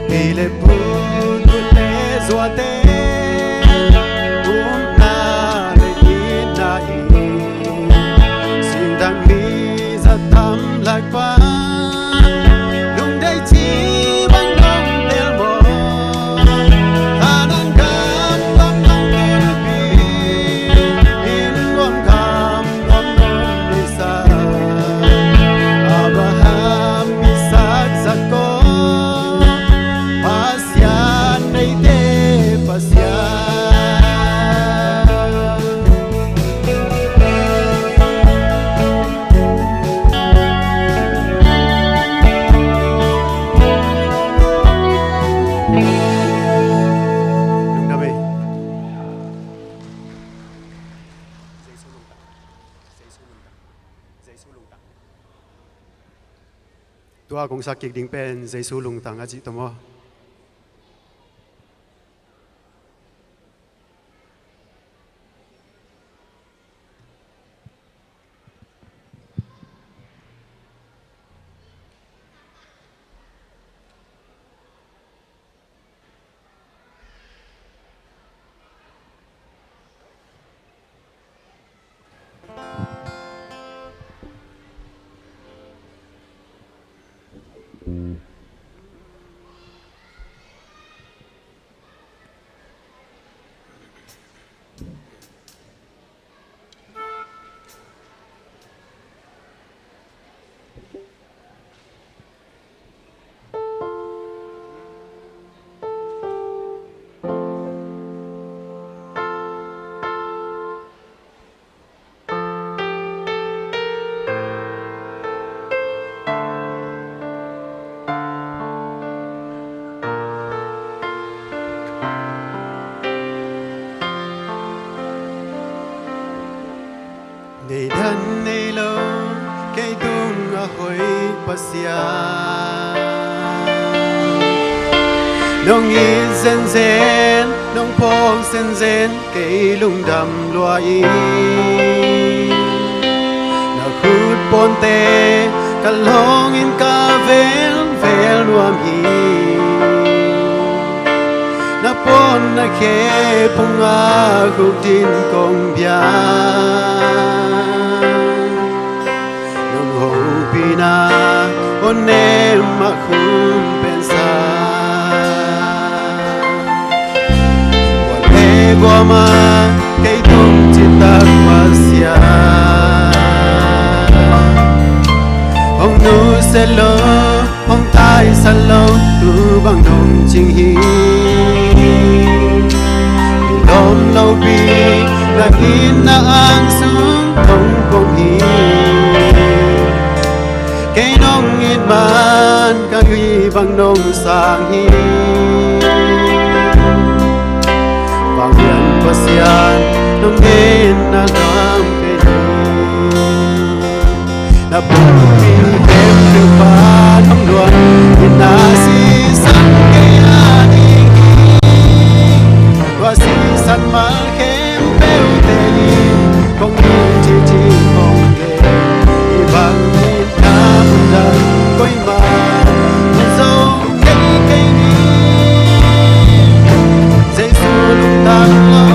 Pi le pu, nu le zuate, upna le itna in, singtang mi za tam lai pan lungdei ci bang nong teel maw? Kanaan gam nuam nong tunpih, inn nuam gam nuam nong deihsak, Abraham, Isak, Jakob Pasian, eite Pasian. Lungdam ei. Jesu lungtang. Jesu lungtang. Tua kong sak kik ding pen Jesu lungtang a cih tawh maw? Nei dan nei lo, kei tung a hoih Pasian. Nong it zenzen, nong phawk zenzen, kei lungdam lua ing. Na khut pawnte ka lawng in ka velvel nuam hi. Na pawn na khe pungah khukdin kong biak. Nong hopihna aw nem a khum pensa. Guam le guam ah kei tung citak Pasian. Hong nusia lo, hong taisat lo, tu bang nong cing hi. Kilawm lopi na itna ang sung hong pom hi. Kei nong it man ka gui bang nong sang hi. Vanglian Pasian, nong genna lam kei hi. Na pumpi khempeuh pan hong luang, itna sisan kei a ding hi. Tua sisan mal khempeuhte in kong it cici kong gen. Hih bang itna mun dang koimah hong zo kei kei ni. Jesu lungtang lo,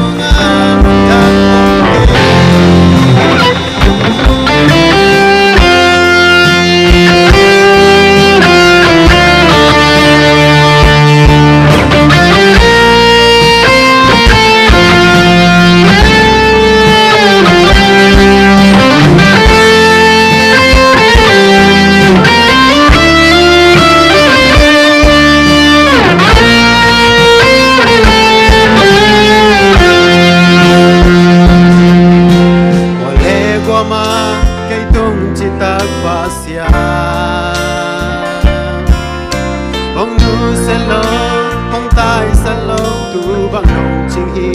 Pasian, hong nusia lo, hong taisa lo, tu bang nong cing hi.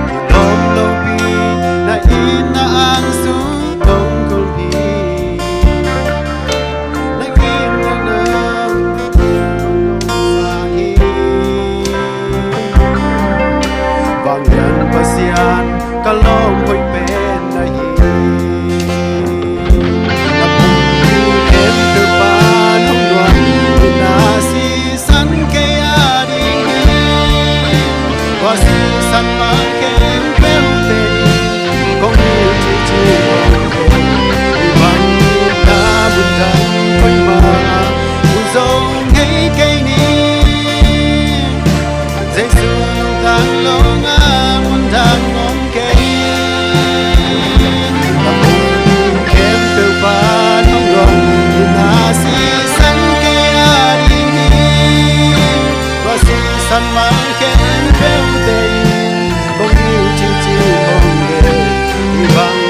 Kilawm lopi na inn na ang sung kong kul hi. Na inn na na sa hi. Vanglian Pasian, ka lawm hoih pen na hi. Na pumpi khempeuh pan hong nuam, na sisan kei a ding hi. Tua sisan mah khempeuh te kong hilh cici kong te. Bang na mun dang koimah mu zo ngei kei ni. Jesu lungtang lo a mun dang om kei. Ka pumpi khempeuh pan hong nuam, na sisan kei a ding hi. Tua sisan mah khempeuh te kong hilh cici kong te. Bang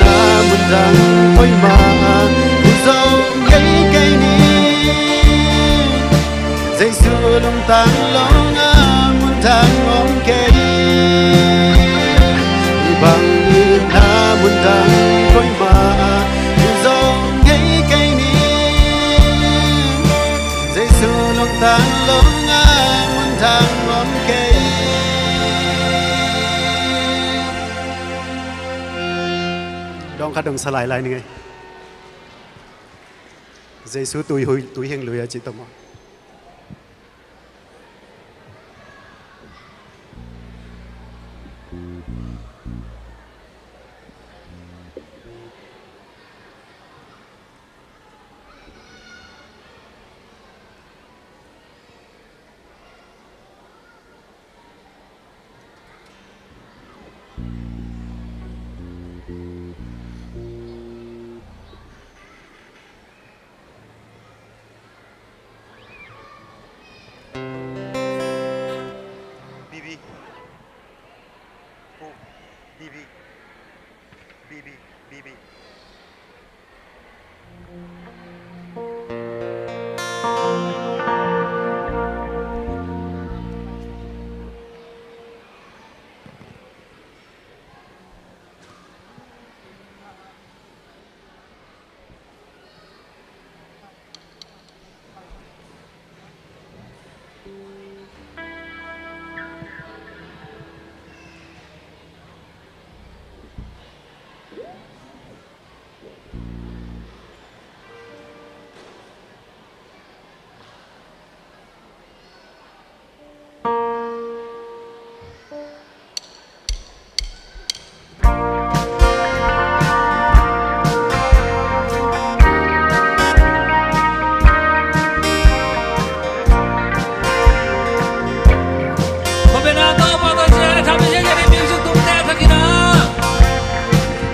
na mun dang koimah mu zo ngei kei ni. Jesu lungtang lo a mun dang om kei. Bang na mun dang koimah mu zo ngei kei ni. Jesu lungtang lo a mun dang om kei. Dong khat dong sa lai lai ni ngei. Jesu tui hui, tui hing lui a ci tawh maw. Bibi. Bibi. Bibi. Bibi.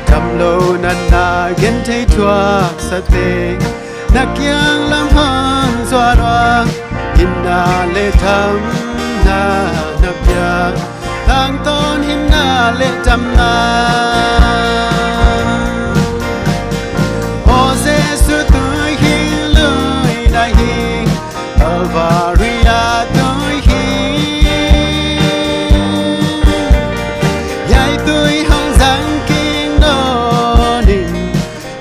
Dam lo na na gen thei thuak sa teng na kiang lam hong zuan ua, hinna le dhamna na pia, tangtawn hinna le dhamna. Aw Jesu tui hing lui na hi, Kalvari a tui hi. Hiai tui hong zang kik nawn in,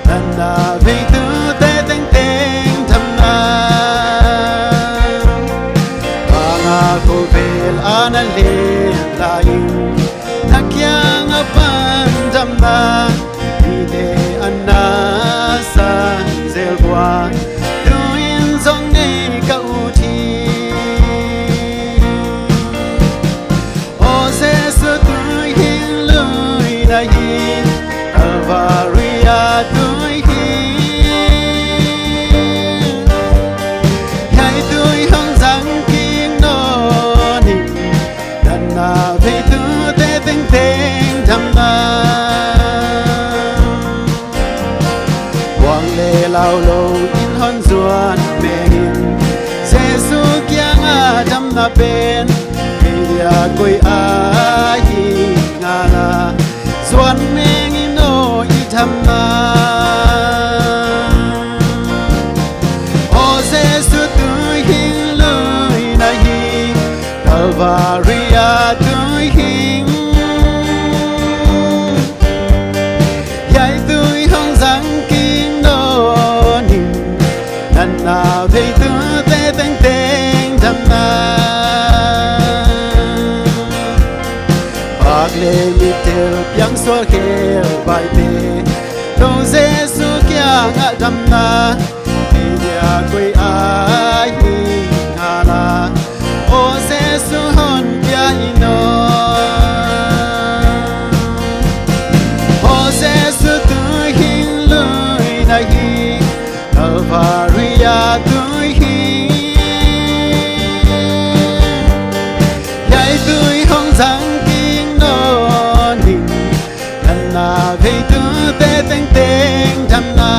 na na vei tute tengteng dhamna. Bang a khovel a na leh lai in, na kiang a pan dhamna, mite a na san zel buang, tu in zong nei ka ut hi. Aw Jesu tui hing lui na hi, Kalvari a tui hi. Hiai tui hong zang kik nawn in, na na vei tute tengteng dhamna. Buang le lau lo in hon zuan meng in, Jesu kiang a dhamna pen, kei dia koi a hi ngala, zuan meng in aw i dhamna. Ngah damna, ei dia koi ahi ngala, aw Jesu honpia in aw. Aw Jesu tuhin lui na hi, Calvary a tui hi. Hiai tui hong zang kik nawn in, damna veitute tengteng damna.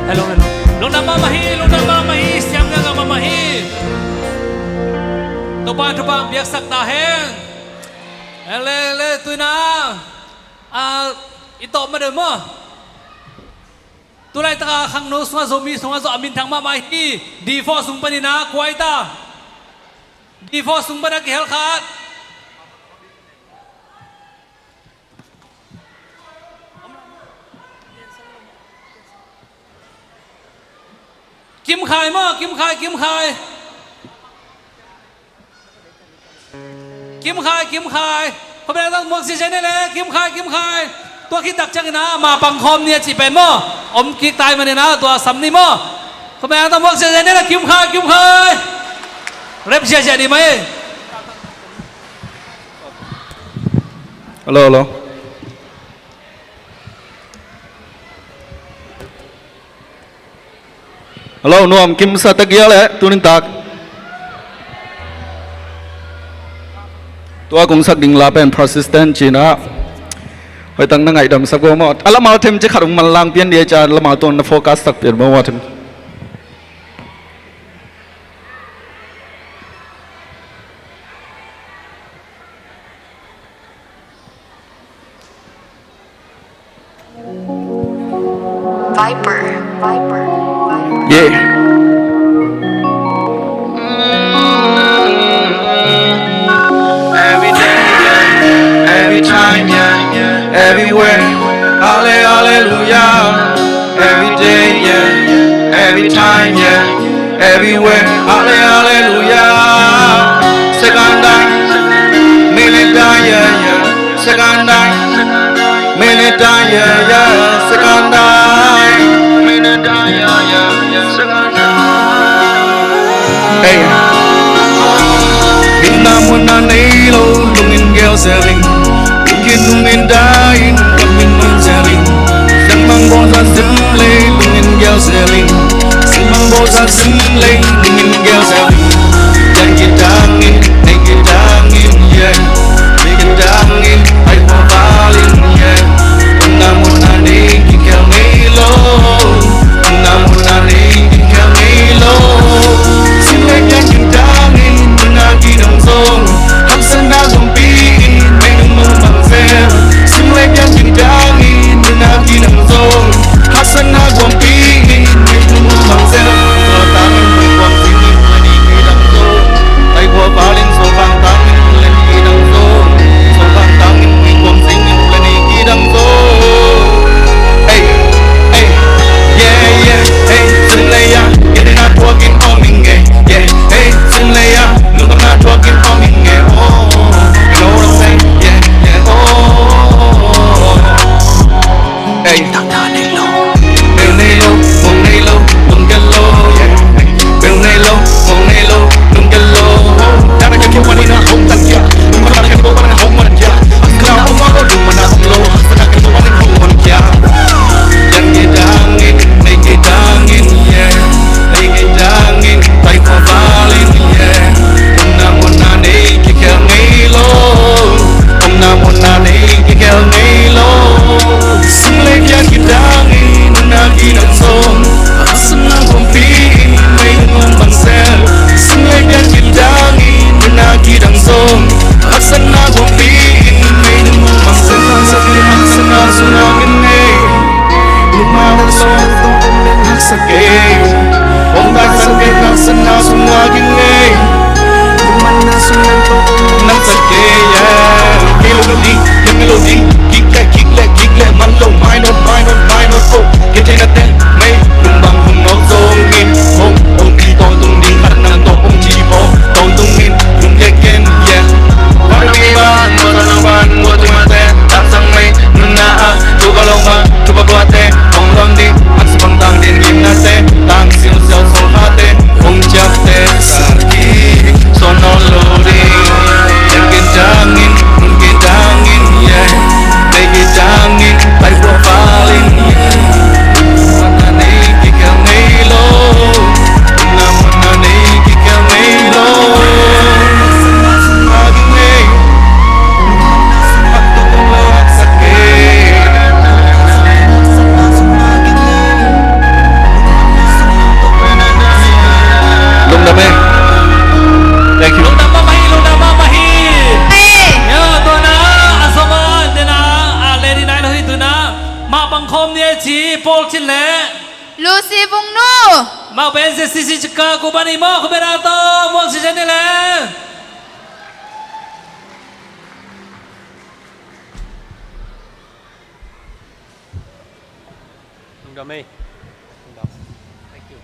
Hello, hello. Lungdam mahmah hi, lungdam mahmah hi, siam lungdam mahmah hi. Topa thupha piaksak ta hen. Ele, ele, tuina. Ah, i tawp ma deuh maw. Tulaitaka khangno sungah Zomi sungah zong a minthang mahmah hi. D four sung panin a kuai ta. D four sung panin a kihel khat. Kim Khai maw, Kim Khai, Kim Khai. Kim Khai, Kim Khai. Khuamial tang muak ziahziah ni le, Kim Khai, Kim Khai. Tua khit tak ciangin a, ma pangkhawm ni a cih pen maw. Om kik tai manin a, tua sam ni maw. Khuamial tang muak ziahziah ni le, Kim Khai, Kim Khai. Rep ziahziah ni mai. Hello, hello. Hello, nuam kim sa tak ia le, tunin tak. Tua kong sak ding la pen persistent cina. Hoih tak na ngaihdamsak uh maw. A lamal them ci khat ong manlang pian dia ca lamal tuan na focus sak pian maw, maw them. Viper, Viper, Viper. Yeah. Every day, yeah, every time, yeah, yeah, everywhere. Alle, hallelujah. Every day, yeah, every time, yeah, everywhere. Alle, hallelujah. Sekandai, minute dai, yeah, yeah. Sekandai, minute dai, yeah, yeah. Sekandai, minute dai, yeah, yeah, yeah. Sekandai. Hey. Minam mun na nei lo, lungin gel seling. Lungin lungin dai, lungin lungin seling. Siangmang bawlsa sim lei, lungin gel seling. Siangmang bawlsa sim lei, lungin gel seling. Yan kidangin, nei kidangin, yeah. Nei kidangin, ai hua valin, yeah. Muna muna nei kikhel nei lo. Muna muna nei kikhel nei lo. Sim lei yan kidangin, muna kidang zong. Haksatna zong pi in, mei nung mung bang zel. Sim lei yan kidang in, muna kidang zong. Haksatna guam pi in, mei nung mung bang zel. Tua tang in, mei guam sing in, muna kidang zong. Lai gua valin so bang tang in, muna kidang zong. So bang tang in, mei guam sing in, muna kidang zong. Hey, hey, yeah, yeah, hey, sim lei ya, kidang na tuak in om ing e. Yeah, hey, sim lei ya, lungdam na tuak in om ing e, oh. You know what I'm saying? Yeah, yeah, oh. Hey. Bel nei lo, mong nei lo, lungkia lo, yeah. Bel nei lo, mong nei lo, lungkia lo. Dana kia kia wani na hong tan kia. Lungkia kia wani na hong man kia. Kau hong ma lo, lungkia na hong lo. Dana kia wani hong man kia. Yan kidangin, nei kidangin, yeah. Nei kidangin, tai ko valin, yeah. Muna muna nei kikhel nei lo. Muna muna nei kikhel nei lo. Sim lei yan kidangin, muna kidang zong. Haksatna guam pi in, mei nung mung bang zel. Sim lei yan kidangin, muna kidang zong. Haksatna guam pi in, mei nung mung bang zel. Haksatna sung a ngin nei. Lungmang na song tong om nang haksa kei. Ong ta sa kei, haksatna sung a ngin nei. Lungmang na sung nang tong om nang haksa kei, yeah. Kei lo lo ding, kei lo ding. Kik le, kik le, kik le, man lo, mai not, mai not, oh. Kei te na te, mei, lungmang hong nok zong in, hong, hong ki tong tung ding, khat nang tong hong ci bo, tong tung in, lung kei ken, yeah. Muak Cin le Lucy Vung Nu. Amau pen Z C C Chicago pan hi maw, khut beng a tawh Muak Cin Cin ni le. Lungdam ei. Lungdam. Thank you.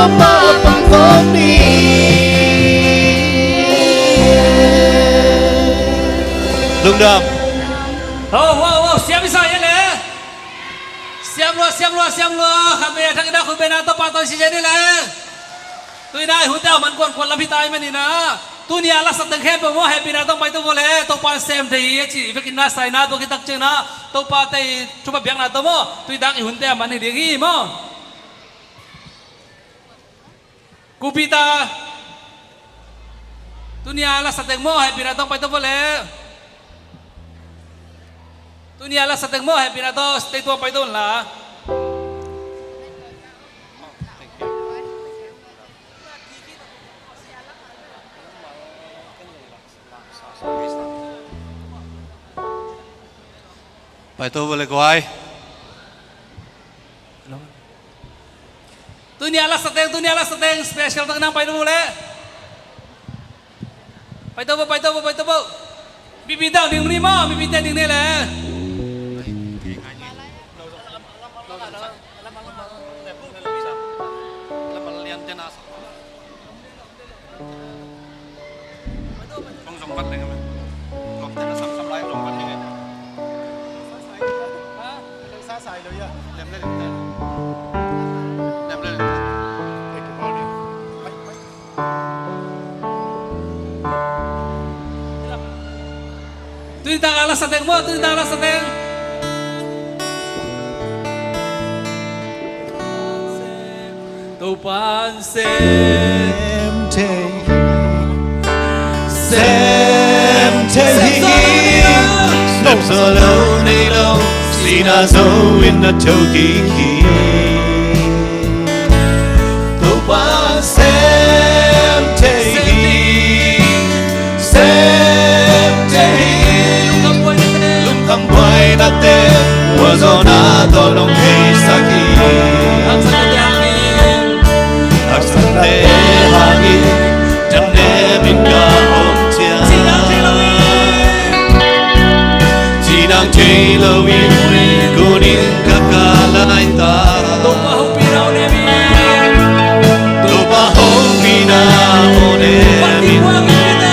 Amah a pang khawm ni. Lungdam. Ho, ho, ho, siam i sa ia le. Siam lua, siam lua, siam lua. Khat vei a thak ina khut bena Topa tawh si zen i le. Tuina i hunte a man kuan kuan lam hi ta i man ina. Tuni a la sa teng khempeuh maw, hehpihna tawh pai to vo le. Topa sem thei hi a ci vekin na sa ina, tua kitak ciangin a Topa te i thupha biakna tawh maw, tui dak i hunte a man hi ding hi maw. Kupi ta. Tuni a la sa teng maw, hehpihna tawh pai to vo le. Tuni a la sa teng maw, hehpihna tawh stage tua pai to la. Pai to vo le guai. Tuni a la sa teng, tuni a la sa teng special tak nang pai to vo le. Pai to vo, pai to vo, pai to vo. Mipi te ding ni maw, mipi te ding ni le. Zong zong vat leng a. Zong vat leng a. Sa sai lo ia. Lem le lem le. Lem le lem le. Tuni tak a la sa teng maw, tuni tak a la sa teng. Topa'n sem thei hi, sem thei hi. Sem zaw lo nei lo, sihna zo in na tho kik hi. Topa'n sem thei hi, sem thei hi. Lungkham buainate mualzawhna tawh nong heisak hi. Haksatnate hangin damnem in ka om ciang, cinang thei lo in kun in ka kah lai ta. Topa hopihna aw nem hi. Topa hopihna aw nem hi.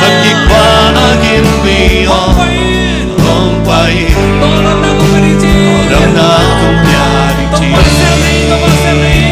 Phat kik khua a gim mi aw, hong pai in. Tawldamna kong pia ding ci. Tawldamna kong pia ding ci. Topa sem thei, Topa sem thei.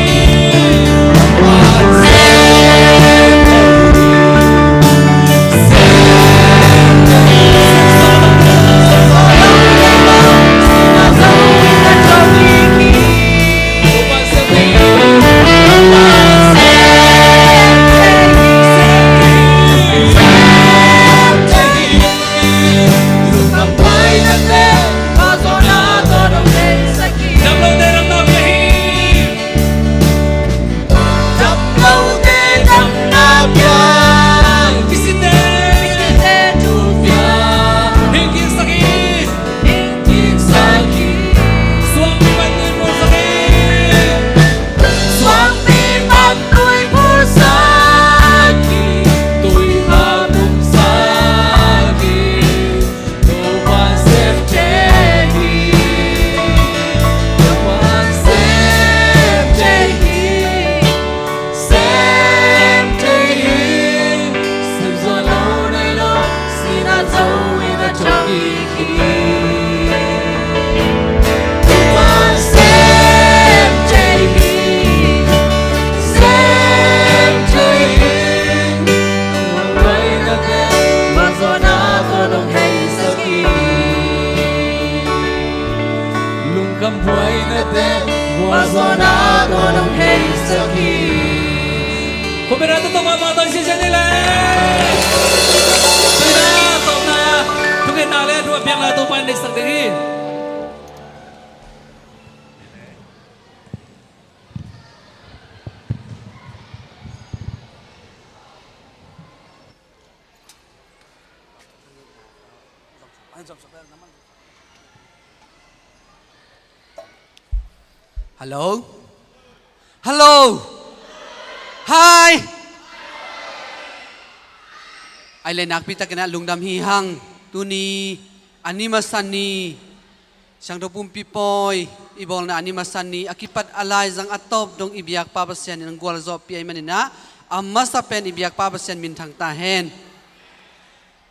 Damlote damna pia. Kisite, kisite thu pia. Hing kiksak hi. Hing kiksak hi. Suangpi pan tui pulsak hi. Suangpi pan tui pulsak hi. Tui pan pulsak hi. Topa'n sem thei hi. Topa'n sem thei hi. Sem thei hi. Sem zaw lo nei lo, sihna zo in na tho kik hi. Topa'n sem thei hi. Sem thei hi. Lungkham buainate mualzawhna tawh nong heisak hi. Lungkham buainate mualzawhna tawh nong heisak hi. Khuapi na tutung mah mah tawh si zen ni le. Tuina tawpna, thungetna le thu a piakna Topa in deihsak ding hi. Hello? Hello? Hi! Ai le nakpi takin a lungdam hi hang. Tuni a ni masa ni. Siangtho Pumpi Pawi i bawlna a ni masa ni a kipat a laizang a tawp dong i biakpa Pasian in hong gualzawhpih ahih manin ah, a masa pen i biakpa Pasian minthang ta hen.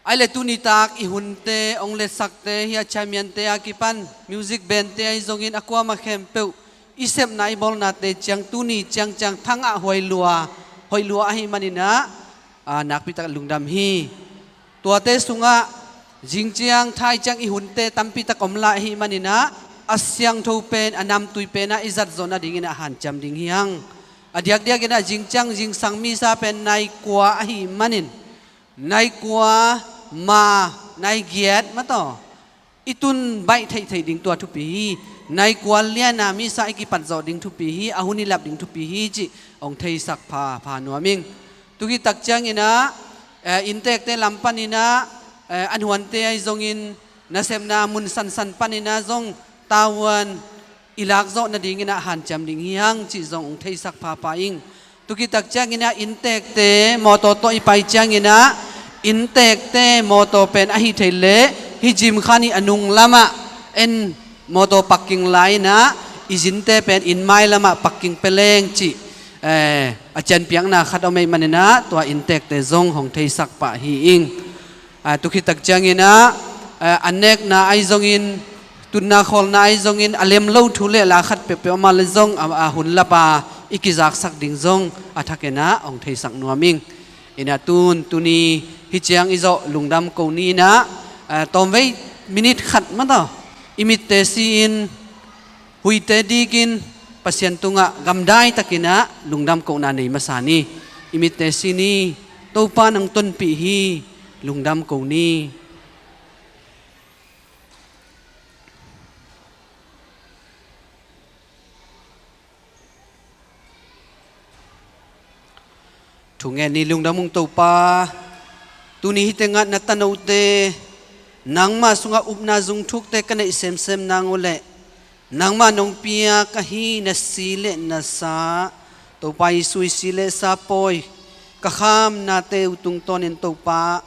Ahih leh tuni tak i hunte, hong letsakte, hih a chairman-te a kipan music band-te ahi zongin a kuamah khempeuh i sepna i bawlnate ciang tuni ciangciang thangah hoih lua, hoih lua ahih manin ah, a, nakpi tak lungdam hi. Tuate sungah zing ciang thai ciang i hunte tampi tak om lai ahih manin ah, a siangtho pen, a namtui pen ah i zat zawh nadingin ah hanciam ding hi hang. A diakdiakin ah zing ciang zingsang misa pen nai kua ahih manin, nai kua, ma, nai giat mah tawh i tun baih theihtheih ding tua thupi hi. Nai kua liana misa i kipat zawh ding thupi hi, a hun i lap ding thupi hi cih hong theisak phapha nuam ing. Tu khit tak ciangin ah, eh, innteekte lam panin ah, eh, an huante ahi zongin nasepna mun sansan panin ah zong tavuan i lak zawh nadingin ah hanciam ding hi hang cih zong hong theisak phapha ing. Tu khit tak ciangin ah innteekte mawtaw tawh i pai ciangin ah, innteekte mawtaw pen ahi thei leh hih gym khan i a nung lamah en mawtaw parking lai-in ah, i zinte pen inn mai lamah parking pia leng cih, eh, a cianpiakna khat om ahih manin ah tua innteekte zong hong theisak pah hi ing. A, tu khit tak ciangin ah, a, a nekna ahi zongin, tutna khawlna ahi zongin, a lem lo thu le la khat peuhpeuh om a leh zong, a, a hun lap a i kizaksak ding zong a thakin ah hong theisak nuam ing. In ah tun, tuni hih ciang i zawh lungdam ko ni in ah, a, tawmvei minute khat mah tawh i mitte si-in, huite dikin Pasian tungah gamdai takin ah lungdam kohna nei masa ni. I mitte si ni. Topa nang tonpih hi. Lungdam ko ni. Thungen ni. Lungdam ung Topa. Tuni hih tengah na tanote, nangmah sungah upna zungthukte ka neih semsem nang uh leh, nangmah nong piak ahi na si le na sa, Topa Jesu i si le sa pawi, ka khamnate uh tungtawnin Topa,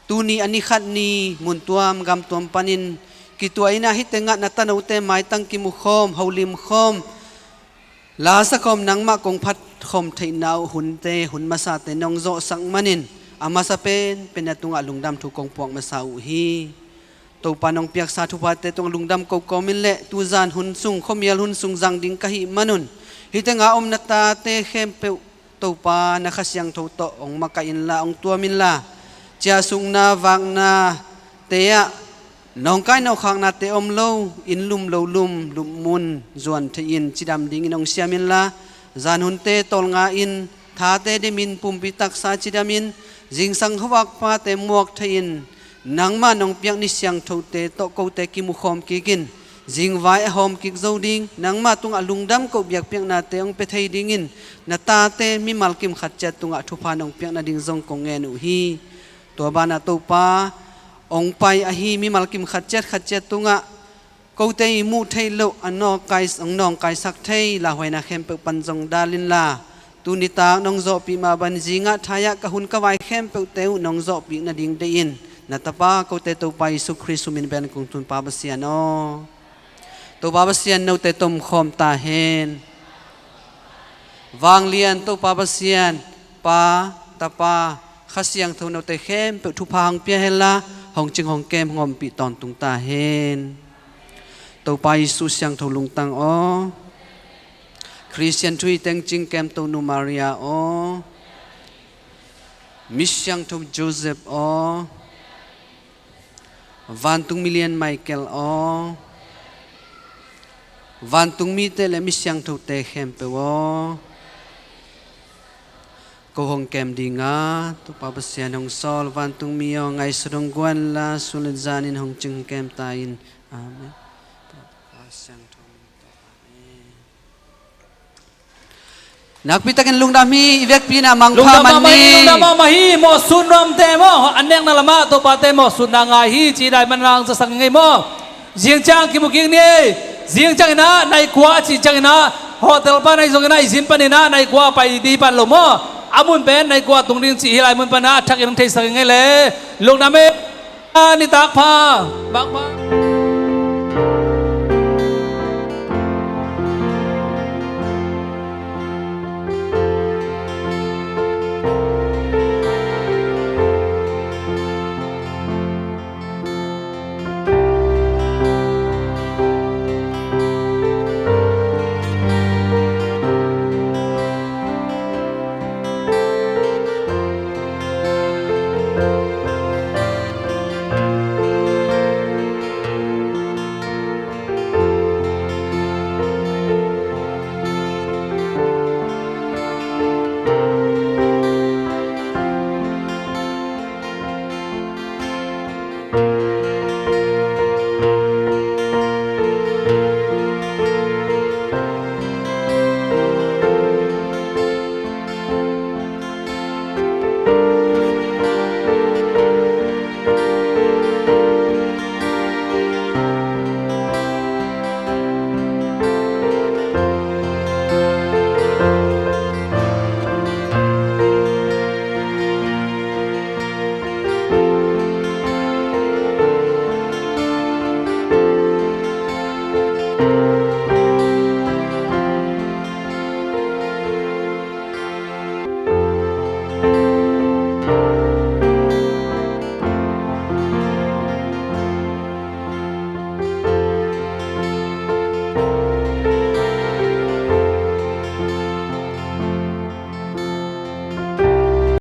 tuni a ni khat ni mun tuam gam tuam panin kituah in ah hih tengah na tanote maitang kimukhawm, holimkhawm, lasakhawm, nangmah kong phatkhawm theihna uh hunte, hun masate nong zawhsak manin, a masa penpen na tungah lungdam thu kong puak masa uh hi. Topa nong piaksa thuphate tungah lungdam ko kawmin leh, tuzan hun sung, khuamial hun sung zang ding ka hih manun, hih tengah om na tate khempeuh Topa na Kha Siangtho tawh hong makaih inla, hong tuam inla, ciahsukna vaknate ah nawngkai nawkhaknate om lo, inn lum lo lum, lupmun zuan thei-in cidam dingin hong siam inla, zan hunte tawlnga-in, thate dimin, pumpi taksa cidamin, zingsang khuavakpate muak thei-in, nangmah nong piak ni siangthote tawh kote kimukhawm kikin, zingvai a hawm kik zo ding, nangmah tungah lungdam koh biakpiaknate hong pia thei dingin, na tate mimal kim khat ciat tungah thupha nong piak nading zong kong ngen uh hi. Tua banah Topa, hong pai ahi mimal kim khat ciat khat ciat tungah kote i muh theih loh a nawngkai, hong nawngkaisak thei lauhuaina khempeuh pan zong dal inla, tuni tak nong zawhpih mah bangin zingah thai-ah ka hun ka vai khempeuhte uh nong zawhpih nading deihin, na Tapa kote Topa Jesu Khrist min pen kong tun Pa Pasian aw. Topa Pasian note tomkhawm ta hen. Vanglian Topa Pasian, Pa, Tapa, Kha Siangtho note khempeuh thupha hong pia henla, hong cing hong kem hong ompih tawntung ta hen. Topa Jesu siangtho lungtang aw. Khristian thu i tengcing kemto nu Maria aw. Mi siangtho Joseph aw. Vantungmi lian Michael aw. Vantungmite le mi siangthote khempeuh aw. Ko hong kem dinga Topa Pasian hong sawl. Vantungmi aw, ngaihsut hong guan la, sun le zanin hong cing hong kem ta in. Amen. Nakpi takin lungdam hi. I vekpi in ah mangpha man ni. Lungdam mahmah hi, lungdam mahmah hi. Mawhsun nuamte maw, an nekna lamah Topate mawhsutna ngai hi. Ci dai man lang zasak ngei maw. Zing ciang kimu kik ni. Zing ciangin ah nai kua a cih ciangin ah hotel pan ahi zongin ah, i zin panin ah nai kua a pai dih pan lo maw. A mun pen nai kua a tung ding cih hi lai mun pan ah a thakin hong theisak ngei le. Lungdam hi. Nitak pha. Bang pha.